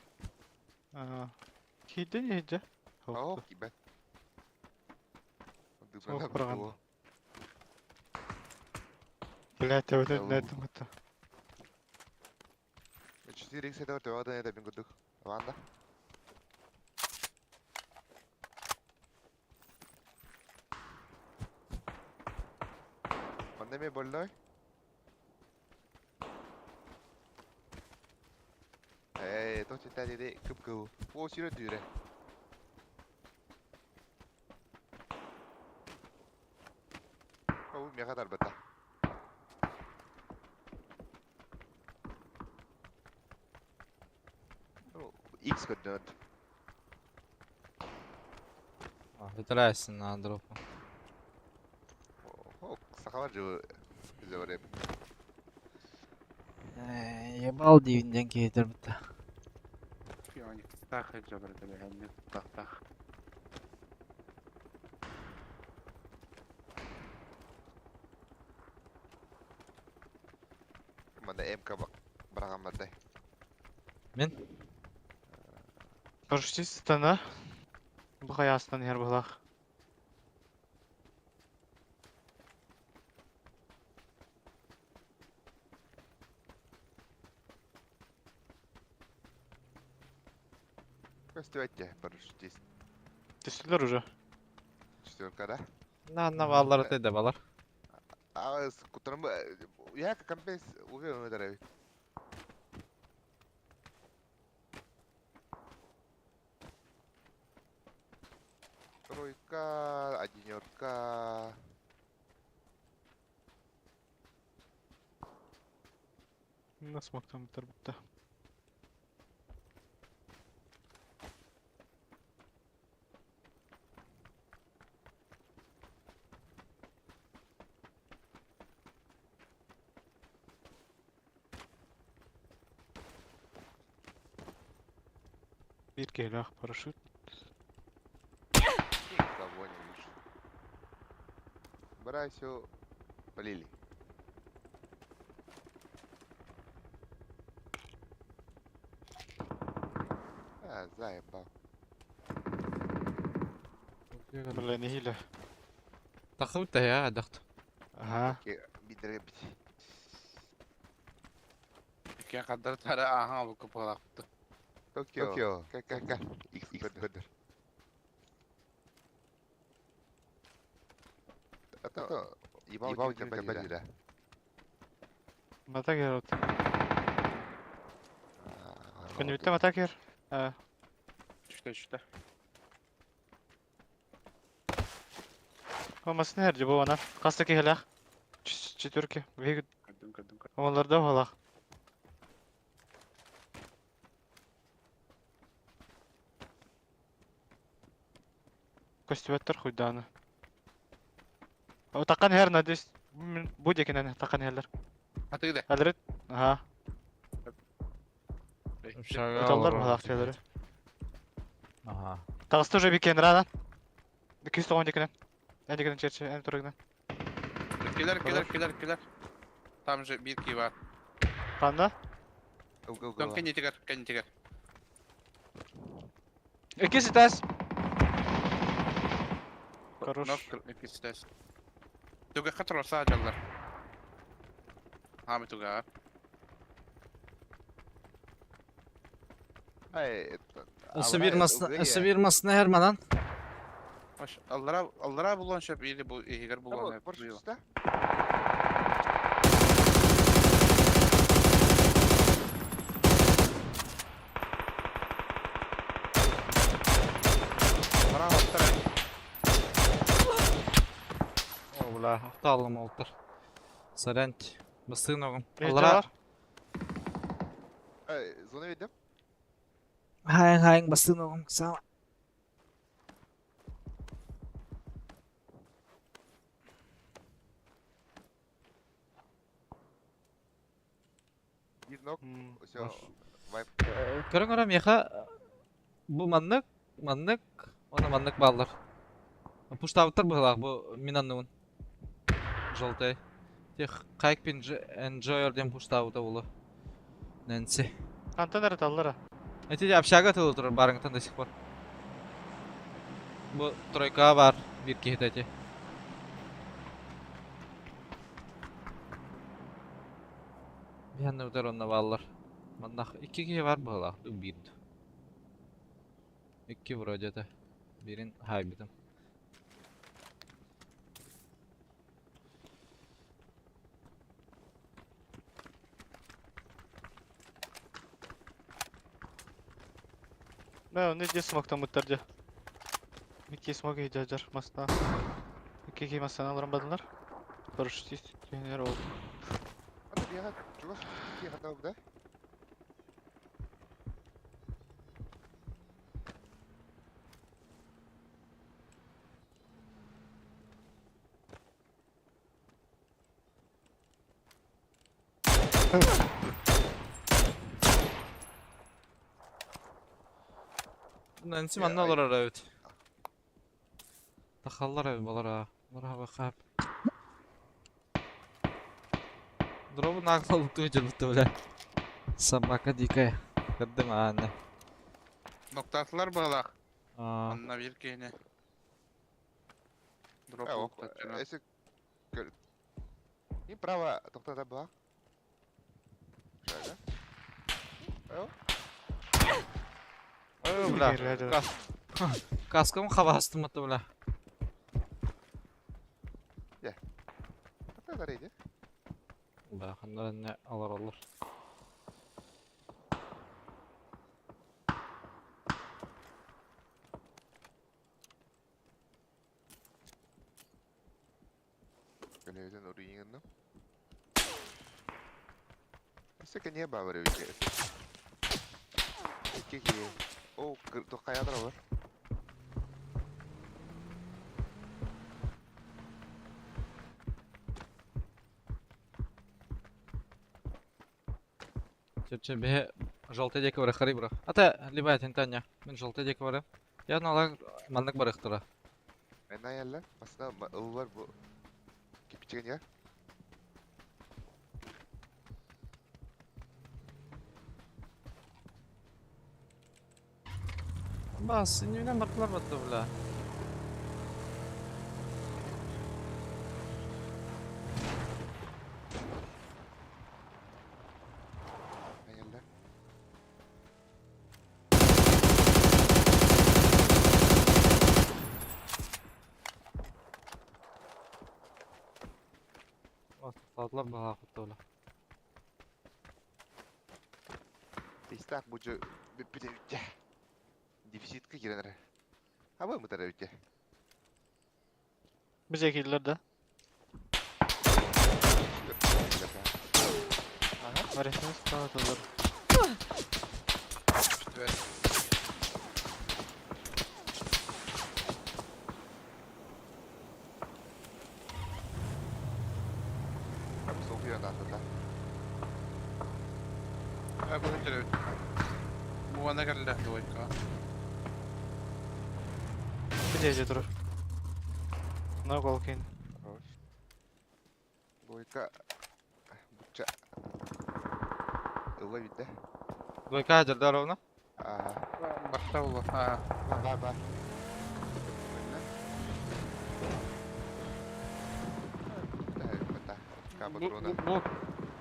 Хиден хиджа. О, кибет. Ох, барган. Блядь, я вот это на этом это. 4 икс это вот это бин гудук. Ванда. Манне ме больной? Эй, то читали де кып-кыл. О, сюда дюре. О, мега дарбата. X көднөт. Вытирайся на дропу. О, сахалар жы жыбырып. Ебал дивинден кейдер бітті. Тах жабырды бәһәнне тах тах. Манда МК бараган бардай. Мен? Парашютистана. Бу хаястан хер булах. Көстүбэт дьэ, парашютист. Түстүлэр уже. Четверка, да? На, на баллар это да балар. А, куттарым, я компенс уверен это Тройка, одинерка. На смог там тарбутта. Биир киһилээх парашют. Никого не вижу. Брасю, полили. А, заебал. Бля, нэһиилэ. Тахсыбыт да я дохт. Ага. Бидре бит. Икки хаддар тара аха бу кыпалапты. Токио. Токио. Ка ка ка. X X көдөр. Это ебал тебя бадира. Матагер от. Күнүттэ матагер. А, Түштэ түштэ. Омасын herdi bu ona. Каста киһилээх. Четверки. Биг Көрдүм көрдүм көрдүм. Оларда балах. Көстүбэттэр хуйдааны. О такан хер надеюсь. Бу декинен такан херлер. Атыгы Алрит. Ага. Шага Уталлар олорор. балах челери. Ага. Тагысты уже бикен рана. 290 декинен. Эн декинен черче, эн турыгынан. Килер килер килер килер. Там же бир ки бар. Канда? Там кеннитигер кеннитигер. Икки тас. Хорош. Нок икки тас. Туга хатыр саажаллар. Хами туга. Ай, Өсө бир масына hermanan. Маш аллара аллара булган шөп или бу игер булган. Парашютист, Бара оттар. О, бля, охта алым олтыр. Сорянт. Басын оғым. Аллара. Аллара. Ай, зона видим? Хайын хайын басын оғым. Сам. Бир нок, все, вайп. Көрің орам яха бу маннык, маннык, оны маннык баллар. Пуштабыттар бұғылақ бу минаннуын. Желтый. Тех кайк пин enjoyer дем пуштабыта булы. Нэнси. Антон эрет аллара. Эти общага тылы турар барыңтан до сих пор. Бу тройка бар бир кихит эти. Биһанны утар онна баллар. Маннах икки киһи бар быһылаах, бир. Икки вроде это. Бирин хайбитым. Да, он иди смог там уттар дьэ. Икки смог иди масна. Икки ки масна аларан бадылар. Парашютист тренер ол. Ата бияга чугас ки хата да? Нэнси манна олорор эбит. Тахаллар эбит балар а. Балар хаба хап. Дробу нагло лутуй бля. Собака дикая. Кырдым ааны. Ноктатлар балах. А, Анна бир кене. Дроп Э, ок, ноктатчына. Эси көр. И право токтата була. Шага. Э. Бля. Каскам хабастым это, бля. Бля, ханнар не алар олор. Көнөйдөн уруйуҥуннум. Өссө кэнниэ баабар эбит. Икки киһи. Оо, хайаатар олор. Чеп-чеп биһи желтый диэки барыахтарый бро. Ата, либо тинтанья. Мин желтый диэки барыам. Я налар маннык барыахтара. Мен айаллар. Басына ыллар бу. Кипичеген я. Бас, иннинэн бардылар батта бля. Айаллар. Тоқтадылар бала құтты бля. Тестах бу жо бүппүтэ үтэ. Дефицитка киирэн эрэ. Аба мытара үтэ. Bize киирдилэр да. Варисыңыз қалатылар. Бүтүбэт. Аба София наатата. Э, бу төрөбүт. Бу ана кэллэ двойка. Bize же турар. Мына кол кин. Хорош. Двойка. Буча. Ылла бүттэ. Двойка жерде ровно. Аа. Барта була. Аа. Ба ба. Бу бу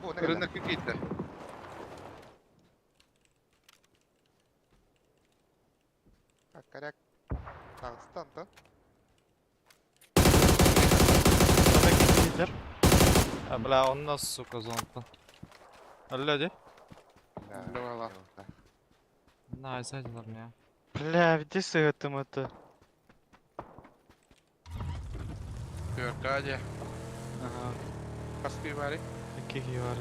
бу рынок киирдэ. Коряк. Тагыстан да. Ана киирдилер. А, бля, он нас, сука, зонтан. Алло, ди? Давала. Найс, айдылар меня. Бля, где сыгытым это? Төркө дьэ. Ага. Каспий бары. Икки киһи бар.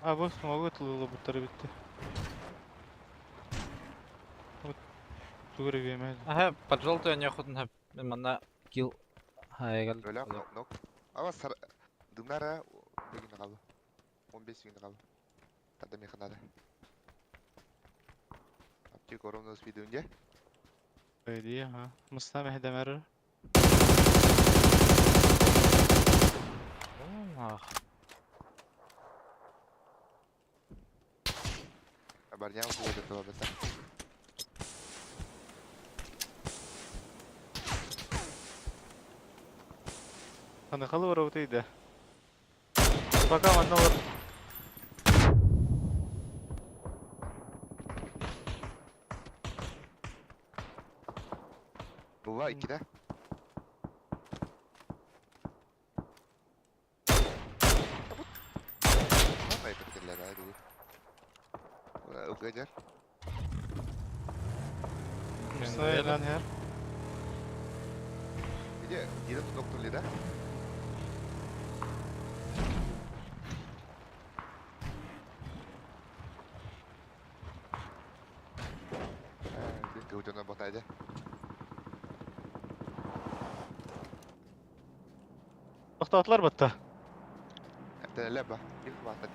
А бу смогу тылылы буттары битти. Вот тугур биэмэ. Ага, под желтую не охотно. Мен килл. Хайгал. Бөлөх нок. Ава сар дымнара деген калды. 15 күн калды. Тада механада. Аптек ровно спидунде. По идее, ага. Мысна мехдемер. Ах. Барнял будет этого бета. Аны халы бар өтейді. Пока манна бар. Була икиде. Мамай бітерлер айды. Угадер. Мысна элан хер. Иде, диде доктор лида. Кыутана батайды. Тоқтатылар батта. Әптәле ба. Bir батады.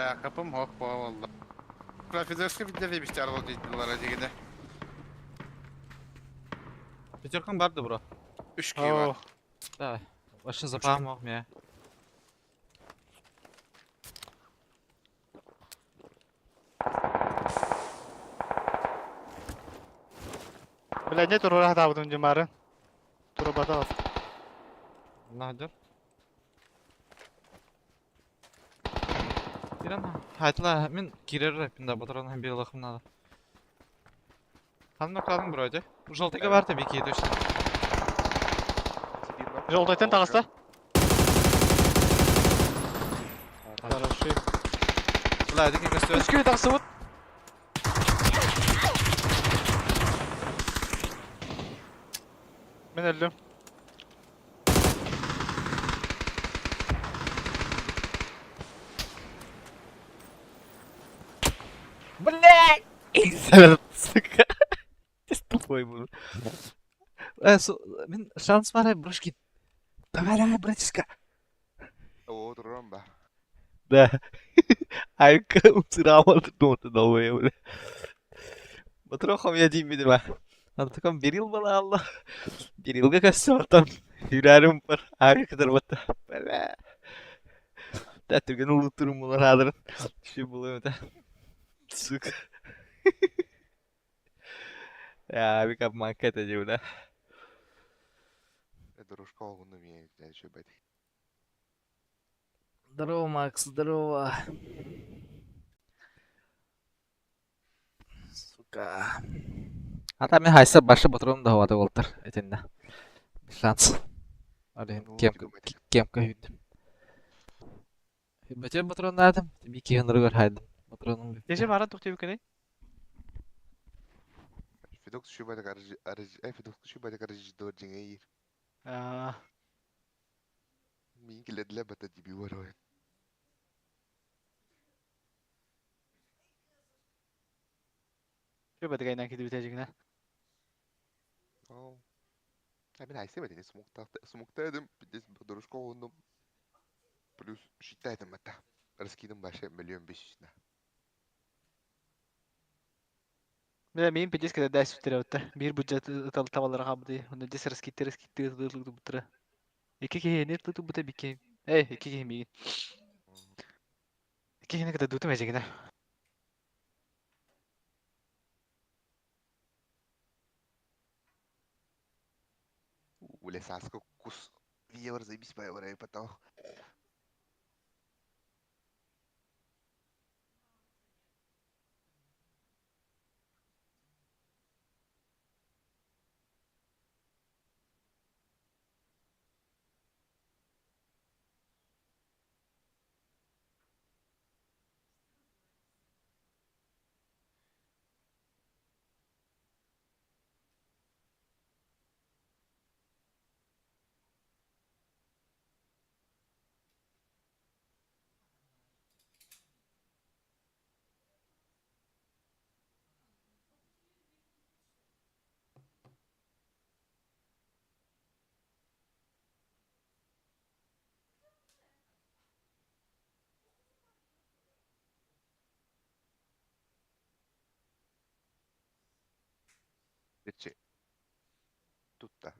Бля, хапым хох буолла. Профессорский видели бистер дийтилар дигине. Пятеркам бар да, бро. Үш киһи бар. Да, вообще запам мог мне. Бля, не турура хатаабытым дьымары. Турубата. Надыр. Иран, хайтла, мин кирер рапинда батыран белахым надо. Ханна кладың бро, де? Желтыйга бар да бики точно. Желтайтан таҕыста. Хороший. Бля, дикий костюм. Үс киһи тахсыбыт. Мин өллүм. Блядь! Сука. Ты тупой был. Мин шанс бар, брошки. Давай, давай, братишка. О, турам ба. Да. Айка умцырамал ноты новые, бля. Батрохом я дим видимо. Антакам берил бала алла. Берилге костюм Юрарым бар. Ары кадar бата. Бля. Да түген улутурум булар адыр. Şu булым да. Сука. Я, бик обманка это да. Дружка оғыны мен еще бәді. Здорово, Макс, здорово. Сука. А там мен хайса башы батырым да хавада болтыр. Этенде. Шанс. Али кемка кемка хүндüm. Бөтен батырын надым. Би киһен хайдым. Батырыным. Дежи бара тухти бүкене. Федок şu бәді арыжы арыжы Федок şu бәді арыжы дор жеңейір. Аа. Мин келеділе бата диби бар ой. Şu бәді гайнан киди битәҗигенә. Ау. Мен хайсы бәді смокта смокта едім. Здесь дружка оғыны плюс считаем это. Раскидым башы 1 500 000. Менә мин пидес кедә дәс үтерә үтә. Бир бюджет табалар хабды. Оны дес раскитте раскитте бутыра. Ике киһи не туту бута бикке. Эй, ике киһи мигин. Ике киһини кытта дуту мәҗигенә. Уле саско кус. Евро заебись по евро и потом. Ече. Тутта.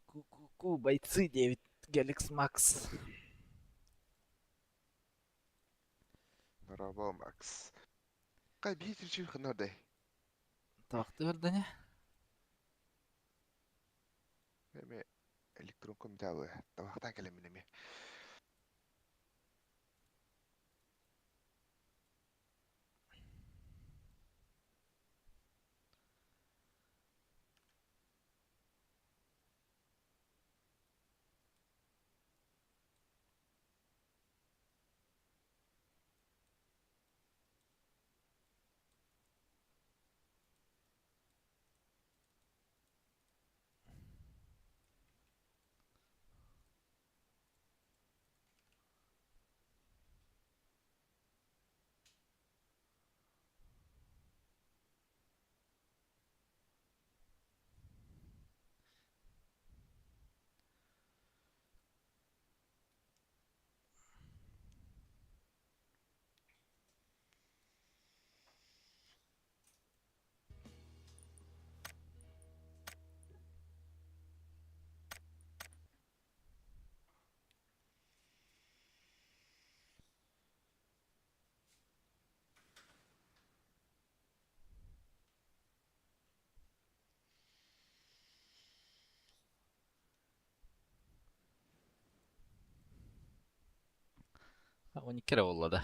Ку-ку-ку, бойцы 9, Геликс Макс. Браво, Макс. Кай битер хынардай. Тақты бердене. Эме электрон комитабы. Табактан келем эме. 12 эрэ буолла да.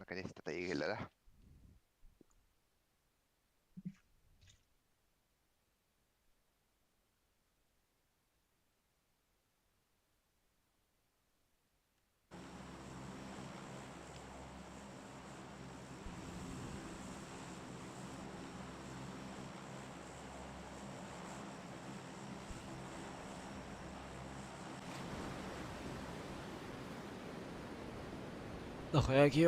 Наконец-то тайгылара. Дохуя киһи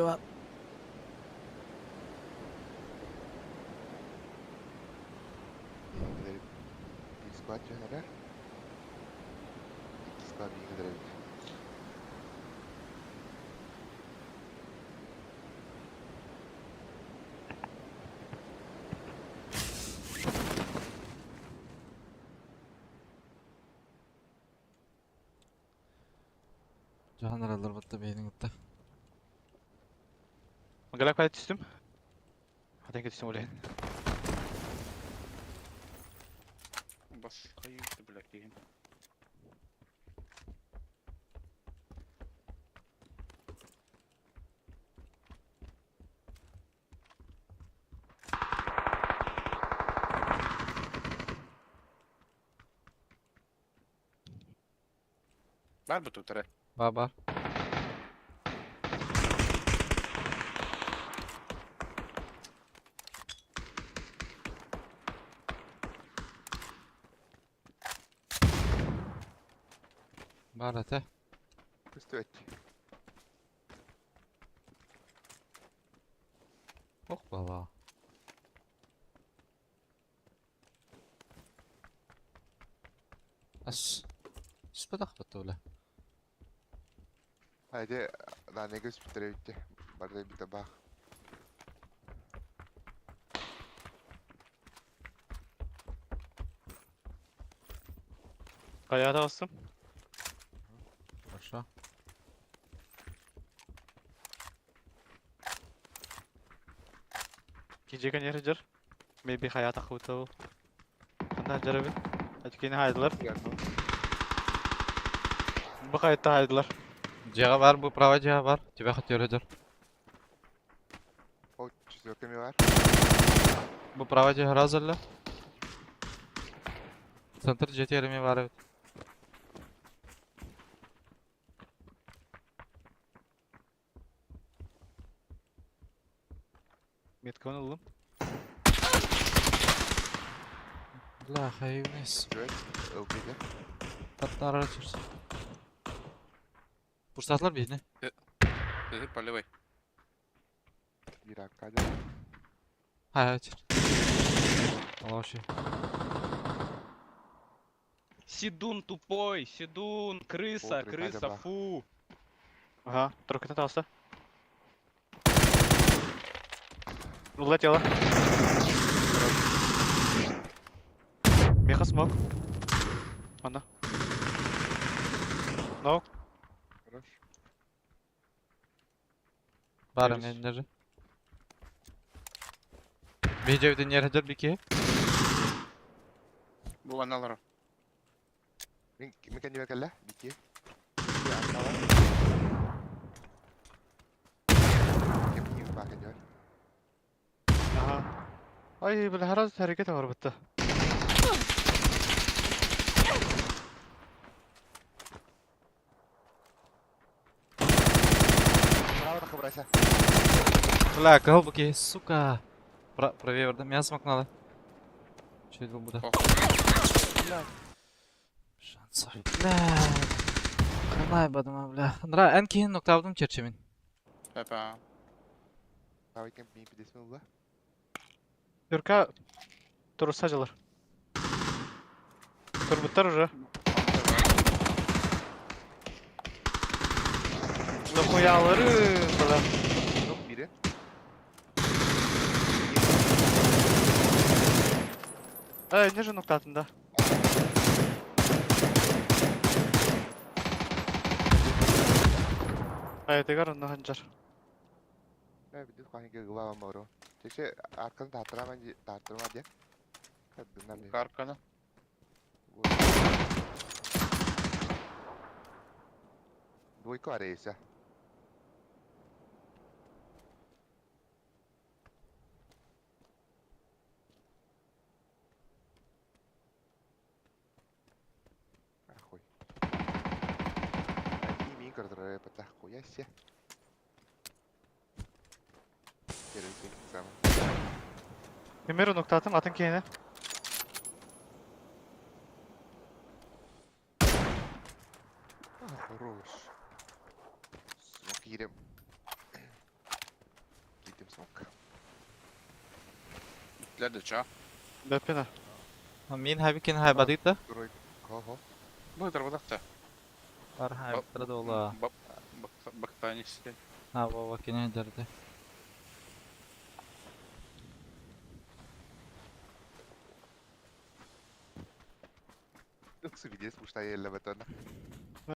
Биир склад түһэн эрэр. Икки склад бииргэ эбит. Дьаһан эрэллэр батта бэйэтин кытта. Магалак кайда түстүм. Хатан түстүм олен. Бас хайы блядь деген. Бар бу тутары. Бар бар. Бар этэ. Көстүбэт. Ох бала. Ас. Түспэтэх баттыбыла. Хайде, данега сүптэрэ бүттэ. Барда бит бах. Каяда бастым. Хорошо. Кижеген ери жыр. Maybe хаята хутал. Ханна жарабын. Ачкени хайдылар. Бу хайта хайдылар. Дьиэҕэ бар, бу право дьиэҕэ бар. Тебя хотел дьар. О, четверка ми бар. Бу право дьиэҕэ разалла. Центр дьиэтигэр эмиэ баар эбит. Метканы ыллым. Бля, хайвнес. Ылбыта. Таттара чурс. Пурсатлар биһини. Ты поливай. Bir dakika. Хай, чур. Алаши. Сидун тупой, Сидун, крыса, О, крыса, прикольно. фу. Ага, тройка таста. Улетела. Меха смог. Ана. Нок. Хорош. Бар Через. эмиэннери. Видео нердер бики. Бу аналар. Мен мен кәнеме кәллә? Бики. Кем ким бар кәнеме? Ага. Ай, бля, хараз hareket var bitti. Браво да хабрайса. Бля, кого бики, сука. Правее верда. Меня смок надо. Че это будет? Шансов. Бля. Канай бадыма, бля. Нра, эн киһин ноктавдым черчемин. Пепа. Браво кем ми пидесме ула. Юрка турса жалар. Турбуттар уже. Дохуялары, бля. Yok biri. Эй, не же ноктатында. Ай, тегар онно ханжар. Ne bir de kanka глава моро. Чеше арканы тартырама тартырма де. Кадына мен. Арканы. Двойка арейся. Ахуй. Ай, мин көрдөрө пата хуяся. Керекин сама. Эмер ноктатым атын кейine. А, хорош. Смок кирем. Кидем смок. Итлер де ча. Бәппена. Мин хабикин хайбадыта. Тройка. Хо-хо. Бу тарбадакта. Бар хайбатра дола. Бактанисте. А, вова кине дерде. Yoksa videos muştan yerle betona.